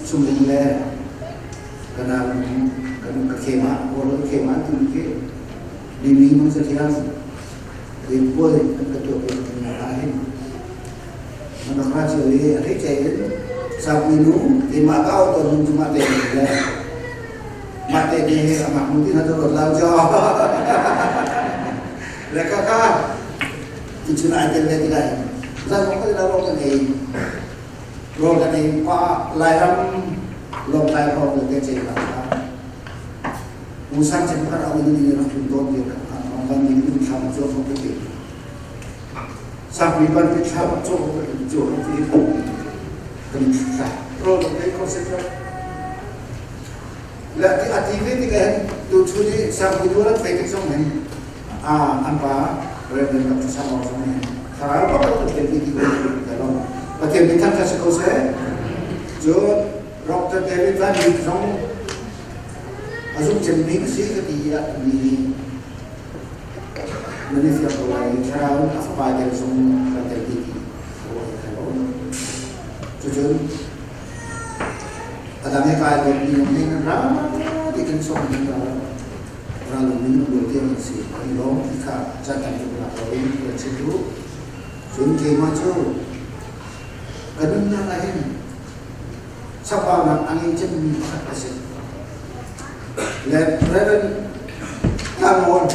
sum le kana kan ka khema ko khema tu ke limi mong sa thiam rin puai an ka tuah pe na ha hin na ra chiu i a thei chei in sa pui nu te ma ka au ton nung ma te le ma te ni he ama mu ti na to ro lao cho le ka ka ti chu na te le ti lai za mo ka la ro ka nei ro ka nei pa lai ram long lai ro le te che la Musan chen khat au ni rak tun ton ti ka kan ni ni thlam cho ko te Sapui ban ti thlam cho ko cho ti kan thla ro te ko se tra la ti ati ve ti ka tu chu ni sapui du rat ve ti song hen a an pa Reverend Dr. Samuel song hen thara pa ko te ti ti ko te lo Pathian min thang tha se ko se chu Dr. David Van Bik zong a zung cemmi ka si ka ti ah mi nan i fiang ko lai thlarau a fapa tel zong kan tel ti ti cucun a dang he kai lo mi ni nan ra ti kan som nan ra ra lo mi nan lo tiang an si an lawm ti kha chan tam tuk nak lo in kan chim du cun keimah cu ka nunnak ah hin chambaunak a ngei cemmi pakhat a si. Le Reverend Tlangawn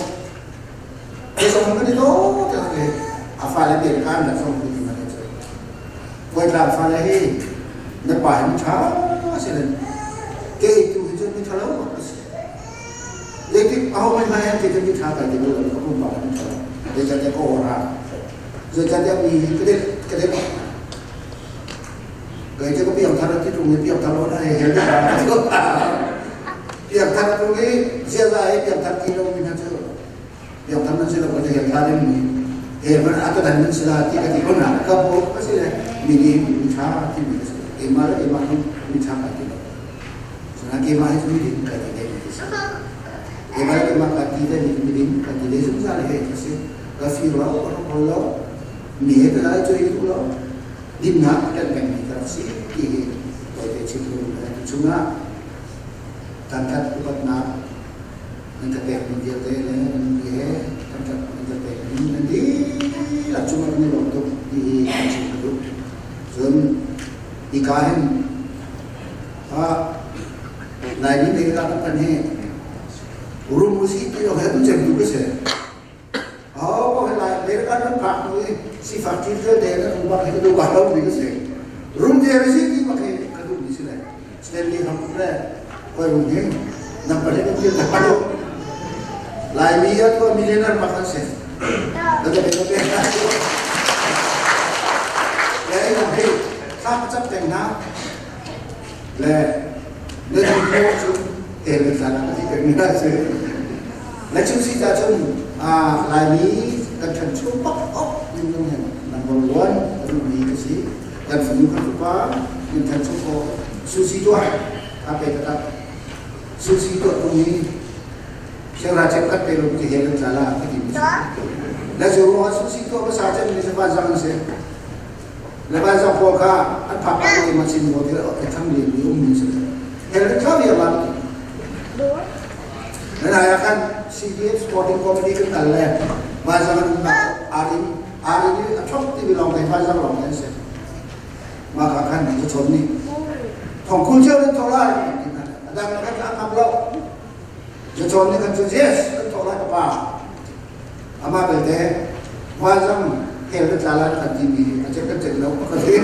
he zong kan i daw te ke a fale te kan la zong ti ma te koi tlang fale hi na pa hin tha se ke tu hi chun mi thalo ma si le ti aho mai mai ke mi tha kai te lo ko pum pa ni tha le cha te ko ra je cha te mi ke de ke de เคยจะก็เปียกทาที่ตรงนี้เปียกทารถให้เห็นเปียกทาตรงนี้เสียใจเปียกทาที่เราไม่น่าเชื่อเปียกทานั้นเชื่อเราจะเห็นทาได้มีเห็นมันอาจจะทันนั้นเสียที่กติคนหนาก็พบก็เสียมีดีมีช้าที่มีเอมาแล้วเอมามีช้าไปที่เราฉะนั้นเอมาให้มีดีกันที่ได้มีช้าเอมาแล้วเอมากันที่ได้มีดีกันที่ได้สุดท้ายเลยก็เสียก็ฟีเราเราเรามีเหตุอะไรช่วยเรา dinnak kan pengmi ka rak si ti hi tawite chim lu chungah tangkat upatnak nan ka pek mi vialte le nan mi he tangkat nan ka pek mi nan dihlak cungah kan i lawm tuk ti hi kan chim ka duh. Cun hika hin Laimi lei ka kan hi rum usih ti lo he cem tu ka si. Oh, lai le kan ram phak nu i sifak thil te te na um bak hi du ba lo mi ka si. Rum te ri si ti bak hi ka du mi si le. Stanley ham le koi rum hi nam pa le kan ta pa do. Lai mi ya to millionaire bak kan si. Da da da da. Le na hi sa pa chap teng na. Le le tu ko chu e le sa na ti teng na si. Le chu si ta chun Laimi kan ṭhancho bak awk minung hin number one a duhmi ka si. Kan fanu kan fapa kan ṭhancho khawh. Susi tuah ka pe taktak. Susi tuah tung hi Siangra cem kat pe lo ti he kan tla la ka ti mi si. Le cu ruangah susi tuah hmasa cem mi si vanzang an si. Le vanzang pawl kha an phak ah ti ma chin mo ti a thang lian mi um mi si. Hel kan thla viar la ti. Nan ai ah khan CDF Sporting Committee kan kal le vanzang an umnak arin arin i a thok ti mi lawng te vanzang lawng te an si. Mah ka khan ka chawn ni. Thong kul cio nan thawh lai. A dang kan a ngam lo. Ka chawn ni kan cu yes kan thawh lai ka pa. Amah belte vanzang hel kan tla lai kan ti mi a cek kan cek lo ka ti.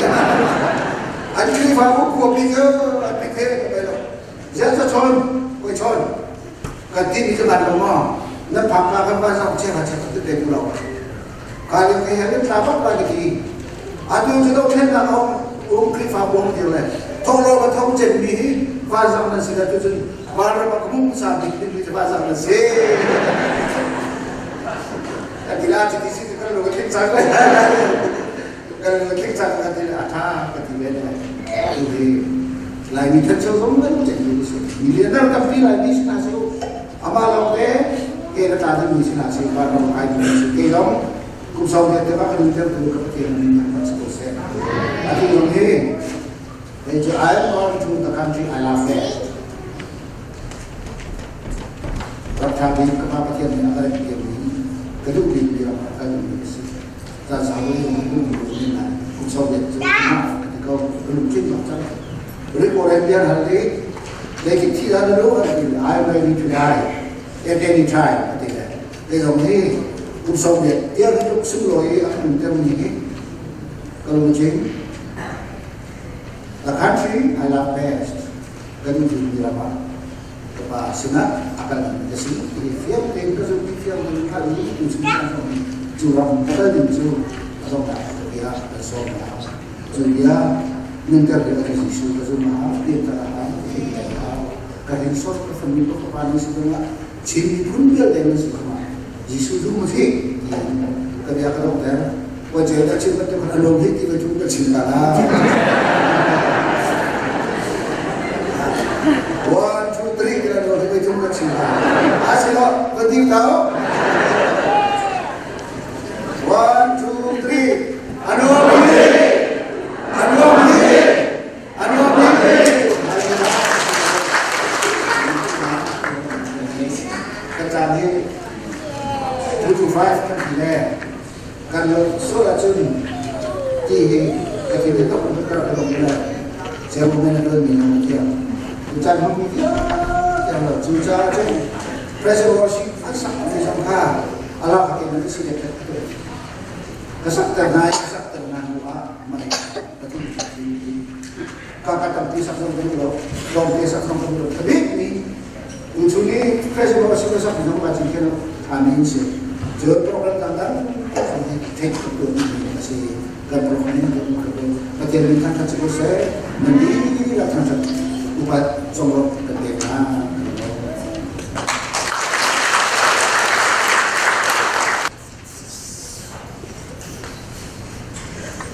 An Khrihfabu khuapi cu an pek he ka pe lo. Ziah ca chawn, koi chawn. Kan ti mi cu ngan lo maw? Nan phak ka kan van sang che ha che te te ku lo. Ka ling he han tla bak la ki. Atu cu do thlen na ong um Khrihfabu hong dir le thong lo ka thong chen mi hi van sang nan si la tu cun vanram ah mung sa bik ding mi cu van sang nan si. Kan ti la ti si kan lo ka tling cang. Kan lo tling cang kan ti a tha ka ti ve le. Tu hi Laimi thancho zong nan cek mi si. Millionaire tampi Laimi si hna seh u. Amah lawng te ke na tla dingmi si hna seh vanram kai dingmi si. Ke zong kum sau vialte va kan inter tu ka Pathian min thangthat si ko seh. Atu zong hi Kei cu I am going to the country I love best. Ram ṭha bik ka pa Pathian nih a ka rempiakmi ka duh bikmi ram ah kal duhmi ka si. Caan sau in ka duh mi min lai kum 90 cu mah ka ti ko ka lungthin bak cang. Report en bian hal i zeitik thi dah na duh an ti I am ready to die at any time a ti le kei zong hi kum 90 tiang hi tluk sunglawi i a ka nuntermi hi ka lungthin. The country I love best kan duhmi ram ah ka pa sinah a kalmi ka si ti fiang tein ka zumh i fiang tein hngalh i tu chung caan zong cu ram ka kal ding cu a zongah ka bia kan sawm hna. Cu bia nunter ding a Jesuh ka zum ah pianthar a hau ti a hau. Ka hrinsor ka family ka fapa nan si zongah Chin miphun vialte nan si zongah Jesuh zum u sih tiin ka bia ka donghter. Wa cel a chim bantuk khan a lawm hi ti ka cu ka chim ta la. One, two, three, kira lo hi ka ka chim ta. A si lo, ka ding lo. One, two, three. Ano mi? Ano mi? Ano mi? Ka caan hi 2 to 5 kan ti le kan lo sual ahcun ti hi ka ti te tok ka ka dong le ceu men a tuan mi na thiam cu caan hmang mi vialte lo cu caah cun president worship an sak mi zong kha ala ka te nan si le khat ka sak ter nai ka sak ter na hnu ah mai ka tu ka ka tampi sak zong kan lo lawm te sak zong kan lo ka bik mi tu chung i president worship ka sak mi zong ka cin khen amin si cu program dang dang theih tuk tu mi a si kan program in kan ka Pathian min thangthat si ko seh nan dihlak thangthat upat conglawmh kan pek hna.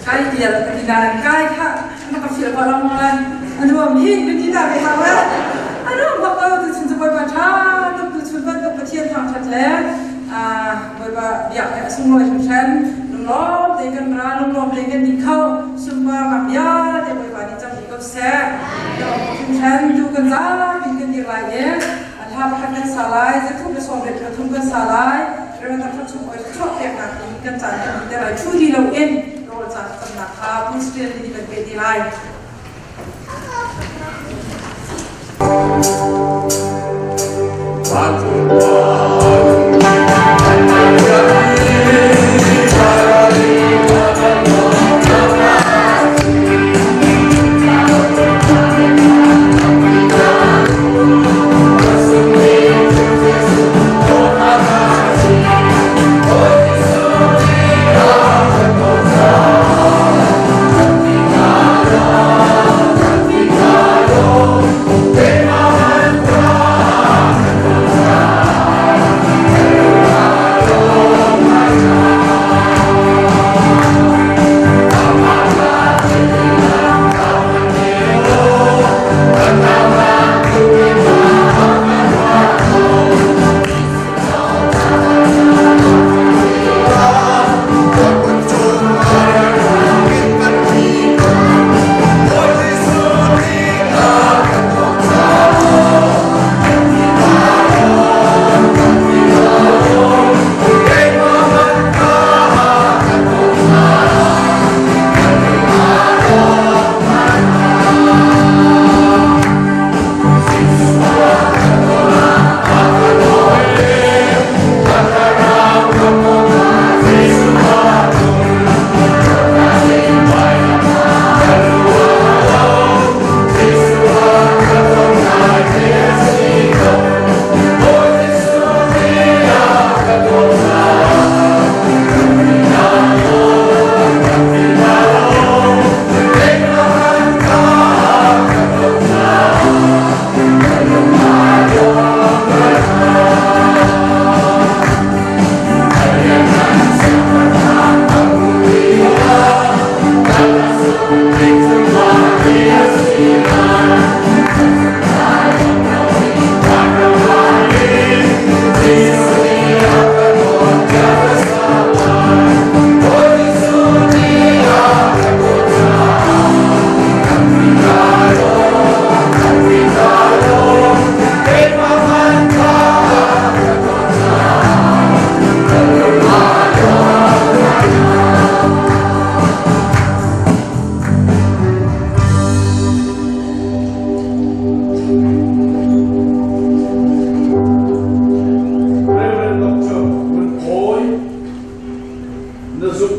Kai bial ka ti nain kai kha na ka fil ko lo maw lai anuam hin ka ti ta ve hau eh anuam bak ko tu chun cu Bawipa ṭha tuk tu chun bantuk Pathian thangṭhat le Bawipa biak he a sunglawi hringhran lunglawm te kan ra lunglawm te kan ni kho sunparnak vialte Bawipa nih cang dih ko seh hringhran tu kan zapi kan dir lai i hla pakhat kan sa lai zathum le 73 kan sa lai Reverend Dr. Chung Oi chuak peknak in kan caan kan dih te lai thu di loin rawl caan camnak kha Pu Stanley nih kan pe ti lai.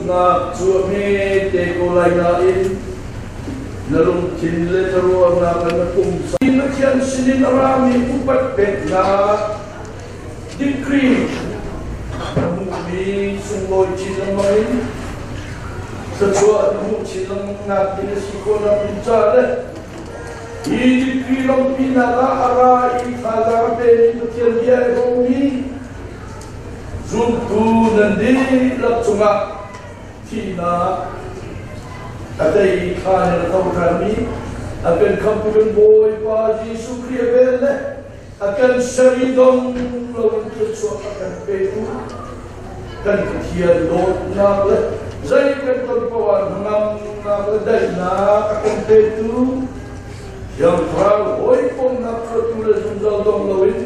zumhnak cu a hmete ko lai nain na lungthin le na ruahnak le na pumsa Pathian sinin a rami upat peknak degree na hmuhmi sunglawi chin lengmang in thluachuah na hmuh chin lengmangnak ding a si khawhnak ding caah le hi degree lawmhpinak ah a ra i thazaang a pemi Pathian bia i hrawmmi Zumtu nan dihlak cungah thihnak a tei thla in a tho ṭhanmi a kan khamhtu kan Bawipa Jesuh Khrih a vel le a kan ser i dong loin thluachuah a kan petu kan Pathian dawtnak le zei kan ton paoh ah hnangamnak le daihnak a kan petu Thiang Thlarau hawikomhnak hruaitu le zungzal dong loin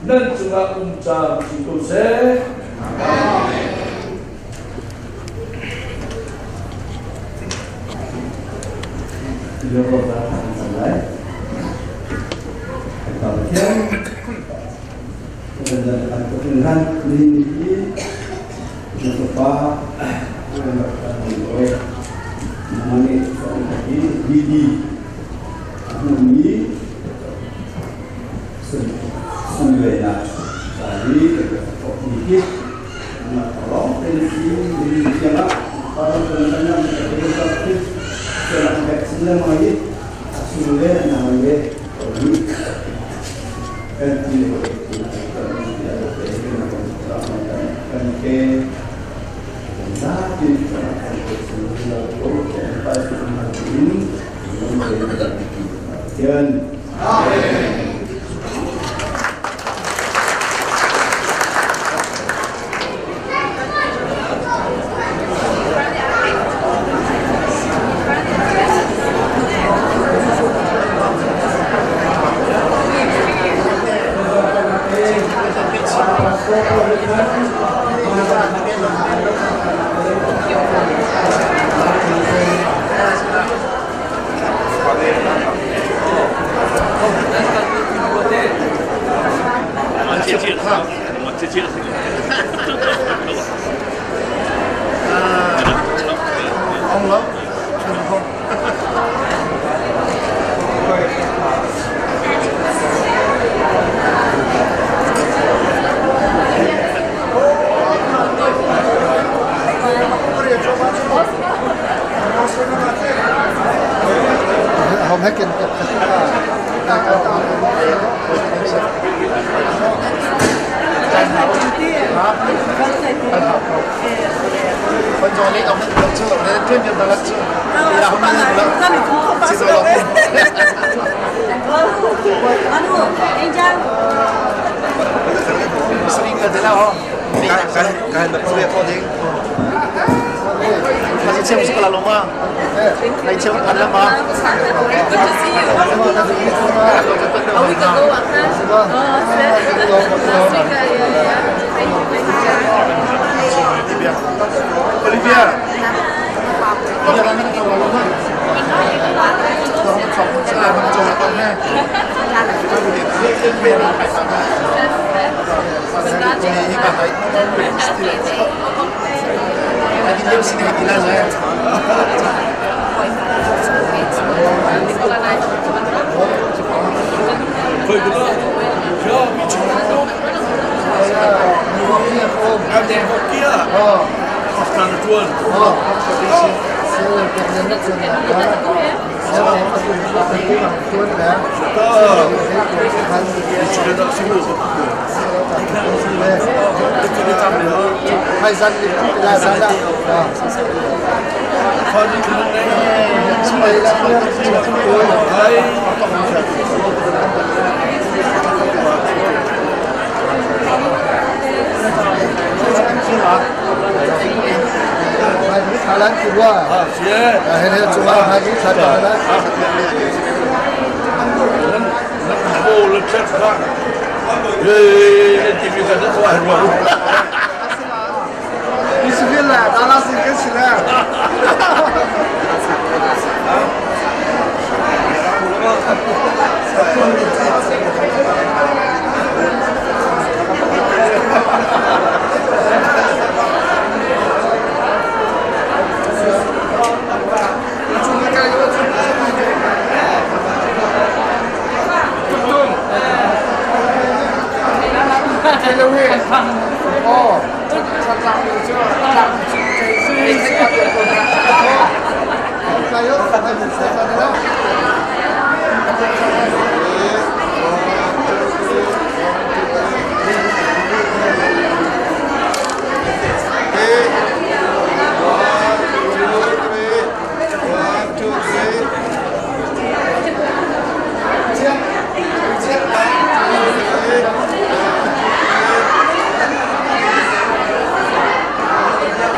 nan cungah um caan si ko seh. Amen. Sunlawinak ca hi kan rak thawkmi hi lawng tein si nihin tiang ah Parang kan kan nam ka te ka khi kan pek chin lengmang i a sung le a nang le ko ni kan ti ko kan ke na ti kan kan ko sin la ko kan pa sin na tin Pathian Amen.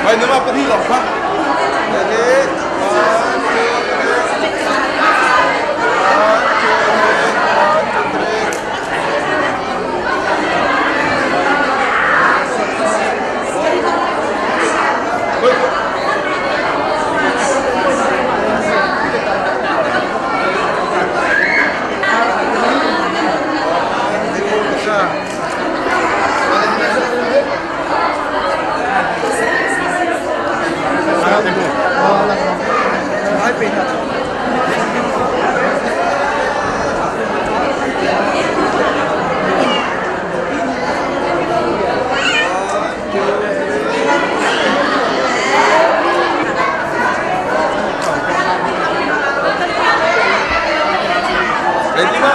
Vai nama pahnih lawng kha. Okay. One, two, three. One, two, three. One, two, three. Ready ma?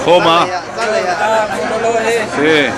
Khoma. Si.